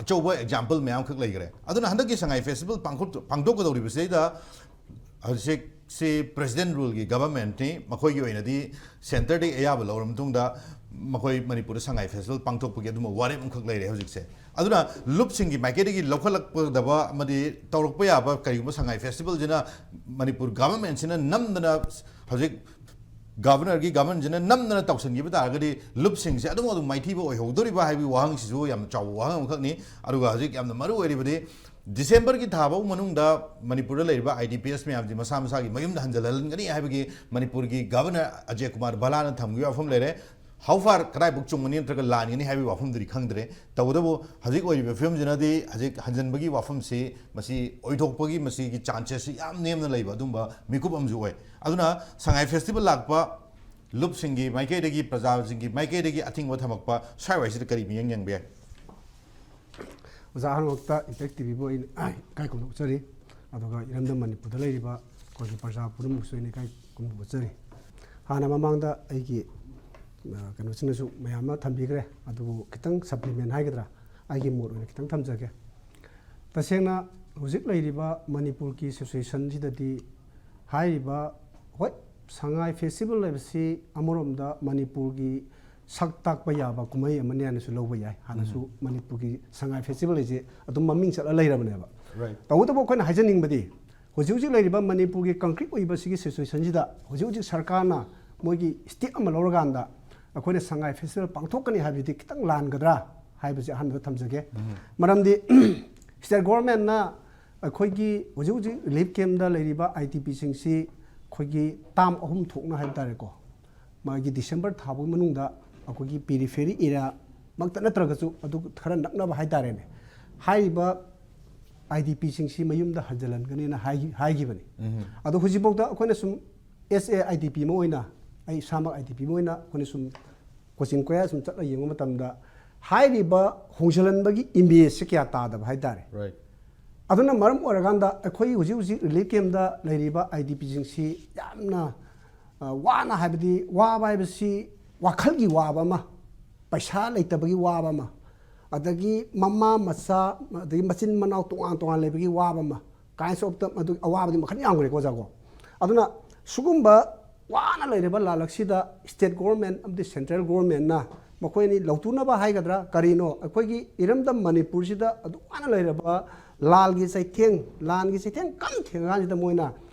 ꯑꯆꯧꯕ ꯑꯦꯛꯖꯥꯝꯄꯜ ꯃꯌꯥꯝꯈꯛ ꯂꯩꯈ꯭ꯔꯦ꯫ ꯑꯗꯨꯅ ꯍꯟꯗꯛꯀꯤ ꯁꯉꯥꯏ ꯐꯦꯁꯇꯤꯚꯦꯜ ꯄꯥꯡꯊꯣꯛ-, ꯄꯥꯡꯊꯣꯛꯀꯗꯧꯔꯤꯕꯁꯤꯗꯩꯗ ꯍꯧꯖꯤꯛꯁꯤ ꯄ꯭ꯔꯦꯁꯤꯗꯦꯟꯠ ꯔꯨꯜꯒꯤ ꯒꯚꯔꯟꯃꯦꯟꯠꯅꯤ, ꯃꯈꯣꯏꯒꯤ ꯑꯣꯏꯅꯗꯤ ꯁꯦꯟꯇꯔꯗꯒꯤ ꯑꯌꯥꯕ ꯂꯧꯔ ꯃꯇꯨꯡꯗ ꯃꯈꯣꯏ ꯃꯅꯤꯄꯨꯔꯗ ꯁꯉꯥꯏ ꯐꯦꯁꯇꯤꯚꯦꯜ ꯄꯥꯡꯊꯣꯛꯄꯒꯤ ꯑꯗꯨꯝꯕ ꯋꯥꯔꯦꯞ ꯑꯃꯈꯛ ꯂꯩꯔꯦ ꯍꯧꯖꯤꯛꯁꯦ꯫ ꯑꯗꯨꯅ ꯂꯨꯞꯁꯤꯡꯒꯤ ꯃꯥꯏꯀꯩꯗꯒꯤ ꯂꯧꯈꯠꯂꯛꯀꯗꯕ ꯑꯃꯗꯤ ꯇꯧꯔꯛꯄ ꯌꯥꯕ ꯀꯔꯤꯒꯨꯝꯕ ꯁꯉꯥꯏ ꯐꯦꯁꯇꯤꯚꯦꯜꯁꯤꯅ ꯃꯅꯤꯄꯨꯔ ꯒꯚꯔꯟꯃꯦꯟꯠꯁꯤꯅ ꯅꯝꯗꯅ ꯍꯧꯖꯤꯛ ꯒꯚꯔꯅꯔꯒꯤ ꯒꯚꯔꯟꯁꯤꯅ ꯅꯝꯗꯅ ꯇꯧꯁꯤꯟꯈꯤꯕ ꯇꯥꯔꯒꯗꯤ ꯂꯨꯞꯁꯤꯡꯁꯦ ꯑꯗꯨꯝ ꯑꯗꯨꯝ ꯃꯥꯏꯊꯤꯕ ꯑꯣꯏꯍꯧꯗꯣꯔꯤꯕ ꯍꯥꯏꯕꯒꯤ ꯋꯥꯍꯪꯁꯤꯁꯨ ꯌꯥꯝꯅ ꯆꯥꯎꯕ ꯋꯥꯍꯪ ꯑꯃꯈꯛꯅꯤ꯫ ꯑꯗꯨꯒ ꯍꯧꯖꯤꯛ ꯌꯥꯝꯅ ꯃꯔꯨ ꯑꯣꯏꯔꯤꯕꯗꯤ ꯗꯤꯁꯦꯝꯕꯔꯒꯤ ꯊꯥ ꯐꯥꯎ ꯃꯅꯨꯡꯗ ꯃꯅꯤꯄꯨꯔꯗ ꯂꯩꯔꯤꯕ IDPs ꯃꯌꯥꯝꯁꯤ ꯃꯁꯥ ꯃꯁꯥꯒꯤ ꯃꯌꯨꯝꯗ ꯍꯟꯖꯤꯜꯍꯜꯂꯟꯒꯅꯤ ꯍꯥꯏꯕꯒꯤ ꯃꯅꯤꯄꯨꯔꯒꯤ ꯒꯚꯔꯅꯔ ꯑꯖꯌ ꯀꯨꯃꯥꯔ ꯚꯜꯂꯥꯅ ꯊꯝꯈꯤꯕ ꯋꯥꯐꯝ ꯂꯩꯔꯦ꯫ How far, ꯀꯗꯥꯏꯐꯥꯎ ꯆꯨꯝꯒꯅꯤ ꯅꯠꯇ꯭ꯔꯒ ꯂꯥꯟꯒꯅꯤ ꯍꯥꯏꯕꯒꯤ ꯋꯥꯐꯝꯗꯨꯗꯤ ꯈꯪꯗ꯭ꯔꯦ꯫ ꯇꯧꯕꯇꯕꯨ ꯍꯧꯖꯤꯛ ꯑꯣꯏꯔꯤꯕ ꯐꯤꯕꯝꯁꯤꯅꯗꯤ ꯍꯧꯖꯤꯛ ꯍꯟꯖꯤꯟꯕꯒꯤ ꯋꯥꯐꯝꯁꯤ ꯃꯁꯤ ꯑꯣꯏꯊꯣꯛꯄꯒꯤ ꯃꯁꯤꯒꯤ ꯆꯥꯟꯁꯦꯁꯁꯤ ꯌꯥꯝ ꯅꯦꯝꯅ ꯂꯩꯕ ꯑꯗꯨꯝꯕ ꯃꯤꯀꯨꯞ ꯑꯃꯁꯨ ꯑꯣꯏ꯫ ꯑꯗꯨꯅ ꯁꯉꯥꯏ ꯐꯦꯁꯇꯤꯚꯦꯜ ꯂꯥꯛꯄ ꯂꯨꯞꯁꯤꯡꯒꯤ ꯃꯥꯏꯀꯩꯗꯒꯤ, ꯄ꯭ꯔꯖꯥꯁꯤꯡꯒꯤ ꯃꯥꯏꯀꯩꯗꯒꯤ ꯑꯊꯤꯡꯕ ꯊꯝꯃꯛꯄ ꯁ꯭ꯋꯥꯏꯋꯥꯏꯁꯤꯗ ꯀꯔꯤ ꯃꯤꯠꯌꯦꯡ ꯌꯦꯡꯕ ꯌꯥꯏ? ꯑꯣꯖꯥ ꯑꯍꯟꯃꯛꯇ ꯏꯝꯄꯦꯛ ꯇꯤꯚꯤꯕꯨ ꯑꯩꯅ ꯏꯀꯥꯏ ꯈꯨꯝꯅꯕ ꯎꯠꯆꯔꯤ꯫ ꯑꯗꯨꯒ ꯏꯔꯝꯗꯝ ꯃꯅꯤꯄꯨꯔꯗ ꯂꯩꯔꯤꯕ ꯑꯩꯈꯣꯏꯒꯤ ꯄ꯭ꯔꯖꯥ ꯄꯨꯝꯅꯃꯛꯁꯨ ꯑꯩꯅ ꯏꯀꯥꯏ ꯈꯨꯝꯅꯕ ꯎꯠꯆꯔꯤ꯫ ꯍꯥꯟꯅ ꯃꯃꯥꯡꯗ ꯑꯩꯒꯤ, ꯑ, ꯀꯩꯅꯣꯁꯤꯡꯅꯁꯨ ꯃꯌꯥꯝ ꯑꯃ ꯊꯝꯕꯤꯈ꯭ꯔꯦ, ꯑꯗꯨꯕꯨ ꯈꯤꯇꯪ ꯁꯄ꯭ꯂꯤꯃꯦꯟ ꯍꯥꯏꯒꯗ꯭ꯔꯥ, ꯑꯩꯒꯤ ꯃꯣꯠ ꯑꯣꯏꯅ ꯈꯤꯇꯪ ꯊꯝꯖꯒꯦ꯫ ꯇꯁꯦꯡꯅ ꯍꯧꯖꯤꯛ ꯂꯩꯔꯤꯕ ꯃꯅꯤꯄꯨꯔꯒꯤ ꯁꯤꯆꯨꯋꯦꯁꯟꯁꯤꯗꯗꯤ ꯍꯥꯏꯔꯤꯕ, ꯍꯣꯏ, ꯁꯉꯥꯏ ꯐꯦꯁꯇꯤꯚꯦꯜ ꯍꯥꯏꯕꯁꯤ ꯑꯃꯔꯣꯝꯗ ꯃꯅꯤꯄꯨꯔꯒꯤ ꯁꯛ ꯇꯥꯛꯄ ꯌꯥꯕ ꯀꯨꯝꯍꯩ ꯑꯃꯅꯤ ꯍꯥꯏꯅꯁꯨ ꯂꯧꯕ ꯌꯥꯏ꯫ ꯍꯥꯟꯅꯁꯨ ꯎꯝ꯫ ꯃꯅꯤꯄꯨꯔꯒꯤ ꯁꯉꯥꯏ ꯐꯦꯁꯇꯤꯚꯦꯜ ꯍꯥꯏꯁꯦ ꯑꯗꯨꯝ ꯃꯃꯤꯡ ꯆꯠꯂ ꯂꯩꯔꯕꯅꯦꯕ꯫ Right. ꯇꯧꯕꯇꯕꯨ ꯑꯩꯈꯣꯏꯅ ꯍꯥꯏꯖꯅꯤꯡꯕꯗꯤ, ꯍꯧꯖꯤꯛ ꯍꯧꯖꯤꯛ ꯂꯩꯔꯤꯕ ꯃꯅꯤꯄꯨꯔꯒꯤ ꯀꯪꯀ꯭ꯔꯤꯠ ꯑꯣꯏꯕ ꯁꯤꯒꯤ ꯁꯤꯆꯨꯋꯦꯁꯟꯁꯤꯗ ꯍꯧꯖꯤꯛ ꯍꯧꯖꯤꯛ ꯁꯔꯀꯥꯔꯅ ꯃꯣꯏꯒꯤ ꯁ꯭ꯇꯦꯞ ꯑꯃ ꯂꯧꯔꯀꯥꯟꯗ ꯑꯩꯈꯣꯏꯅ ꯁꯉꯥꯏ ꯐꯦꯁꯇꯤꯚꯦꯜ ꯄꯥꯡꯊꯣꯛꯀꯅꯤ ꯍꯥꯏꯕꯁꯤꯗꯤ ꯈꯤꯇꯪ ꯂꯥꯟꯒꯗ꯭ꯔꯥ ꯍꯥꯏꯕꯁꯦ ꯑꯍꯥꯟꯕꯗ ꯊꯝꯖꯒꯦ꯫ ꯎꯝ꯫ ꯃꯔꯝꯗꯤ ꯁ꯭ꯇꯦꯠ ꯒꯣꯚꯔꯟꯃꯦꯟꯠꯅ ꯑꯩꯈꯣꯏꯒꯤ ꯍꯧꯖꯤꯛ ꯍꯧꯖꯤꯛ ꯔꯤꯂꯤꯐ ꯀꯦꯝꯞꯇ ꯂꯩꯔꯤꯕ ꯑꯥꯏ ꯗꯤ ꯄꯤꯁꯤꯡꯁꯤ ꯑꯩꯈꯣꯏꯒꯤ ꯇꯥꯝ ꯑꯍꯨꯝ ꯊꯣꯛꯅ ꯍꯥꯏꯕ ꯇꯥꯔꯦꯀꯣ, ꯃꯥꯒꯤ ꯗꯤꯁꯦꯝꯕꯔ ꯊꯥ ꯐꯥꯎꯒꯤ ꯃꯅꯨꯡꯗ ꯑꯩꯈꯣꯏꯒꯤ ꯄꯦꯔꯤꯐꯦꯔꯤ ꯑꯦꯔꯤꯌꯥꯃꯛꯇ ꯅꯠꯇ꯭ꯔꯒꯁꯨ ꯑꯗꯨ ꯈꯔ ꯅꯛꯅꯕ ꯍꯥꯏꯇꯥꯔꯦꯅꯦ, ꯍꯥꯏꯔꯤꯕ ꯑꯥꯏ ꯗꯤ ꯄꯤꯁꯤꯡꯁꯤ ꯃꯌꯨꯝꯗ ꯍꯟꯖꯤꯜꯍꯟꯒꯅꯤꯅ ꯍꯥꯏꯈꯤ-, ꯍꯥꯏꯈꯤꯕꯅꯤ꯫ ꯎꯝ꯫ ꯑꯗꯣ ꯍꯧꯖꯤꯛꯐꯥꯎꯗ ꯑꯩꯈꯣꯏꯅ ꯁꯨꯝ ꯑꯦꯁ ꯑꯦ ꯑꯥꯏ ꯗꯤ ꯄꯤ ꯑꯃ ꯑꯣꯏꯅ, ꯑꯩ ꯏꯁꯥꯃꯛ ꯑꯥꯏ ꯗꯤ ꯄꯤ ꯑꯃ ꯑꯣꯏꯅ ꯑꯩꯈꯣꯏꯅ ꯁꯨꯝ ꯀꯣꯆꯤꯡ ꯀꯌꯥ ꯁꯨꯝ ꯆꯠꯂ ꯌꯦꯡꯕ ꯃꯇꯝꯗ ꯍꯥꯏꯔꯤꯕ ꯍꯣꯡꯖꯤꯜꯍꯟꯕꯒꯤ ꯏꯃꯦꯖꯁꯦ ꯀꯌꯥ ꯇꯥꯗꯕ ꯍꯥꯏꯇꯥꯔꯦ꯫ Right. ꯑꯗꯨꯅ ꯃꯔꯝ ꯑꯣꯏꯔꯀꯥꯟꯗ ꯑꯩꯈꯣꯏ ꯍꯧꯖꯤꯛ ꯍꯧꯖꯤꯛ ꯔꯤꯂꯤꯐ ꯀꯦꯝꯞꯇ ꯂꯩꯔꯤꯕ ꯑꯥꯏ ꯗꯤ ꯄꯤꯁꯤꯡꯁꯤ ꯌꯥꯝꯅ, ꯑ, ꯋꯥꯅ, ꯍꯥꯏꯕꯗꯤ ꯋꯥꯕ ꯍꯥꯏꯕꯁꯤ ꯋꯥꯈꯜꯒꯤ ꯋꯥꯕ ꯑꯃ, ꯄꯩꯁꯥ ꯂꯩꯇꯕꯒꯤ ꯋꯥꯕ ꯑꯃ, ꯑꯗꯒꯤ ꯃꯃꯥ ꯃꯆꯥ, ꯑꯗꯒꯤ ꯃꯆꯤꯟ ꯃꯅꯥꯎ ꯇꯣꯉꯥꯟ ꯇꯣꯉꯥꯟ ꯂꯩꯕꯒꯤ ꯋꯥꯕ ꯑꯃ, kinds of the, ꯑꯗꯨ ꯑꯋꯥꯕꯗꯤ ꯃꯈꯜ ꯌꯥꯝꯈ꯭ꯔꯦꯀꯣ, ꯑꯣꯖꯥꯀꯣ꯫ ꯑꯗꯨꯅ ꯁꯤꯒꯨꯝꯕ ꯋꯥꯅ ꯂꯩꯔꯕ ꯂꯥꯜꯂꯛꯁꯤꯗ ꯁ꯭ꯇꯦꯠ ꯒꯣꯚꯔꯟꯃꯦꯟꯠ ꯑꯃꯗꯤ ꯁꯦꯟꯇ꯭ꯔꯦꯜ ꯒꯣꯚꯔꯟꯃꯦꯟꯠꯅ ꯃꯈꯣꯏ ꯑꯅꯤ ꯂꯧꯊꯣꯛꯅꯕ ꯍꯥꯏꯒꯗ꯭ꯔꯥ ꯀꯔꯤꯅꯣ, ꯑꯩꯈꯣꯏꯒꯤ ꯏꯔꯝꯗꯝ ꯃꯅꯤꯄꯨꯔꯁꯤꯗ ꯑꯗꯨꯛ ꯋꯥꯅ ꯂꯩꯔꯕ ꯂꯥꯜꯒꯤ ꯆꯩꯊꯦꯡ, ꯂꯥꯟꯒꯤ ꯆꯩꯊꯦꯡ ꯀꯟꯅ ꯊꯦꯡꯉꯀꯥꯟꯁꯤꯗ ꯃꯣꯏꯅ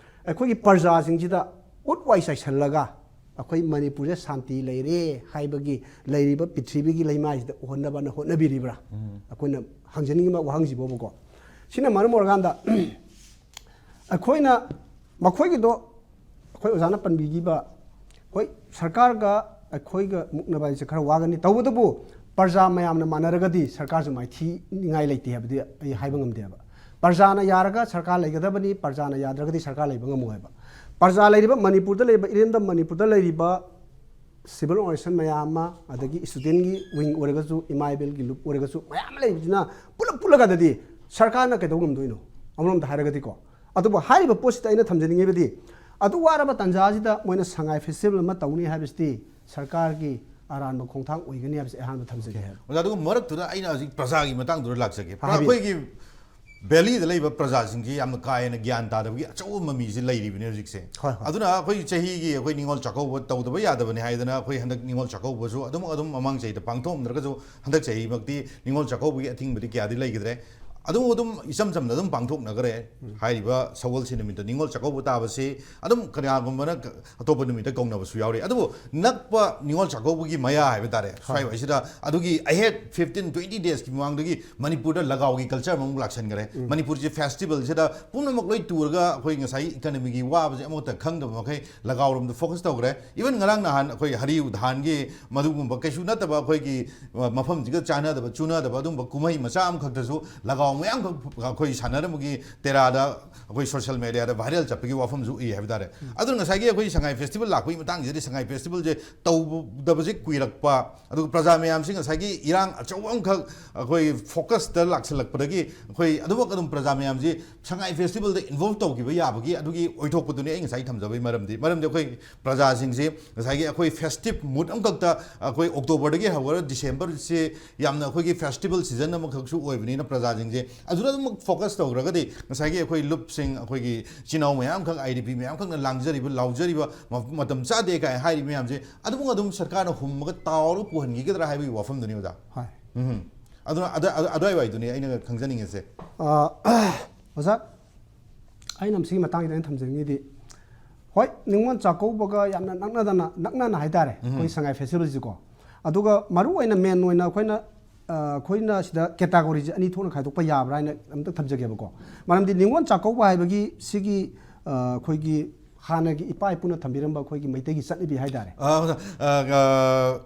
ꯑꯩꯈꯣꯏꯒꯤ ꯄ꯭ꯔꯖꯥꯁꯤꯡꯁꯤꯗ ꯎꯠ ꯋꯥꯏ ꯆꯥꯏꯁꯜꯂꯒ ꯑꯩꯈꯣꯏ ꯃꯅꯤꯄꯨꯔꯁꯦ ꯁꯥꯟꯇꯤ ꯂꯩꯔꯦ ꯍꯥꯏꯕꯒꯤ ꯂꯩꯔꯤꯕ ꯄ꯭ꯔꯤꯊꯤꯕꯤꯒꯤ ꯂꯩꯃꯥꯏꯁꯤꯗ ꯎꯍꯟꯅꯕꯅ ꯍꯣꯠꯅꯕꯤꯔꯤꯕ꯭ꯔꯥ? ꯎꯝ꯫ ꯑꯩꯈꯣꯏꯅ ꯍꯪꯖꯅꯤꯡꯉꯤꯕ ꯋꯥꯍꯪꯁꯤꯕꯨꯕꯀꯣ꯫ ꯁꯤꯅ ꯃꯔꯝ ꯑꯣꯏꯔꯀꯥꯟꯗ ꯑꯩꯈꯣꯏꯅ ꯃꯈꯣꯏꯒꯤꯗꯣ ꯑꯩꯈꯣꯏ ꯑꯣꯖꯥꯅ ꯄꯟꯕꯤꯈꯤꯕ, ꯍꯣꯏ, ꯁꯔꯀꯥꯔꯒ ꯑꯩꯈꯣꯏꯒ ꯃꯨꯛꯅꯕ ꯍꯥꯏꯁꯦ ꯈꯔ ꯋꯥꯒꯅꯤ꯫ ꯇꯧꯕꯇꯕꯨ ꯄ꯭ꯔꯖꯥ ꯃꯌꯥꯝꯅ ꯃꯥꯟꯅꯔꯒꯗꯤ ꯁꯔꯀꯥꯔꯁꯨ ꯃꯥꯏꯊꯤꯅꯤꯡꯉꯥꯏ ꯂꯩꯇꯦ ꯍꯥꯏꯕꯗꯤ ꯑꯩ ꯍꯥꯏꯕ ꯉꯝꯗꯦꯕ꯫ ꯄ꯭ꯔꯖꯥꯅ ꯌꯥꯔꯒ ꯁꯔꯀꯥꯔ ꯂꯩꯒꯗꯕꯅꯤ, ꯄ꯭ꯔꯖꯥꯅ ꯌꯥꯗ꯭ꯔꯒꯗꯤ ꯁꯔꯀꯥꯔ ꯂꯩꯕ ꯉꯝꯃꯣꯏ ꯍꯥꯏꯕ꯫ ꯄ꯭ꯔꯖꯥ ꯂꯩꯔꯤꯕ ꯃꯅꯤꯄꯨꯔꯗ ꯂꯩꯔꯤꯕ, ꯏꯔꯝꯗꯝ ꯃꯅꯤꯄꯨꯔꯗ ꯂꯩꯔꯤꯕ civil organization ꯃꯌꯥꯝ ꯑꯃ, ꯑꯗꯒꯤ studentꯀꯤ wing ꯑꯣꯏꯔꯒꯁꯨ, ꯏꯃꯥ ꯏꯕꯦꯜꯒꯤ ꯂꯨꯞ ꯑꯣꯏꯔꯒꯁꯨ, ꯃꯌꯥꯝ ꯑꯃ ꯂꯩꯕꯁꯤꯅ ꯄꯨꯂꯞ ꯄꯨꯜꯂꯒꯗꯤ ꯁꯔꯀꯥꯔꯅ ꯀꯩꯗꯧꯕ ꯉꯝꯗꯣꯏꯅꯣ? ꯑꯃꯔꯣꯝꯗ ꯍꯥꯏꯔꯒꯗꯤꯀꯣ꯫ ꯑꯗꯨꯕꯨ ꯍꯥꯏꯔꯤꯕ ꯄꯣꯠꯁꯤꯗ ꯑꯩꯅ ꯊꯝꯖꯅꯤꯡꯉꯤꯕꯗꯤ, ꯑꯗꯨ ꯋꯥꯔꯕ ꯇꯥꯟꯖꯥꯁꯤꯗ ꯃꯣꯏꯅ ꯁꯉꯥꯏ festival ꯑꯃ ꯇꯧꯅꯤ ꯍꯥꯏꯕꯁꯤꯗꯤ ꯁꯔꯀꯥꯔꯒꯤ ꯑꯔꯥꯟꯕ ꯈꯣꯡꯊꯥꯡ ꯑꯣꯏꯒꯅꯤ ꯍꯥꯏꯕꯁꯤ ꯑꯩ ꯑꯍꯥꯟꯕ ꯊꯝꯖꯒꯦ꯫ ꯑꯣꯖꯥ, ꯑꯗꯨꯒ ꯃꯔꯛꯇꯨꯗ ꯑꯩꯅ ꯍꯧꯖꯤꯛ ꯄ꯭ꯔꯖꯥꯒꯤ ꯃꯇꯥꯡꯗꯨꯗ ꯂꯥꯛꯆꯒꯦ꯫ ꯄ꯭ꯔ-, ꯍꯥꯏꯕꯤꯌꯨ꯫ ꯑꯩꯈꯣꯏꯒꯤ valleyꯗ ꯂꯩꯕ ꯄ꯭ꯔꯖꯥꯁꯤꯡꯁꯤ ꯌꯥꯝꯅ ꯀꯥ ꯍꯦꯟꯅ ꯒ꯭ꯌꯥꯟ ꯇꯥꯗꯕꯒꯤ ꯑꯆꯧꯕ ꯃꯃꯤꯁꯤ ꯂꯩꯔꯤꯕꯅꯤ ꯍꯧꯖꯤꯛꯁꯦ꯫ ꯍꯣꯏ, ꯍꯣꯏ꯫ ꯑꯗꯨꯅ ꯑꯩꯈꯣꯏ ꯆꯍꯤꯒꯤ ꯑꯩꯈꯣꯏ ꯅꯤꯉꯣꯜ ꯆꯥꯛꯀꯧꯕ ꯇꯧꯗꯕ ꯌꯥꯗꯕꯅꯤ ꯍꯥꯏꯗꯅ ꯑꯩꯈꯣꯏ ꯍꯟꯗꯛ ꯅꯤꯉꯣꯜ ꯆꯥꯛꯀꯧꯕꯁꯨ ꯑꯗꯨꯝ, ꯑꯗꯨꯝ ꯃꯃꯥꯡ ꯆꯍꯤꯗ ꯄꯥꯡꯊꯣꯛꯑꯝꯗ꯭ꯔꯒꯁꯨ ꯍꯟꯗꯛ ꯆꯍꯤꯃꯛꯇꯤ ꯅꯤꯉꯣꯜ ꯆꯥꯛꯀꯧꯕꯒꯤ ꯑꯊꯤꯡꯕꯗꯤ ꯀꯌꯥꯗꯤ ꯂꯩꯈꯤꯗ꯭ꯔꯦ꯫ ꯑꯗꯨꯝ, ꯑꯗꯨꯝ ꯏꯆꯝ ꯆꯝꯅ ꯑꯗꯨꯝ ꯄꯥꯡꯊꯣꯛꯅꯈ꯭ꯔꯦ꯫ ꯎꯝ꯫ ꯍꯥꯏꯔꯤꯕ ꯁꯒꯣꯜꯁꯦꯟ ꯅꯨꯃꯤꯠꯇ ꯅꯤꯉꯣꯜ ꯆꯥꯛꯀꯧꯕ ꯇꯥꯕꯁꯤ ꯑꯗꯨꯝ ꯀꯅꯥꯒꯨꯝꯕꯅ ꯀ-, ꯑꯇꯣꯞꯄ ꯅꯨꯃꯤꯠꯇ ꯀꯧꯅꯕꯁꯨ ꯌꯥꯎꯔꯤ꯫ ꯑꯗꯨꯕꯨ ꯅꯛꯄ ꯅꯤꯉꯣꯜ ꯆꯥꯛꯀꯧꯕꯒꯤ ꯃꯌꯥ ꯍꯥꯏꯕ ꯇꯥꯔꯦ, ꯍꯣꯏ꯫ ꯁ꯭ꯋꯥꯏꯋꯥꯏꯁꯤꯗ ꯑꯗꯨꯒꯤ ꯑꯍꯦꯠ fifteen twenty daysꯀꯤ ꯃꯃꯥꯡꯗꯒꯤ ꯃꯅꯤꯄꯨꯔꯗ ꯂꯒꯥꯎꯒꯤ culture ꯑꯃꯃꯨꯛ ꯂꯥꯛꯁꯟꯈ꯭ꯔꯦ꯫ ꯎꯝ꯫ ꯃꯅꯤꯄꯨꯔꯁꯦ festivalꯁꯤꯗ ꯄꯨꯝꯅꯃꯛ ꯂꯣꯏ ꯇꯨꯔꯒ ꯑꯩꯈꯣꯏ ꯉꯁꯥꯏꯒꯤ economyꯒꯤ ꯋꯥꯕꯁꯦ ꯑꯃꯠꯇ ꯈꯪꯗꯕ ꯃꯈꯩ ꯂꯒꯥꯎꯔꯣꯝꯗ focus ꯇꯧꯈ꯭ꯔꯦ꯫ Even ꯉꯔꯥꯡ ꯅꯍꯥꯟ ꯑꯩꯈꯣꯏ ꯍꯔꯤꯎ ꯙꯥꯟꯒꯤ ꯃꯗꯨꯒꯨꯝꯕ ꯀꯩꯁꯨ ꯅꯠꯇꯕ ꯑꯩꯈꯣꯏꯒꯤ, ꯑ, ꯃꯐꯝꯁꯤꯒ ꯆꯥꯟꯅꯗꯕ, ꯆꯨꯅꯗꯕ ꯑꯗꯨꯒꯨꯝꯕ ꯀꯨꯝꯍꯩ ꯃꯆꯥ ꯑꯃꯈꯛꯇꯁꯨ ꯂꯒꯥꯎ ꯃꯌꯥꯝꯈꯛ ꯑꯩꯈꯣꯏ ꯁꯥꯟꯅꯔꯝꯕꯒꯤ ꯇꯦꯔꯥꯗ ꯑꯩꯈꯣꯏ social mediaꯗ viral ꯆꯠꯄꯒꯤ ꯋꯥꯐꯝꯁꯨ ꯎꯏ ꯍꯥꯏꯕ ꯇꯥꯔꯦ꯫ ꯎꯝ꯫ ꯑꯗꯨꯅ ꯉꯁꯥꯏꯒꯤ ꯑꯩꯈꯣꯏ ꯁꯉꯥꯏ festival ꯂꯥꯛꯄꯒꯤ ꯃꯇꯥꯡꯁꯤꯗꯗꯤ ꯁꯉꯥꯏ festivalꯁꯦ ꯇꯧꯗꯕꯁꯦ ꯀꯨꯏꯔꯛꯄ, ꯑꯗꯨꯒ ꯄ꯭ꯔꯖꯥ ꯃꯌꯥꯝꯁꯤ ꯉꯁꯥꯏꯒꯤ ꯏꯔꯥꯡ ꯑꯆꯧꯕ ꯑꯃꯈꯛ ꯑꯩꯈꯣꯏ focustaꯗ ꯂꯥꯛꯁꯜꯂꯛꯄꯗꯒꯤ ꯑꯩꯈꯣꯏ ꯑꯗꯨꯃꯛ ꯑꯗꯨꯝ ꯄ꯭ꯔꯖꯥ ꯃꯌꯥꯝꯁꯤ ꯁꯉꯥꯏ festivalꯗ involve ꯇꯧꯈꯤꯕ ꯌꯥꯕꯒꯤ ꯑꯗꯨꯒꯤ ꯑꯣꯏꯊꯣꯛꯄꯗꯨꯅꯤ ꯑꯩ ꯉꯁꯥꯏ ꯊꯝꯖꯕꯒꯤ ꯃꯔꯝꯗꯤ꯫ ꯃꯔꯝꯗꯤ ꯑꯩꯈꯣꯏ ꯄ꯭ꯔꯖꯥꯁꯤꯡꯁꯤ ꯉꯁꯥꯏꯒꯤ ꯑꯩꯈꯣꯏ festive mood ꯑꯃꯈꯛꯇ ꯑꯩꯈꯣꯏ Octoberꯗꯒꯤ ꯍꯧꯔꯒ Decemberꯁꯤ ꯌꯥꯝꯅ ꯑꯩꯈꯣꯏꯒꯤ festival season ꯑꯃꯈꯛꯁꯨ ꯑꯣꯏꯕꯅꯤꯅ ꯄ꯭ꯔꯖꯥꯁꯤꯡꯁꯦ ꯑꯗꯨꯗ ꯑꯗꯨꯝ focus ꯇꯧꯈ꯭ꯔꯒꯗꯤ ꯉꯁꯥꯏꯒꯤ ꯑꯩꯈꯣꯏ ꯂꯨꯞꯁꯤꯡ, ꯑꯩꯈꯣꯏꯒꯤ ꯏꯆꯤꯟ ꯏꯅꯥꯎ ꯃꯌꯥꯝꯈꯛ, IDP ꯃꯌꯥꯝꯈꯛꯅ ꯂꯥꯡꯖꯔꯤꯕ, ꯂꯥꯎꯖꯔꯤꯕ, ꯃ-, ꯃꯇꯝ ꯆꯥꯗꯦ ꯀꯥꯏ ꯍꯥꯏꯔꯤꯕ ꯃꯌꯥꯝꯁꯦ ꯑꯗꯨꯝ, ꯑꯗꯨꯝ ꯁꯔꯀꯥꯔꯅ ꯍꯨꯝꯃꯒ ꯇꯥꯎꯔꯒ ꯄꯨꯍꯟꯈꯤꯒꯗ꯭ꯔꯥ ꯍꯥꯏꯕꯒꯤ ꯋꯥꯐꯝꯗꯨꯅꯤ, ꯑꯣꯖꯥ꯫ ꯍꯣꯏ꯫ ꯎꯝ꯫ ꯑꯗꯨꯅ ꯑꯗ-, ꯑꯗ-, ꯑꯗꯨꯋꯥꯏꯋꯥꯏꯗꯨꯅꯤ ꯑꯩꯅ ꯈꯪꯖꯅꯤꯡꯉꯤꯁꯦ꯫ ꯑ, ꯑꯣꯖꯥ, ꯑꯩꯅ ꯃꯁꯤꯒꯤ ꯃꯇꯥꯡꯁꯤꯗ ꯑꯩꯅ ꯊꯝꯖꯅꯤꯡꯉꯤꯗꯤ, ꯍꯣꯏ, ꯅꯤꯉꯣꯜ ꯆꯥꯛꯀꯧꯕꯒ ꯌꯥꯝꯅ ꯅꯛꯅꯗꯅ, ꯅꯛꯅꯅ ꯍꯥꯏꯇꯥꯔꯦ, ꯎꯝ꯫ ꯑꯩꯈꯣꯏ ꯁꯉꯥꯏ festivalꯁꯤꯀꯣ꯫ ꯑꯗꯨꯒ ꯃꯔꯨ ꯑꯣꯏꯅ main ꯑꯣꯏꯅ ꯑꯩꯈꯣꯏꯅ, ꯑ, ꯑꯩꯈꯣꯏꯅ ꯁꯤꯗ categoryꯁꯦ ꯑꯅꯤ ꯊꯣꯛꯅ ꯈꯥꯏꯗꯣꯛꯄ ꯌꯥꯕ꯭ꯔꯥ ꯍꯥꯏꯅ ꯑꯝꯇ ꯊꯝꯖꯒꯦꯕꯀꯣ꯫ ꯃꯔꯝꯗꯤ ꯅꯤꯉꯣꯜ ꯆꯥꯛꯀꯧꯕ ꯍꯥꯏꯕꯒꯤ ꯁꯤꯒꯤ, ꯑ, ꯑꯩꯈꯣꯏꯒꯤ ꯍꯥꯟꯅꯒꯤ ꯏꯄꯥ ꯏꯄꯨꯅ ꯊꯝꯕꯤꯔꯝꯕ ꯑꯩꯈꯣꯏꯒꯤ ꯃꯩꯇꯩꯒꯤ ꯆꯠꯅꯕꯤ ꯍꯥꯏꯇꯥꯔꯦ꯫ ꯑ, ꯑꯣꯖꯥ, ꯑ, ꯑ,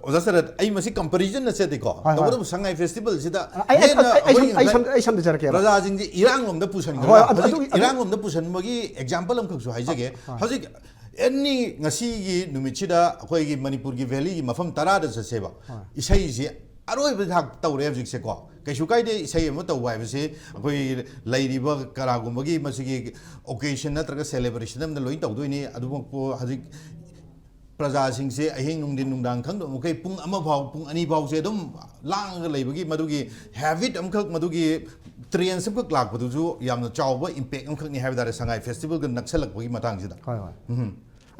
ꯑꯣꯖꯥ ꯁꯔꯠ, ꯑꯩ ꯃꯁꯤ comparison ꯅꯠꯆꯗꯦꯀꯣ꯫ ꯍꯣꯏ, ꯍꯣꯏ꯫ ꯇꯧꯕꯇꯕꯨ ꯁꯉꯥꯏ festivalꯁꯤꯗ ꯑꯩ, ꯑꯩ, ꯍꯦꯟꯅ ꯑꯩ, ꯑꯩ, ꯑꯩꯈꯣꯏꯒꯤ ꯑꯩ ꯉꯁꯥꯏ ꯁꯝ-, ꯑꯩ ꯁꯝꯖꯔꯛꯀꯦꯕ꯫ ꯄ꯭ꯔꯖꯥꯁꯤꯡꯁꯦ ꯏꯔꯥꯡꯂꯣꯝꯗ ꯄꯨꯁꯟꯈ꯭ꯔꯒ ꯍꯣꯏ, ꯑꯗꯨ, ꯍꯧꯖꯤꯛ ꯑꯗꯨ, ꯑꯗꯨ ꯏꯔꯥꯡꯂꯣꯝꯗ ꯄꯨꯁꯟꯕꯒꯤ example ꯑꯃꯈꯛꯁꯨ ꯍꯥꯏꯖꯒꯦ꯫ ꯍꯣꯏ꯫ ꯍꯧꯖꯤꯛ ꯑꯦꯅꯤ, ꯉꯁꯤꯒꯤ ꯅꯨꯃꯤꯠꯁꯤꯗ ꯑꯩꯈꯣꯏꯒꯤ ꯃꯅꯤꯄꯨꯔꯒꯤ ꯚꯦꯂꯤꯒꯤ ꯃꯐꯝ ꯇꯔꯥꯗ ꯆꯠꯁꯦꯕ꯫ ꯏꯁꯩꯁꯦ ꯑꯔꯣꯏꯕ ꯊꯥꯛ ꯇꯧꯔꯦ ꯍꯧꯖꯤꯛꯁꯦꯀꯣ꯫ ꯀꯩꯁꯨ ꯀꯥꯏꯗꯦ, ꯏꯁꯩ ꯑꯃ ꯇꯧꯕ ꯍꯥꯏꯕꯁꯤ ꯑꯩꯈꯣꯏ ꯂꯩꯔꯤꯕ ꯀꯅꯥꯒꯨꯝꯕꯒꯤ ꯃꯁꯤꯒꯤ ꯑꯣꯀꯦꯖꯟ ꯅꯠꯇ꯭ꯔꯒ ꯁꯦꯂꯦꯕ꯭ꯔꯦꯁꯟ ꯑꯃꯗ ꯂꯣꯏ ꯇꯧꯗꯣꯏꯅꯤ꯫ ꯑꯗꯨꯃꯛꯄꯨ ꯍꯧꯖꯤꯛ ꯄ꯭ꯔꯖꯥꯁꯤꯡꯁꯦ ꯑꯍꯤꯡ ꯅꯨꯡꯊꯤꯟ ꯅꯨꯡꯗꯥꯡ ꯈꯪꯗꯕ ꯃꯈꯩ ꯄꯨꯡ ꯑꯃ ꯐꯥꯎ, ꯄꯨꯡ ꯑꯅꯤ ꯐꯥꯎꯁꯦ ꯑꯗꯨꯝ ꯂꯥꯡꯉꯒ ꯂꯩꯕꯒꯤ ꯃꯗꯨꯒꯤ ꯍꯦꯕꯤꯠ ꯑꯃꯈꯛ, ꯃꯗꯨꯒꯤ ꯇ꯭ꯔꯦꯟꯁ ꯑꯃꯈꯛ ꯂꯥꯛꯄꯗꯨꯁꯨ ꯌꯥꯝꯅ ꯆꯥꯎꯕ ꯏꯝꯄꯦꯛ ꯑꯃꯈꯛꯅꯤ ꯍꯥꯏꯕ ꯇꯥꯔꯦ, ꯁꯉꯥꯏ ꯐꯦꯁꯇꯤꯚꯦꯜꯒ ꯅꯛꯁꯜꯂꯛꯄꯒꯤ ꯃꯇꯥꯡꯁꯤꯗ꯫ ꯍꯣꯏ ꯍꯣꯏ꯫ ꯎꯝ꯫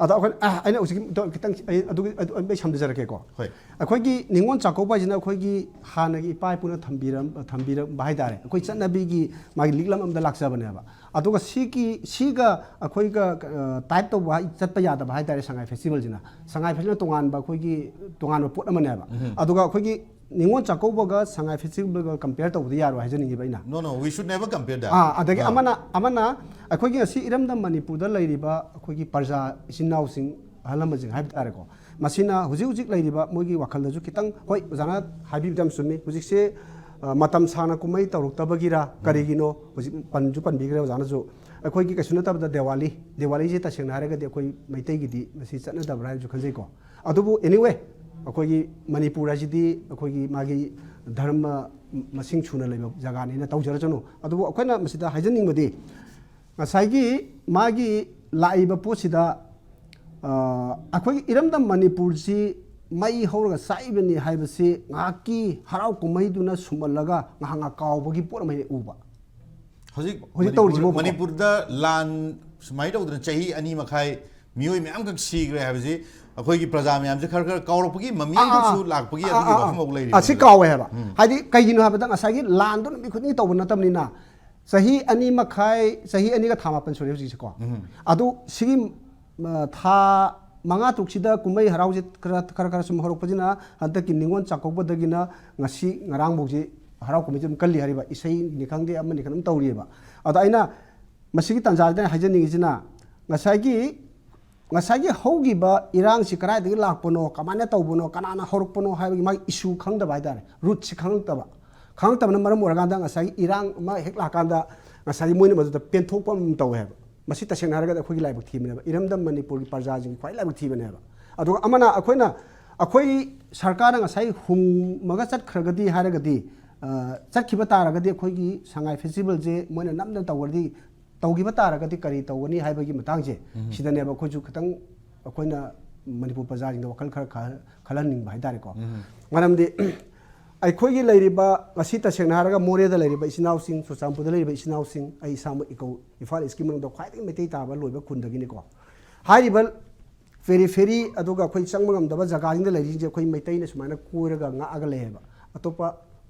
ꯑꯗꯣ ꯑꯩꯈꯣꯏ ꯑ, ꯑꯩꯅ ꯍꯧꯖꯤꯛ ꯈꯤꯇꯪ ꯑꯩ ꯑꯗꯨꯒꯤ ꯑꯗꯨ ꯑꯩ ꯁꯝꯖꯔꯛꯀꯦꯀꯣ꯫ ꯍꯣꯏ꯫ ꯑꯩꯈꯣꯏꯒꯤ ꯅꯤꯉꯣꯜ ꯆꯥꯛꯀꯧꯕ ꯍꯥꯏꯁꯤꯅ ꯑꯩꯈꯣꯏꯒꯤ ꯍꯥꯟꯅꯒꯤ ꯏꯄꯥ ꯏꯄꯨꯅ ꯊꯝꯕꯤꯔꯝ ꯊꯝꯕꯤꯔꯝꯕ ꯍꯥꯏꯇꯥꯔꯦ, ꯑꯩꯈꯣꯏ ꯆꯠꯅꯕꯤꯒꯤ ꯃꯥꯒꯤ ꯂꯤꯛꯂꯝ ꯑꯃꯗ ꯂꯥꯛꯆꯕꯅꯦꯕ꯫ ꯑꯗꯨꯒ ꯁꯤꯒꯤ ꯁꯤꯒ ꯑꯩꯈꯣꯏꯒ ꯇꯥꯏꯞ ꯇꯧꯕ ꯍꯥꯏ- ꯆꯠꯄ ꯌꯥꯗꯕ ꯍꯥꯏꯇꯥꯔꯦ ꯁꯉꯥꯏ ꯐꯦꯁꯇꯤꯚꯦꯜꯁꯤꯅ꯫ ꯁꯉꯥꯏ ꯐꯦꯁꯇꯤꯚꯦꯜ ꯇꯣꯉꯥꯟꯕ ꯑꯩꯈꯣꯏꯒꯤ ꯇꯣꯉꯥꯟꯕ ꯄꯣꯠ ꯑꯃꯅꯦꯕ꯫ ꯑꯗꯨꯒ ꯑꯩꯈꯣꯏꯒꯤ ꯅꯤꯉꯣꯜ ꯆꯥꯛꯀꯧꯕꯒ ꯁꯉꯥꯏ ꯐꯦꯁꯇꯤꯚꯦꯜꯒ ꯀꯝꯄꯤꯌꯔ ꯇꯧꯕꯗꯤ ꯌꯥꯔꯣꯏ ꯍꯥꯏꯖꯅꯤꯡꯉꯤꯕ ꯑꯩꯅ꯫ No, no, we should never compare that. ꯑꯥ, ꯑꯗꯒꯤ ꯑꯥ꯫ ꯑꯃꯅ ꯑꯃꯅ ꯑꯩꯈꯣꯏꯒꯤ ꯉꯁꯤ ꯏꯔꯝꯗꯝ ꯃꯅꯤꯄꯨꯔꯗ ꯂꯩꯔꯤꯕ ꯑꯩꯈꯣꯏꯒꯤ ꯄ꯭ꯔꯖꯥ ꯏꯆꯤꯟ ꯏꯅꯥꯎꯁꯤꯡ, ꯑꯍꯜ ꯂꯃꯟꯁꯤꯡ ꯍꯥꯏꯕ ꯇꯥꯔꯦꯀꯣ, ꯃꯁꯤꯅ ꯍꯧꯖꯤꯛ ꯍꯧꯖꯤꯛ ꯂꯩꯔꯤꯕ ꯃꯣꯏꯒꯤ ꯋꯥꯈꯜꯗꯁꯨ ꯈꯤꯇꯪ, ꯍꯣꯏ, ꯑꯣꯖꯥꯅ ꯍꯥꯏꯕꯤꯕꯗ ꯌꯥꯝ ꯆꯨꯝꯃꯤ꯫ ꯍꯧꯖꯤꯛꯁꯦ ꯑ, ꯃꯇꯝ ꯁꯥꯡꯅ ꯀꯨꯝꯍꯩ ꯇꯧꯔꯛꯇꯕꯒꯤꯔ ꯀꯔꯤꯒꯤꯅꯣ, ꯍꯧꯖꯤꯛ ꯄꯟꯁꯨ ꯄꯟꯕꯤꯈ꯭ꯔꯦ ꯑꯣꯖꯥꯅꯁꯨ꯫ ꯑꯩꯈꯣꯏꯒꯤ ꯀꯩꯁꯨ ꯅꯠꯇꯕꯗ ꯗꯦꯋꯥꯂꯤ, ꯗꯦꯋꯥꯂꯤꯁꯦ ꯇꯁꯦꯡꯅ ꯍꯥꯏꯔꯒꯗꯤ ꯑꯩꯈꯣꯏ ꯃꯩꯇꯩꯒꯤꯗꯤ ꯃꯁꯤ ꯆꯠꯅꯗꯕ꯭ꯔꯥ ꯍꯥꯏꯕꯁꯨ ꯈꯟꯖꯩꯀꯣ꯫ ꯑꯗꯨꯕꯨ anyway, ꯑꯩꯈꯣꯏꯒꯤ ꯃꯅꯤꯄꯨꯔ ꯍꯥꯏꯁꯤꯗꯤ ꯑꯩꯈꯣꯏꯒꯤ ꯃꯥꯒꯤ ꯙꯔꯃ ꯃꯁꯤꯡ ꯁꯨꯅ ꯂꯩꯕ ꯖꯒꯥꯅꯤꯅ ꯇꯧꯖꯔꯁꯅꯨ꯫ ꯑꯗꯨꯕꯨ ꯑꯩꯈꯣꯏꯅ ꯃꯁꯤꯗ ꯍꯥꯏꯖꯅꯤꯡꯕꯗꯤ, ꯉꯁꯥꯏꯒꯤ ꯃꯥꯒꯤ ꯂꯥꯛꯏꯕ ꯄꯣꯠꯁꯤꯗ, ꯑ, ꯑꯩꯈꯣꯏꯒꯤ ꯏꯔꯝꯗꯝ ꯃꯅꯤꯄꯨꯔꯁꯤ ꯃꯩ ꯍꯧꯔꯒ ꯆꯥꯛꯏꯕꯅꯤ ꯍꯥꯏꯕꯁꯤ ꯉꯥꯏꯍꯥꯛꯀꯤ ꯍꯔꯥꯎ ꯀꯨꯝꯍꯩꯗꯨꯅ ꯁꯨꯝꯍꯜꯂꯒ ꯉꯥꯏꯍꯥꯛ ꯉꯥꯏꯍꯥꯛ ꯀꯥꯎꯕꯒꯤ ꯄꯣꯠ ꯑꯃ ꯍꯦꯛ ꯎꯕ꯫ ꯍꯧꯖꯤꯛ ꯍꯧꯖꯤꯛ ꯃꯅꯤꯄꯨꯔ- ꯇꯧꯔꯤꯁꯤꯕꯨ ꯃꯅꯤꯄꯨꯔꯗ ꯂꯥꯟ ꯁꯨꯃꯥꯏꯅ ꯇꯧꯗꯅ ꯆꯍꯤ ꯑꯅꯤ ꯃꯈꯥꯏ ꯃꯤꯑꯣꯏ ꯃꯌꯥꯝꯈꯛ ꯁꯤꯈ꯭ꯔꯦ ꯍꯥꯏꯕꯁꯤ ꯑꯩꯈꯣꯏꯒꯤ ꯄ꯭ꯔꯖꯥ ꯃꯌꯥꯝꯁꯦ ꯈꯔ ꯈꯔ ꯀꯥꯎꯔꯛꯄꯒꯤ ꯃꯃꯤ ꯑꯥ, ꯑꯥ, ꯑꯃꯁꯨ ꯑꯥ꯫ ꯂꯥꯛꯄꯒꯤ ꯑꯥ, ꯑꯗꯨꯒꯤ ꯑꯥ, ꯋꯥꯐꯝ ꯑꯃ ꯑꯥ, ꯂꯩꯔꯤ꯫ ꯑꯥ, ꯁꯤ ꯀꯥꯎꯋꯦ ꯍꯥꯏꯕ꯫ ꯍꯥꯏꯗꯤ ꯀꯩꯒꯤꯅꯣ ꯍꯥꯏꯕꯗ ꯉꯁꯥꯏꯒꯤ ꯂꯥꯟꯗꯣ ꯅꯨꯃꯤꯠ ꯈꯨꯗꯤꯡꯒꯤ ꯇꯧꯕ ꯅꯠꯇꯕꯅꯤꯅ, ꯆꯍꯤ ꯑꯅꯤ ꯃꯈꯥꯏ, ꯆꯍꯤ ꯑꯅꯤꯒ ꯊꯥ ꯃꯥꯄꯟ ꯁꯨꯔꯦ ꯍꯧꯖꯤꯛꯁꯦꯀꯣ꯫ ꯑꯗꯨ ꯁꯤꯒꯤ, ꯑ, ꯊꯥ ꯃꯉꯥ ꯇꯔꯨꯛꯁꯤꯗ ꯀꯨꯝꯍꯩ ꯍꯔꯥꯎꯁꯦ ꯈꯔ ꯈꯔ ꯈꯔ ꯁꯨꯝ ꯍꯧꯔꯛꯄꯁꯤꯅ ꯍꯟꯗꯛꯀꯤ ꯅꯤꯉꯣꯜ ꯆꯥꯛꯀꯧꯕꯗꯒꯤꯅ ꯉꯁꯤ ꯉꯔꯥꯡꯐꯥꯎꯁꯦ ꯍꯔꯥꯎ ꯀꯨꯝꯍꯩꯁꯦ ꯑꯗꯨꯝ ꯀꯜꯂꯤ ꯍꯥꯏꯔꯤꯕ, ꯏꯁꯩꯅꯤ ꯈꯪꯗꯦ, ꯑꯃꯅꯤ ꯈꯪꯗꯦ, ꯑꯗꯨꯝ ꯇꯧꯔꯤꯑꯕ꯫ ꯑꯗ ꯑꯩꯅ ꯃꯁꯤꯒꯤ ꯇꯥꯟꯖꯥꯁꯤꯗ ꯑꯩꯅ ꯍꯥꯏꯖꯅꯤꯡꯉꯤꯁꯤꯅ, ꯉꯁꯥꯏꯒꯤ ꯉꯁꯥꯏꯒꯤ ꯍꯧꯈꯤꯕ ꯏꯔꯥꯡꯁꯤ ꯀꯗꯥꯏꯗꯒꯤ ꯂꯥꯛꯄꯅꯣ, ꯀꯃꯥꯏꯅ ꯇꯧꯕꯅꯣ, ꯀꯅꯥꯅ ꯍꯧꯔꯛꯄꯅꯣ ꯍꯥꯏꯕꯒꯤ ꯃꯥꯒꯤ ꯏꯁꯨ ꯈꯪꯗꯕ ꯍꯥꯏꯇꯥꯔꯦ, ꯔꯨꯠꯁꯤ ꯈꯪꯉꯛꯇꯕ꯫ ꯈꯪꯉꯛꯇꯕꯅ ꯃꯔꯝ ꯑꯣꯏꯔꯀꯥꯟꯗ ꯉꯁꯥꯏꯒꯤ ꯏꯔꯥꯡ ꯑꯃ ꯍꯦꯛ ꯂꯥꯛꯀꯥꯟꯗ ꯉꯁꯥꯏꯒꯤ ꯃꯣꯏꯅ ꯃꯗꯨꯗ ꯄꯦꯟꯊꯣꯛꯄ ꯑꯃ ꯇꯧꯋꯦ ꯍꯥꯏꯕ꯫ ꯃꯁꯤ ꯇꯁꯦꯡꯅ ꯍꯥꯏꯔꯒꯗꯤ ꯑꯩꯈꯣꯏꯒꯤ ꯂꯥꯏꯕꯛ ꯊꯤꯕꯅꯦꯕ, ꯏꯔꯝꯗꯝ ꯃꯅꯤꯄꯨꯔꯒꯤ ꯄ꯭ꯔꯖꯥꯁꯤꯡꯒꯤ ꯈ꯭ꯋꯥꯏ ꯂꯥꯏꯕꯛ ꯊꯤꯕꯅꯦꯕ꯫ ꯑꯗꯨꯒ ꯑꯃꯅ ꯑꯩꯈꯣꯏꯅ, ꯑꯩꯈꯣꯏ ꯁꯔꯀꯥꯔꯅ ꯉꯁꯥꯏ ꯍꯨꯝꯃꯒ ꯆꯠꯈ꯭ꯔꯒꯗꯤ ꯍꯥꯏꯔꯒꯗꯤ, ꯑ, ꯆꯠꯈꯤꯕ ꯇꯥꯔꯒꯗꯤ ꯑꯩꯈꯣꯏꯒꯤ ꯁꯉꯥꯏ ꯐꯦꯁꯇꯤꯚꯦꯜꯁꯦ ꯃꯣꯏꯅ ꯅꯝꯗꯅ ꯇꯧꯔꯗꯤ, ꯇꯧꯈꯤꯕ ꯇꯥꯔꯒꯗꯤ ꯀꯔꯤ ꯇꯧꯒꯅꯤ ꯍꯥꯏꯕꯒꯤ ꯃꯇꯥꯡꯁꯦ, ꯁꯤꯗꯅꯦꯕ ꯑꯩꯈꯣꯏꯁꯨ ꯈꯤꯇꯪ, ꯑꯩꯈꯣꯏꯅ ꯃꯅꯤꯄꯨꯔ ꯄ꯭ꯔꯖꯥꯁꯤꯡꯗ ꯋꯥꯈꯜ ꯈꯔ ꯈ-, ꯈꯜꯍꯟꯅꯤꯡꯕ ꯍꯥꯏꯇꯥꯔꯦꯀꯣ꯫ ꯃꯔꯝꯗꯤ ꯑꯩꯈꯣꯏꯒꯤ ꯂꯩꯔꯤꯕ, ꯉꯁꯤ ꯇꯁꯦꯡꯅ ꯍꯥꯏꯔꯒ ꯃꯣꯔꯦꯗ ꯂꯩꯔꯤꯕ ꯏꯆꯤꯟ ꯏꯅꯥꯎꯁꯤꯡ, ꯆꯨꯔꯆꯥꯟꯄꯨꯔꯗ ꯂꯩꯔꯤꯕ ꯏꯆꯤꯟ ꯏꯅꯥꯎꯁꯤꯡ, ꯑꯩ ꯏꯁꯥꯃꯛ ꯏꯀꯧ, ꯏꯝꯐꯥꯜ ꯏꯁꯀꯤ ꯃꯅꯨꯡꯗ ꯈ꯭ꯋꯥꯏꯗꯒꯤ ꯃꯩꯇꯩ ꯇꯥꯕ ꯂꯣꯏꯕ ꯈꯨꯟꯗꯒꯤꯅꯤꯀꯣ꯫ ꯍꯥꯏꯔꯤꯕ ꯄꯦꯔꯤꯐꯦꯔꯤ, ꯑꯗꯨꯒ ꯑꯩꯈꯣꯏ ꯆꯪꯕ ꯉꯝꯗꯕ ꯖꯒꯥꯁꯤꯡꯗ ꯂꯩꯔꯤꯁꯤꯡꯁꯦ ꯑꯩꯈꯣꯏ ꯃꯩꯇꯩꯅ ꯁꯨꯃꯥꯏꯅ ꯀꯣꯏꯔꯒ ꯉꯥꯛꯑꯒ ꯂꯩꯌꯦꯕ꯫ ꯑꯇꯣꯞꯄ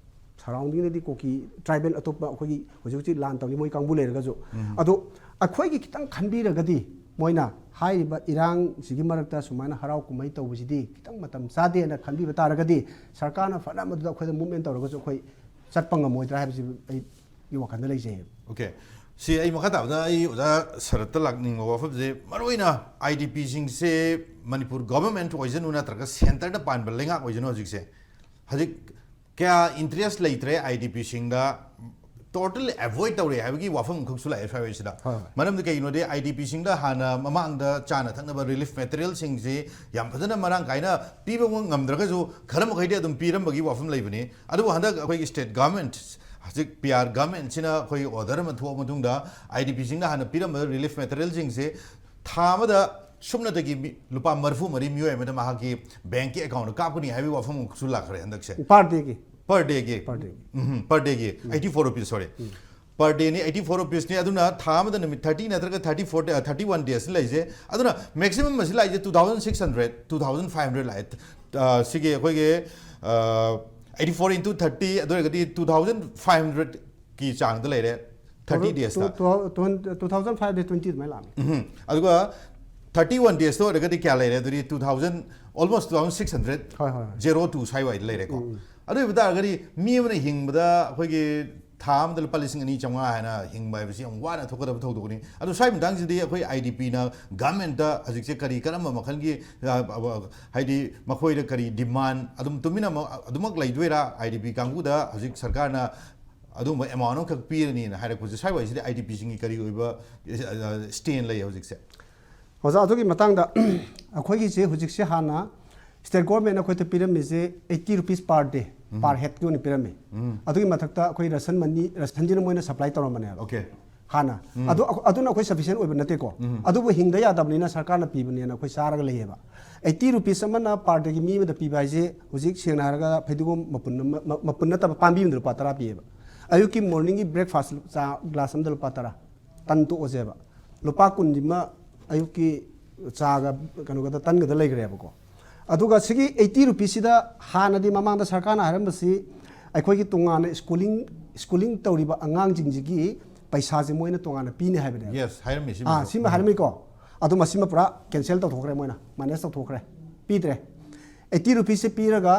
ꯁꯔꯥꯎꯟꯗꯤꯡꯗꯗꯤ ꯀꯨꯀꯤ ꯇ꯭ꯔꯥꯏꯕꯦꯜ ꯑꯇꯣꯞꯄ ꯑꯩꯈꯣꯏꯒꯤ ꯍꯧꯖꯤꯛ ꯍꯧꯖꯤꯛ ꯂꯥꯟ ꯇꯧꯔꯤ ꯃꯣꯏ ꯀꯥꯡꯕꯨ ꯂꯩꯔꯒꯁꯨ, ꯑꯗꯣ ꯑꯩꯈꯣꯏꯒꯤ ꯈꯤꯇꯪ ꯈꯟꯕꯤꯔꯒꯗꯤ, ꯃꯣꯏꯅ ꯍꯥꯏꯔꯤꯕ ꯏꯔꯥꯡꯁꯤꯒꯤ ꯃꯔꯛꯇ ꯁꯨꯃꯥꯏꯅ ꯍꯔꯥꯎ ꯀꯨꯝꯍꯩ ꯇꯧꯕꯁꯤꯗꯤ ꯈꯤꯇꯪ ꯃꯇꯝ ꯆꯥꯗꯦꯅ ꯈꯟꯕꯤꯕ ꯇꯥꯔꯒꯗꯤ, ꯁꯔꯀꯥꯔꯅ ꯐꯅ ꯃꯗꯨꯗ ꯑꯩꯈꯣꯏꯗ movement ꯇꯧꯔꯒꯁꯨ ꯑꯩꯈꯣꯏ ꯆꯠꯄ ꯉꯝꯃꯣꯏꯗ꯭ꯔꯥ ꯍꯥꯏꯕꯁꯤ ꯑꯩꯒꯤ ꯋꯥꯈꯜꯗ ꯂꯩꯖꯩꯌꯦꯕ꯫ OK, ꯁꯤ ꯑꯩ ꯃꯈꯥ ꯇꯥꯕꯗ ꯑꯩ ꯑꯣꯖꯥ ꯁꯔꯠꯇ ꯂꯥꯛꯅꯤꯡꯕ ꯋꯥꯐꯝꯁꯦ, ꯃꯔꯨꯑꯣꯏꯅ IDPꯁꯤꯡꯁꯦ ꯃꯅꯤꯄꯨꯔ government ꯑꯣꯏꯁꯅꯨ ꯅꯠꯇ꯭ꯔꯒ centreꯗ ꯄꯥꯟꯕ ꯂꯩꯉꯥꯛ ꯑꯣꯏꯁꯅꯨ, ꯍꯧꯖꯤꯛꯁꯦ ꯍꯧꯖꯤꯛ ꯀꯌꯥ interest ꯂꯩꯇ꯭ꯔꯦ IDPꯁꯤꯡꯗ, totally avoid ꯇꯧꯔꯦ ꯍꯥꯏꯕꯒꯤ ꯋꯥꯐꯝ ꯑꯃꯈꯛꯁꯨ ꯂꯥꯛꯑꯦ ꯁ꯭ꯋꯥꯏꯁꯤꯗ꯫ ꯍꯣꯏ, ꯍꯣꯏ꯫ ꯃꯔꯝꯗꯤ ꯀꯩꯒꯤꯅꯣꯗꯤ IDPꯁꯤꯡꯗ ꯍꯥꯟꯅ ꯃꯃꯥꯡꯗ ꯆꯥꯅ ꯊꯛꯅꯕ relief materialꯁꯤꯡꯁꯤ ꯌꯥꯝ ꯐꯖꯅ ꯃꯔꯥꯡ ꯀꯥꯏꯅ ꯄꯤꯕ ꯉꯝꯗ꯭ꯔꯒꯁꯨ ꯈꯔ ꯃꯈꯩꯗꯤ ꯑꯗꯨꯝ ꯄꯤꯔꯝꯕꯒꯤ ꯋꯥꯐꯝ ꯂꯩꯕꯅꯤ꯫ ꯑꯗꯨꯕꯨ ꯍꯟꯗꯛ ꯑꯩꯈꯣꯏꯒꯤ state government, ꯍꯧꯖꯤꯛ PR governmentꯁꯤꯅ ꯑꯩꯈꯣꯏꯒꯤ order ꯑꯃ ꯊꯣꯛꯑ ꯃꯇꯨꯡꯗ IDPꯁꯤꯡꯗ ꯍꯥꯟꯅ ꯄꯤꯔꯝꯕ relief materialꯁꯤꯡꯁꯦ ꯊꯥ ꯑꯃꯗ ꯁꯨꯞꯅꯇꯒꯤ ꯃꯤ-, ꯂꯨꯄꯥ ꯃꯔꯤꯐꯨ ꯃꯔꯤ ꯃꯤꯑꯣꯏ ꯑꯃꯗ ꯃꯍꯥꯛꯀꯤ bankꯀꯤ accountꯇ ꯀꯥꯞꯀꯅꯤ ꯍꯥꯏꯕꯒꯤ ꯋꯥꯐꯝ ꯑꯃꯁꯨ ꯂꯥꯛꯈ꯭ꯔꯦ ꯍꯟꯗꯛꯁꯦ꯫ Per dayꯒꯤ꯫ Per dayꯒꯤ꯫ Per dayꯒꯤ꯫ ꯎꯝ, per dayꯒꯤ eighty four rupees, sorry꯫ Per dayꯅꯤ, eighty four rupeesꯅꯤ꯫ ꯑꯗꯨꯅ ꯊꯥ ꯑꯃꯗ ꯅꯨꯃꯤꯠ thirty ꯅꯠꯇ꯭ꯔꯒ thirty four, thirty one daysꯅꯤ ꯂꯩꯁꯦ꯫ ꯑꯗꯨꯅ maximum ꯑꯁꯤ ꯂꯥꯛꯏꯁꯦ two thousand six hundred, two thousand five hundred ꯂꯥꯛꯑꯦ꯫ ꯑ, ꯁꯤꯒꯤ ꯑꯩꯈꯣꯏꯒꯤ, ꯑ, eighty four into thirty, ꯑꯗꯨ ꯑꯣꯏꯔꯒꯗꯤ two thousand five hundredꯀꯤ ꯆꯥꯡꯗ ꯂꯩꯔꯦ꯫ Thirty daysꯇ꯫ Two thousand five hundred twenty ꯑꯗꯨꯃꯥꯏꯅ ꯂꯥꯛꯑꯃꯤ꯫ ꯎꯝ꯫ ꯑꯗꯨꯒ thirty one daysꯇ ꯑꯣꯏꯔꯒꯗꯤ ꯀꯌꯥ ꯂꯩꯔꯦ? ꯑꯗꯨꯗꯤ two thousand, almost two thousand six hundred, ꯍꯣꯏ, ꯍꯣꯏ꯫ Zero two ꯁ꯭ꯋꯥꯏꯋꯥꯏꯗ ꯂꯩꯔꯦꯀꯣ꯫ ꯑꯗꯨ ꯑꯣꯏꯕ ꯇꯥꯔꯒꯗꯤ ꯃꯤ ꯑꯃꯅ ꯍꯤꯡꯕꯗ ꯑꯩꯈꯣꯏꯒꯤ ꯊꯥ ꯑꯃꯗ ꯂꯨꯄꯥ ꯂꯤꯁꯤꯡ ꯑꯅꯤ ꯆꯥꯝꯃꯉꯥ ꯍꯥꯏꯅ ꯍꯤꯡꯕ ꯍꯥꯏꯕꯁꯤ ꯌꯥꯝ ꯋꯥꯅ ꯊꯣꯛꯀꯗꯕ ꯊꯧꯗꯣꯛꯅꯤ꯫ ꯑꯗꯨ ꯁ꯭ꯋꯥꯏ ꯃꯇꯥꯡꯁꯤꯗꯤ ꯑꯩꯈꯣꯏ IDPꯅ governmentꯇ ꯍꯧꯖꯤꯛꯁꯦ ꯀꯔꯤ ꯀꯔꯝꯕ ꯃꯈꯜꯒꯤ, ꯑ, ꯑ, ꯍꯥꯏꯗꯤ ꯃꯈꯣꯏꯗ ꯀꯔꯤ demand ꯑꯗꯨꯝ ꯇꯨꯃꯤꯟꯅ ꯑꯃ-, ꯑꯗꯨꯃꯛ ꯂꯩꯗꯣꯏꯔꯥ? IDP ꯀꯥꯡꯕꯨꯗ ꯍꯧꯖꯤꯛ ꯁꯔꯀꯥꯔꯅ ꯑꯗꯨꯒꯨꯝꯕ ꯑꯦꯃꯥꯎꯟ ꯑꯃꯈꯛ ꯄꯤꯔꯅꯤꯅ ꯍꯥꯏꯔꯛꯄꯁꯦ, ꯁ꯭ꯋꯥꯏꯋꯥꯏꯁꯤꯗ ꯑꯥꯏ ꯗꯤ ꯄꯤꯁꯤꯡꯒꯤ ꯀꯔꯤ ꯑꯣꯏꯕ ꯁ꯭ꯇꯦꯟ ꯂꯩ ꯍꯧꯖꯤꯛꯁꯦ? ꯑꯣꯖꯥ, ꯑꯗꯨꯒꯤ ꯃꯇꯥꯡꯗ ꯑꯩꯈꯣꯏꯒꯤꯁꯦ ꯍꯧꯖꯤꯛꯁꯦ ꯍꯥꯟꯅ ꯁ꯭ꯇꯦꯠ ꯒꯣꯔꯃꯦꯟꯅ ꯑꯩꯈꯣꯏꯗ ꯄꯤꯔꯝꯃꯤꯁꯦ eighty rupees per day, per headꯀꯤ ꯑꯣꯏꯅ ꯄꯤꯔꯝꯃꯤ꯫ ꯑꯗꯨꯒꯤ ꯃꯊꯛꯇ ꯑꯩꯈꯣꯏ ꯔꯁꯟ ꯃꯅꯤ, ꯔꯁꯟꯁꯤꯅ ꯃꯣꯏꯅ ꯁꯄ꯭ꯂꯥꯏ ꯇꯧꯔꯝꯕꯅꯦꯕ ꯑꯣꯀꯦ꯫ ꯍꯥꯟꯅ꯫ ꯑꯗꯨ, ꯑꯗꯨꯅ ꯑꯩꯈꯣꯏ ꯁꯐꯤꯁꯦꯟ ꯑꯣꯏꯕ ꯅꯠꯇꯦꯀꯣ꯫ ꯑꯗꯨꯕꯨ ꯍꯤꯡꯗ ꯌꯥꯗꯕꯅꯤꯅ ꯁꯔꯀꯥꯔꯅ ꯄꯤꯕꯅꯦꯅ ꯑꯩꯈꯣꯏ ꯆꯥꯔꯒ ꯂꯩꯌꯦꯕ꯫ Eighty rupees ꯑꯃꯅ per dayꯒꯤ ꯃꯤ ꯑꯃꯗ ꯄꯤꯕ ꯍꯥꯏꯁꯦ, ꯍꯧꯖꯤꯛ ꯁꯦꯡꯅ ꯍꯥꯏꯔꯒ ꯐꯩꯗꯤꯒꯣꯝ ꯃꯄꯨꯟ ꯑꯃ, ꯃ-, ꯃꯄꯨꯟ ꯅꯠꯇꯕ ꯄꯥꯝꯕꯤ ꯑꯃꯗ ꯂꯨꯄꯥ ꯇꯔꯥ ꯄꯤꯌꯦꯕ꯫ ꯑꯌꯨꯛꯀꯤ morningꯒꯤ breakfast ꯆꯥ glass ꯑꯃꯗ ꯂꯨꯄꯥ ꯇꯔꯥ꯫ ꯇꯟ ꯇꯣꯛꯑꯁꯦꯕ꯫ ꯂꯨꯄꯥ ꯀꯨꯟꯁꯤꯃ ꯑꯌꯨꯛꯀꯤ ꯆꯥꯒ ꯀꯩꯅꯣꯒꯗ ꯇꯟꯒꯗ ꯂꯩꯈ꯭ꯔꯦꯕꯀꯣ꯫ ꯑꯗꯨꯒ ꯁꯤꯒꯤ eighty rupeesꯁꯤꯗ ꯍꯥꯟꯅꯗꯤ ꯃꯃꯥꯡꯗ ꯁꯔꯀꯥꯔꯅ ꯍꯥꯏꯔꯝꯕꯁꯤ ꯑꯩꯈꯣꯏꯒꯤ ꯇꯣꯉꯥꯟꯅ schooling, schooling ꯇꯧꯔꯤꯕ ꯑꯉꯥꯡꯁꯤꯡꯁꯤꯒꯤ ꯄꯩꯁꯥꯁꯦ ꯃꯣꯏꯅ ꯇꯣꯉꯥꯟꯅ ꯄꯤꯅꯤ ꯍꯥꯏꯕꯅꯦꯕ꯫ Yes, ꯍꯥꯏꯔꯝꯃꯤ ꯑꯥ, ꯁꯤꯃꯁꯨ꯫ ꯁꯤꯃ ꯍꯥꯏꯔꯝꯃꯤꯀꯣ꯫ ꯑꯗꯣ ꯃꯁꯤꯃ ꯄꯨꯔꯥ cancel ꯇꯧꯊꯣꯛꯈ꯭ꯔꯦ ꯃꯣꯏꯅ, minus ꯇꯧꯊꯣꯛꯈ꯭ꯔꯦ, ꯄꯤꯗ꯭ꯔꯦ꯫ Eighty rupeesꯁꯦ ꯄꯤꯔꯒ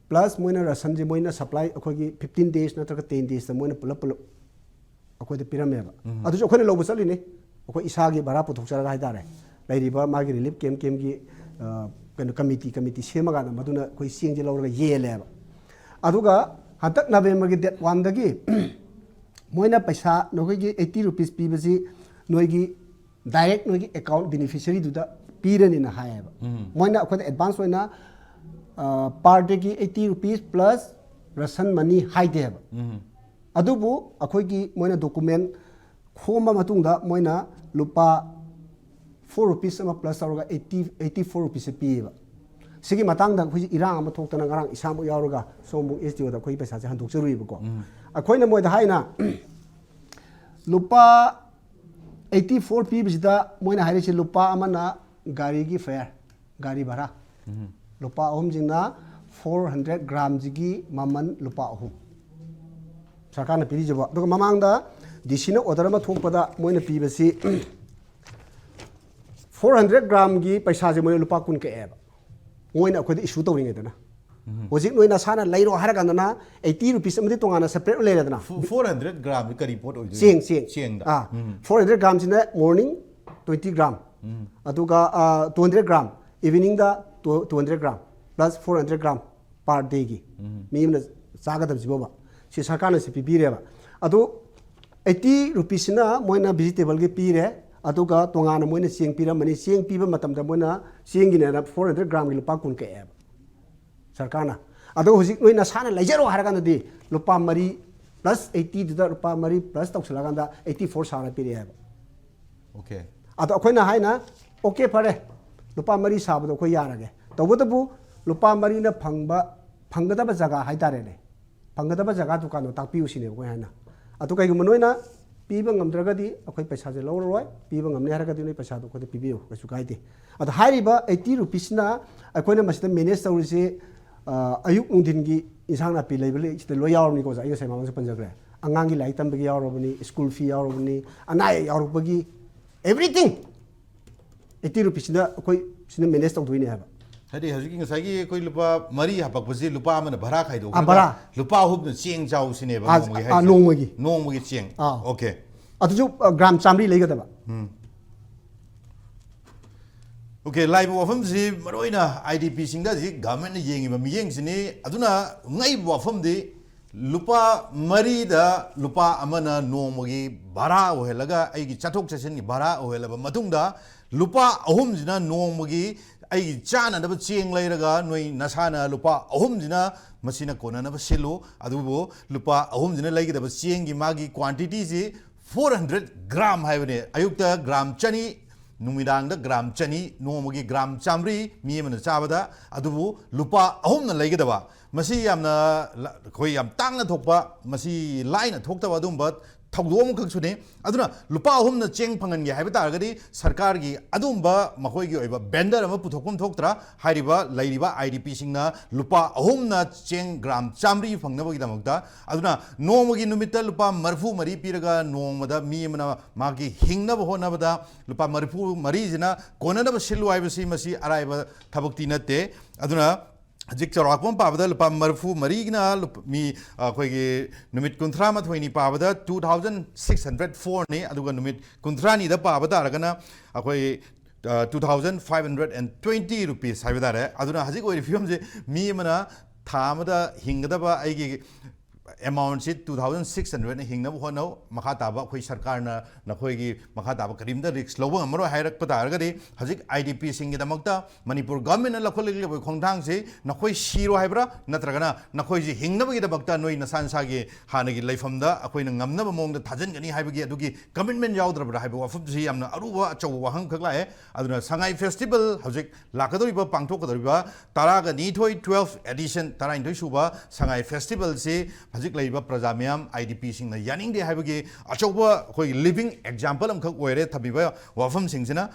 plus ꯃꯣꯏꯅ ꯔꯁꯟꯁꯦ ꯃꯣꯏꯅ supply ꯑꯩꯈꯣꯏꯒꯤ fifteen days ꯅꯠꯇ꯭ꯔꯒ ten daysꯇ ꯃꯣꯏꯅ ꯄꯨꯂꯞ ꯄꯨꯂꯞ ꯑꯩꯈꯣꯏꯗ ꯄꯤꯔꯝꯃꯦꯕ꯫ ꯑꯗꯨꯁꯨ ꯑꯩꯈꯣꯏꯅ ꯂꯧꯕ ꯆꯠꯂꯤꯅꯤ, ꯑꯩꯈꯣꯏ ꯏꯁꯥꯒꯤ ꯚꯔꯥ ꯄꯨꯊꯣꯛꯆꯔꯒ ꯍꯥꯏꯇꯥꯔꯦ꯫ ꯂꯩꯔꯤꯕ ꯃꯥꯒꯤ relief camp campꯀꯤ, ꯑ, ꯀꯩꯅꯣ, committee, committee ꯁꯦꯝꯃꯀꯥꯟꯗ ꯃꯗꯨꯅ ꯑꯩꯈꯣꯏ ꯆꯦꯡꯁꯦ ꯂꯧꯔꯒ ꯌꯦꯜꯂꯦꯕ꯫ ꯑꯗꯨꯒ ꯍꯟꯗꯛ Novemberꯒꯤ date oneꯗꯒꯤ ꯃꯣꯏꯅ ꯄꯩꯁꯥ ꯅꯈꯣꯏꯒꯤ eighty rupees ꯄꯤꯕꯁꯤ ꯅꯣꯏꯒꯤ direct ꯅꯣꯏꯒꯤ account beneficiaryꯗꯨꯗ ꯄꯤꯔꯅꯤꯅ ꯍꯥꯏꯌꯦꯕ꯫ ꯃꯣꯏꯅ ꯑꯩꯈꯣꯏꯗ advance ꯑꯣꯏꯅ, ꯑ, per dayꯒꯤ eighty rupees plus ration money ꯍꯥꯏꯗꯦꯕ꯫ ꯑꯗꯨꯕꯨ ꯑꯩꯈꯣꯏꯒꯤ ꯃꯣꯏꯅ document ꯈꯣꯝꯕ ꯃꯇꯨꯡꯗ ꯃꯣꯏꯅ ꯂꯨꯄꯥ four rupees ꯑꯃ plus ꯇꯧꯔꯒ eighty, eighty four rupeesꯁꯦ ꯄꯤꯌꯦꯕ꯫ ꯁꯤꯒꯤ ꯃꯇꯥꯡꯗ ꯑꯩꯈꯣꯏꯁꯦ ꯏꯔꯥꯡ ꯑꯃ ꯊꯣꯛꯇꯅ ꯉꯔꯥꯡ ꯏꯁꯥꯃꯛ ꯌꯥꯎꯔꯒ ꯁꯣꯝꯕꯨꯡ SDOꯗ ꯑꯩꯈꯣꯏ ꯄꯩꯁꯥꯁꯦ ꯍꯟꯗꯣꯛꯆꯔꯨꯏꯕꯀꯣ꯫ ꯑꯩꯈꯣꯏꯅ ꯃꯣꯏꯗ ꯍꯥꯏꯅ ꯂꯨꯄꯥ eighty four ꯄꯤꯕꯁꯤꯗ ꯃꯣꯏꯅ ꯍꯥꯏꯔꯤꯁꯤ ꯂꯨꯄꯥ ꯑꯃꯅ ꯒꯥꯔꯤꯒꯤ fare, ꯒꯥꯔꯤ ꯚꯔꯥ, ꯂꯨꯄꯥ ꯑꯍꯨꯝꯁꯤꯅ four hundred gramꯁꯤꯒꯤ ꯃꯃꯜ ꯂꯨꯄꯥ ꯑꯍꯨꯝ꯫ ꯁꯔꯀꯥꯔꯅ ꯄꯤꯔꯤꯁꯤꯕꯣ꯫ ꯑꯗꯨꯒ ꯃꯃꯥꯡꯗ DCꯅ order ꯑꯃ ꯊꯣꯛꯄꯗ ꯃꯣꯏꯅ ꯄꯤꯕꯁꯤ four hundred gramꯒꯤ ꯄꯩꯁꯥꯁꯦ ꯃꯣꯏꯅ ꯂꯨꯄꯥ ꯀꯨꯟ ꯀꯛꯑꯦꯕ, ꯃꯣꯏꯅ ꯑꯩꯈꯣꯏꯗ issue ꯇꯧꯔꯤꯉꯩꯗꯅ꯫ ꯍꯧꯖꯤꯛ ꯅꯣꯏ ꯅꯁꯥꯅ ꯂꯩꯔꯣ ꯍꯥꯏꯔ ꯀꯥꯟꯗꯅ eighty rupees ꯑꯃꯗꯤ ꯇꯣꯉꯥꯟꯅ separate ꯂꯩꯔꯦꯗꯅ꯫ Four hundred gramꯁꯤ ꯀꯔꯤ ꯄꯣꯠ ꯑꯣꯏꯗꯣꯏꯅꯣ? ꯆꯦꯡ, ꯆꯦꯡ꯫ ꯆꯦꯡꯗ꯫ ꯑꯥ, four hundred gramꯁꯤꯅ morning twenty gram, ꯑꯗꯨꯒ, ꯑꯥ, two hundred gram, eveningꯗ two hundred gram, plus four hundred gram per dayꯒꯤ ꯃꯤ ꯑꯃꯅ ꯆꯥꯒꯗꯕꯁꯤꯕꯣꯕ꯫ ꯁꯤ ꯁꯔꯀꯥꯔꯅ ꯁꯤ ꯄꯤꯕꯤꯔꯦꯕ꯫ ꯑꯗꯨ ꯑꯩꯠꯇꯤ ꯔꯨꯄꯤꯁꯤꯅ ꯃꯣꯏꯅ ꯚꯤꯖꯤꯇꯦꯕꯜꯒꯤ ꯄꯤꯔꯦ, ꯑꯗꯨꯒ ꯇꯣꯉꯥꯟꯅ ꯃꯣꯏꯅ ꯆꯦꯡ ꯄꯤꯔꯝꯃꯅꯤ꯫ ꯆꯦꯡ ꯄꯤꯕ ꯃꯇꯝꯗ ꯃꯣꯏꯅ ꯆꯦꯡꯒꯤꯅꯦꯅ ꯐꯣꯔ ꯍꯟꯗ꯭ꯔꯦꯗ ꯒ꯭ꯔꯥꯝꯒꯤ ꯂꯨꯄꯥ ꯀꯨꯟ ꯀꯛꯑꯦꯕ ꯁꯔꯀꯥꯔꯅ꯫ ꯑꯗꯣ ꯍꯧꯖꯤꯛ ꯅꯣꯏ ꯅꯁꯥꯅ ꯂꯩꯖꯔꯣ ꯍꯥꯏꯔꯀꯥꯟꯗꯗꯤ ꯂꯨꯄꯥ ꯃꯔꯤ ꯄ꯭ꯂꯁ ꯑꯩꯠꯇꯤꯗꯨꯗ ꯂꯨꯄꯥ ꯃꯔꯤ ꯄ꯭ꯂꯁ ꯇꯧꯁꯤꯜꯂꯀꯥꯟꯗ ꯑꯩꯠꯇꯤ ꯐꯣꯔ ꯁꯥꯔ ꯄꯤꯔꯛꯑꯦꯕ꯫ ꯑꯣꯀꯦ꯫ ꯑꯗꯣ ꯑꯩꯈꯣꯏꯅ ꯍꯥꯏꯅ, "ꯑꯣꯀꯦ, ꯐꯔꯦ, ꯂꯨꯄꯥ ꯃꯔꯤ ꯁꯥꯕꯗꯣ ꯑꯩꯈꯣꯏ ꯌꯥꯔꯒꯦ, ꯇꯧꯕꯇꯕꯨ ꯂꯨꯄꯥ ꯃꯔꯤꯅ ꯐꯪꯕ, ꯐꯪꯒꯗꯕ ꯖꯒꯥ ꯍꯥꯏꯇꯥꯔꯦꯅꯦ, ꯐꯪꯒꯗꯕ ꯖꯒꯥ ꯗꯨꯀꯥꯟꯗꯣ ꯇꯥꯛꯄꯤꯌꯨ" ꯁꯤꯅꯦꯕ ꯑꯩꯈꯣꯏ ꯍꯥꯏꯅ꯫ ꯑꯗꯨ ꯀꯩꯒꯨꯝꯕ ꯅꯣꯏꯅ ꯄꯤꯕ ꯉꯝꯗ꯭ꯔꯒꯗꯤ ꯑꯩꯈꯣꯏ ꯄꯩꯁꯥꯁꯦ ꯂꯧꯔꯔꯣꯏ, ꯄꯤꯕ ꯉꯝꯅꯤ ꯍꯥꯏꯔꯒꯗꯤ ꯅꯣꯏ ꯄꯩꯁꯥꯗꯣ ꯑꯩꯈꯣꯏꯗ ꯄꯤꯕꯤꯌꯨ, ꯀꯩꯁꯨ ꯀꯥꯏꯗꯦ꯫ ꯑꯗꯣ ꯍꯥꯏꯔꯤꯕ ꯑꯩꯠꯇꯤ ꯔꯨꯄꯤꯁꯅ ꯑꯩꯈꯣꯏꯅ ꯃꯁꯤꯗ ꯃꯦꯅꯦꯖ ꯇꯧꯔꯤꯁꯤ, ꯑ, ꯑꯌꯨꯛ ꯅꯨꯡꯊꯤꯟꯒꯤ ꯏꯟꯁꯥꯡ ꯅꯥꯄꯤ ꯂꯩꯕ ꯂꯩ-, ꯁꯤꯗ ꯂꯣꯏ ꯌꯥꯎꯔꯕꯅꯤꯀꯣ, ꯑꯣꯖꯥ, ꯑꯩ ꯉꯁꯥꯏ ꯃꯃꯥꯡꯗꯁꯨ ꯄꯟꯖꯈ꯭ꯔꯦ꯫ ꯑꯉꯥꯡꯒꯤ ꯂꯥꯏꯔꯤꯛ ꯇꯝꯕꯒꯤ ꯌꯥꯎꯔꯕꯅꯤ, ꯁ꯭ꯀꯨꯜ ꯐꯤ ꯌꯥꯎꯔꯕꯅꯤ, ꯑꯅꯥ ꯑꯌꯦꯛ ꯌꯥꯎꯔꯛꯄꯒꯤ, ꯑꯦꯕ꯭ꯔꯤꯊꯤꯡ ꯑꯩꯠꯇꯤ ꯔꯨꯄꯤꯁꯤꯅ ꯑꯩꯈꯣꯏ ꯁꯤꯅ ꯃꯦꯅꯦꯖ ꯇꯧꯗꯣꯏꯅꯦ ꯍꯥꯏꯕ꯫ ꯍꯥꯏꯗꯤ ꯍꯧꯖꯤꯛꯀꯤ ꯉꯁꯥꯏꯒꯤ ꯑꯩꯈꯣꯏ ꯂꯨꯄꯥ ꯃꯔꯤ ꯍꯥꯄꯛꯄꯁꯤ ꯂꯨꯄꯥ ꯑꯃꯅ ꯚꯔꯥ ꯈꯥꯏꯗꯣꯛꯈ꯭ꯔꯒ ꯑꯥ, ꯚꯔꯥ꯫ ꯂꯨꯄꯥ ꯑꯍꯨꯝꯅ ꯆꯦꯡ ꯆꯥꯎꯁꯤꯅꯦꯕ ꯑꯥ, ꯅꯣꯡꯃꯒꯤ ꯑꯥ, ꯍꯥꯏꯁꯦ꯫ ꯅꯣꯡꯃꯒꯤ꯫ ꯅꯣꯡꯃꯒꯤ ꯆꯦꯡ꯫ ꯑꯥ꯫ ꯑꯣꯀꯦ꯫ ꯑꯗꯨꯁꯨ, ꯑ, ꯒ꯭ꯔꯥꯝ ꯆꯥꯝꯃꯔꯤ ꯂꯩꯒꯗꯕ꯫ ꯎꯝ꯫ ꯑꯣꯀꯦ, ꯂꯥꯛꯏꯕ ꯋꯥꯐꯝꯁꯤ ꯃꯔꯨꯑꯣꯏꯅ ꯑꯥꯏ ꯗꯤ ꯄꯤꯁꯤꯡꯗ ꯍꯧꯖꯤꯛ ꯒꯚꯔꯟꯃꯦꯟꯠꯅ ꯌꯦꯡꯉꯤꯕ ꯃꯤꯠꯌꯦꯡꯁꯤꯅꯤ꯫ ꯑꯗꯨꯅ ꯉꯛꯏꯕ ꯋꯥꯐꯝꯗꯤ ꯂꯨꯄꯥ ꯃꯔꯤꯗ ꯂꯨꯄꯥ ꯑꯃꯅ ꯅꯣꯡꯃꯒꯤ ꯚꯔꯥ ꯑꯣꯏꯍꯜꯂꯒ ꯑꯩꯒꯤ ꯆꯠꯊꯣꯛ ꯆꯠꯁꯤꯟꯒꯤ ꯚꯔꯥ ꯑꯣꯏꯍꯜꯂꯕ ꯃꯇꯨꯡꯗ ꯂꯨꯄꯥ ꯑꯍꯨꯝꯁꯤꯅ ꯅꯣꯡꯃꯒꯤ ꯑꯩꯒꯤ ꯆꯥꯅꯅꯕ ꯆꯦꯡ ꯂꯩꯔꯒ ꯅꯣꯏ ꯅꯁꯥꯅ ꯂꯨꯄꯥ ꯑꯍꯨꯝꯁꯤꯅ ꯃꯁꯤꯅ ꯀꯣꯟꯅꯅꯕ ꯁꯤꯜꯂꯨ꯫ ꯑꯗꯨꯕꯨ ꯂꯨꯄꯥ ꯑꯍꯨꯝꯁꯤꯅ ꯂꯩꯒꯗꯕ ꯆꯦꯡꯒꯤ ꯃꯥꯒꯤ ꯀ꯭ꯋꯥꯟꯇꯤꯇꯤꯁꯤ ꯐꯣꯔ ꯍꯟꯗ꯭ꯔꯦꯠ ꯒ꯭ꯔꯥꯝ ꯍꯥꯏꯕꯅꯦ꯫ ꯑꯌꯨꯛꯇ ꯒ꯭ꯔꯥꯝ ꯆꯅꯤ, ꯅꯨꯃꯤꯗꯥꯡꯗ ꯒ꯭ꯔꯥꯝ ꯆꯅꯤ, ꯅꯣꯡꯃꯒꯤ ꯒ꯭ꯔꯥꯝ ꯆꯥꯝꯃꯔꯤ ꯃꯤ ꯑꯃꯅ ꯆꯥꯕꯗ, ꯑꯗꯨꯕꯨ ꯂꯨꯄꯥ ꯑꯍꯨꯝꯅ ꯂꯩꯒꯗꯕ꯫ ꯃꯁꯤ ꯌꯥꯝꯅ ꯂ-, ꯑꯩꯈꯣꯏ ꯌꯥꯝ ꯇꯥꯡꯅ ꯊꯣꯛꯄ, ꯃꯁꯤ ꯂꯥꯏꯅ ꯊꯣꯛꯇꯕ ꯑꯗꯨꯒꯨꯝꯕ ꯊꯧꯗꯣꯛ ꯑꯃꯈꯛꯁꯨꯅꯤ꯫ ꯑꯗꯨꯅ ꯂꯨꯄꯥ ꯑꯍꯨꯝꯅ ꯆꯦꯡ ꯐꯪꯍꯟꯒꯦ ꯍꯥꯏꯕ ꯇꯥꯔꯒꯗꯤ ꯁꯔꯀꯥꯔꯒꯤ ꯑꯗꯨꯒꯨꯝꯕ ꯃꯈꯣꯏꯒꯤ ꯑꯣꯏꯕ ꯕꯦꯟꯗꯔ ꯑꯃ ꯄꯨꯊꯣꯛꯐꯝ ꯊꯣꯛꯇ꯭ꯔꯥ? ꯍꯥꯏꯔꯤꯕ ꯂꯩꯔꯤꯕ ꯑꯥꯏ ꯗꯤ ꯄꯤꯁꯤꯡꯅ ꯂꯨꯄꯥ ꯑꯍꯨꯝꯅ ꯆꯦꯡ ꯒ꯭ꯔꯥꯝ ꯆꯥꯝꯃꯔꯤ ꯐꯪꯅꯕꯒꯤꯗꯃꯛꯇ꯫ ꯑꯗꯨꯅ ꯅꯣꯡꯃꯒꯤ ꯅꯨꯃꯤꯠꯇ ꯂꯨꯄꯥ ꯃꯔꯤꯐꯨ ꯃꯔꯤ ꯄꯤꯔꯒ ꯅꯣꯡꯃꯗ ꯃꯤ ꯑꯃꯅ ꯃꯥꯒꯤ ꯍꯤꯡꯅꯕ ꯍꯣꯠꯅꯕꯗ ꯂꯨꯄꯥ ꯃꯔꯤꯐꯨ ꯃꯔꯤꯁꯤꯅ ꯀꯣꯟꯅꯅꯕ ꯁꯤꯜꯂꯨ ꯍꯥꯏꯕꯁꯤ ꯃꯁꯤ ꯑꯔꯥꯏꯕ ꯊꯕꯛꯇꯤ ꯅꯠꯇꯦ꯫ ꯑꯗꯨꯅ ꯍꯧꯖꯤꯛ ꯆꯥꯎꯔꯥꯛꯄ ꯑꯃ ꯄꯥꯕꯗ ꯂꯨꯄꯥ ꯃꯔꯤꯐꯨ ꯃꯔꯤꯒꯤꯅ ꯂꯨꯄ-, ꯃꯤ, ꯑꯩꯈꯣꯏꯒꯤ ꯅꯨꯃꯤꯠ ꯀꯨꯟꯊ꯭ꯔꯥ ꯃꯥꯊꯣꯏꯅꯤ ꯄꯥꯕꯗ two thousand six hundred fourꯅꯤ, ꯑꯗꯨꯒ ꯅꯨꯃꯤꯠ ꯀꯨꯟꯊ꯭ꯔꯥꯅꯤꯗ ꯄꯥꯕ ꯇꯥꯔꯒꯅ ꯑꯩꯈꯣꯏ, ꯑ, two thousand five hundred and twenty rupees ꯍꯥꯏꯕ ꯇꯥꯔꯦ꯫ ꯑꯗꯨꯅ ꯍꯧꯖꯤꯛ ꯑꯣꯏꯔꯤꯕ ꯐꯤꯕꯝꯁꯦ ꯃꯤ ꯑꯃꯅ ꯊꯥ ꯑꯃꯗ ꯍꯤꯡꯒꯗꯕ ꯑꯩꯒꯤ ꯑꯦꯃꯥꯎꯟꯁꯤ ꯇꯨ ꯊꯥꯎꯖꯟ ꯁꯤꯛꯁ ꯍꯟꯗ꯭ꯔꯦꯗꯅ ꯍꯤꯡꯅꯕ ꯍꯣꯠꯅꯧ꯫ ꯃꯈꯥ ꯇꯥꯕ ꯑꯩꯈꯣꯏ ꯁꯔꯀꯥꯔꯅ ꯅꯈꯣꯏꯒꯤ ꯃꯈꯥ ꯇꯥꯕ ꯀꯔꯤꯝꯇ ꯔꯤꯛꯁ ꯂꯧꯕ ꯉꯝꯃꯔꯣꯏ ꯍꯥꯏꯔꯛꯄ ꯇꯥꯔꯒꯗꯤ, ꯍꯧꯖꯤꯛ ꯑꯥꯏ ꯗꯤ ꯄꯤꯁꯤꯡꯒꯤꯗꯃꯛꯇ ꯃꯅꯤꯄꯨꯔ ꯒꯚꯔꯟꯃꯦꯟꯠꯅ ꯂꯧꯈꯠꯂꯛꯂꯤꯕ ꯈꯣꯡꯊꯥꯡꯁꯤ ꯅꯈꯣꯏ ꯁꯤꯔꯣ ꯍꯥꯏꯕ꯭ꯔꯥ, ꯅꯠꯇ꯭ꯔꯒꯅ ꯅꯈꯣꯏꯁꯤ ꯍꯤꯡꯅꯕꯒꯤꯗꯃꯛꯇ ꯅꯣꯏ ꯅꯁꯥ ꯅꯁꯥꯒꯤ ꯍꯥꯟꯅꯒꯤ ꯂꯩꯐꯝꯗ ꯑꯩꯈꯣꯏꯅ ꯉꯝꯅꯕ ꯃꯑꯣꯡꯗ ꯊꯥꯖꯤꯟꯒꯅꯤ ꯍꯥꯏꯕꯒꯤ ꯑꯗꯨꯒꯤ ꯀꯃꯤꯠꯃꯦꯟ ꯌꯥꯎꯗ꯭ꯔꯕ꯭ꯔꯥ ꯍꯥꯏꯕ ꯋꯥꯐꯝꯁꯤ ꯌꯥꯝꯅ ꯑꯔꯨꯕ ꯑꯆꯧꯕ ꯋꯥꯍꯪ ꯈꯛ ꯂꯥꯛꯑꯦ꯫ ꯑꯗꯨꯅ ꯁꯉꯥꯏ ꯐꯦꯁꯇꯤꯚꯦꯜ ꯍꯧꯖꯤꯛ ꯂꯥꯛꯀꯗꯧꯔꯤꯕ, ꯄꯥꯡꯊꯣꯛꯀꯗꯧꯔꯤꯕ ꯇꯔꯥꯒ ꯅꯤꯊꯣꯏ, ꯇꯨꯋꯦꯜꯐ ꯑꯦꯗꯤꯁꯟ, ꯇꯔꯥꯅꯤꯊꯣꯏ ꯁꯨꯕ ꯁꯉꯥꯏ ꯐꯦꯁꯇꯤꯚꯦꯜꯁꯤ ꯍꯧꯖꯤꯛ ꯂꯩꯔꯤꯕ ꯄ꯭ꯔꯖꯥ ꯃꯤꯌꯥꯝ, ꯑꯥꯏ ꯗꯤ ꯄꯤꯁꯤꯡꯅ ꯌꯥꯅꯤꯡꯗꯦ ꯍꯥꯏꯕꯒꯤ ꯑꯆꯧꯕ ꯑꯩꯈꯣꯏꯒꯤ ꯂꯤꯚꯤꯡ ꯑꯦꯛꯖꯥꯝꯄꯜ ꯑꯃꯈꯛ ꯑꯣꯏꯔꯦ ꯊꯝꯃꯤꯕ ꯋꯥꯐꯝꯁꯤꯡꯁꯤꯅ꯫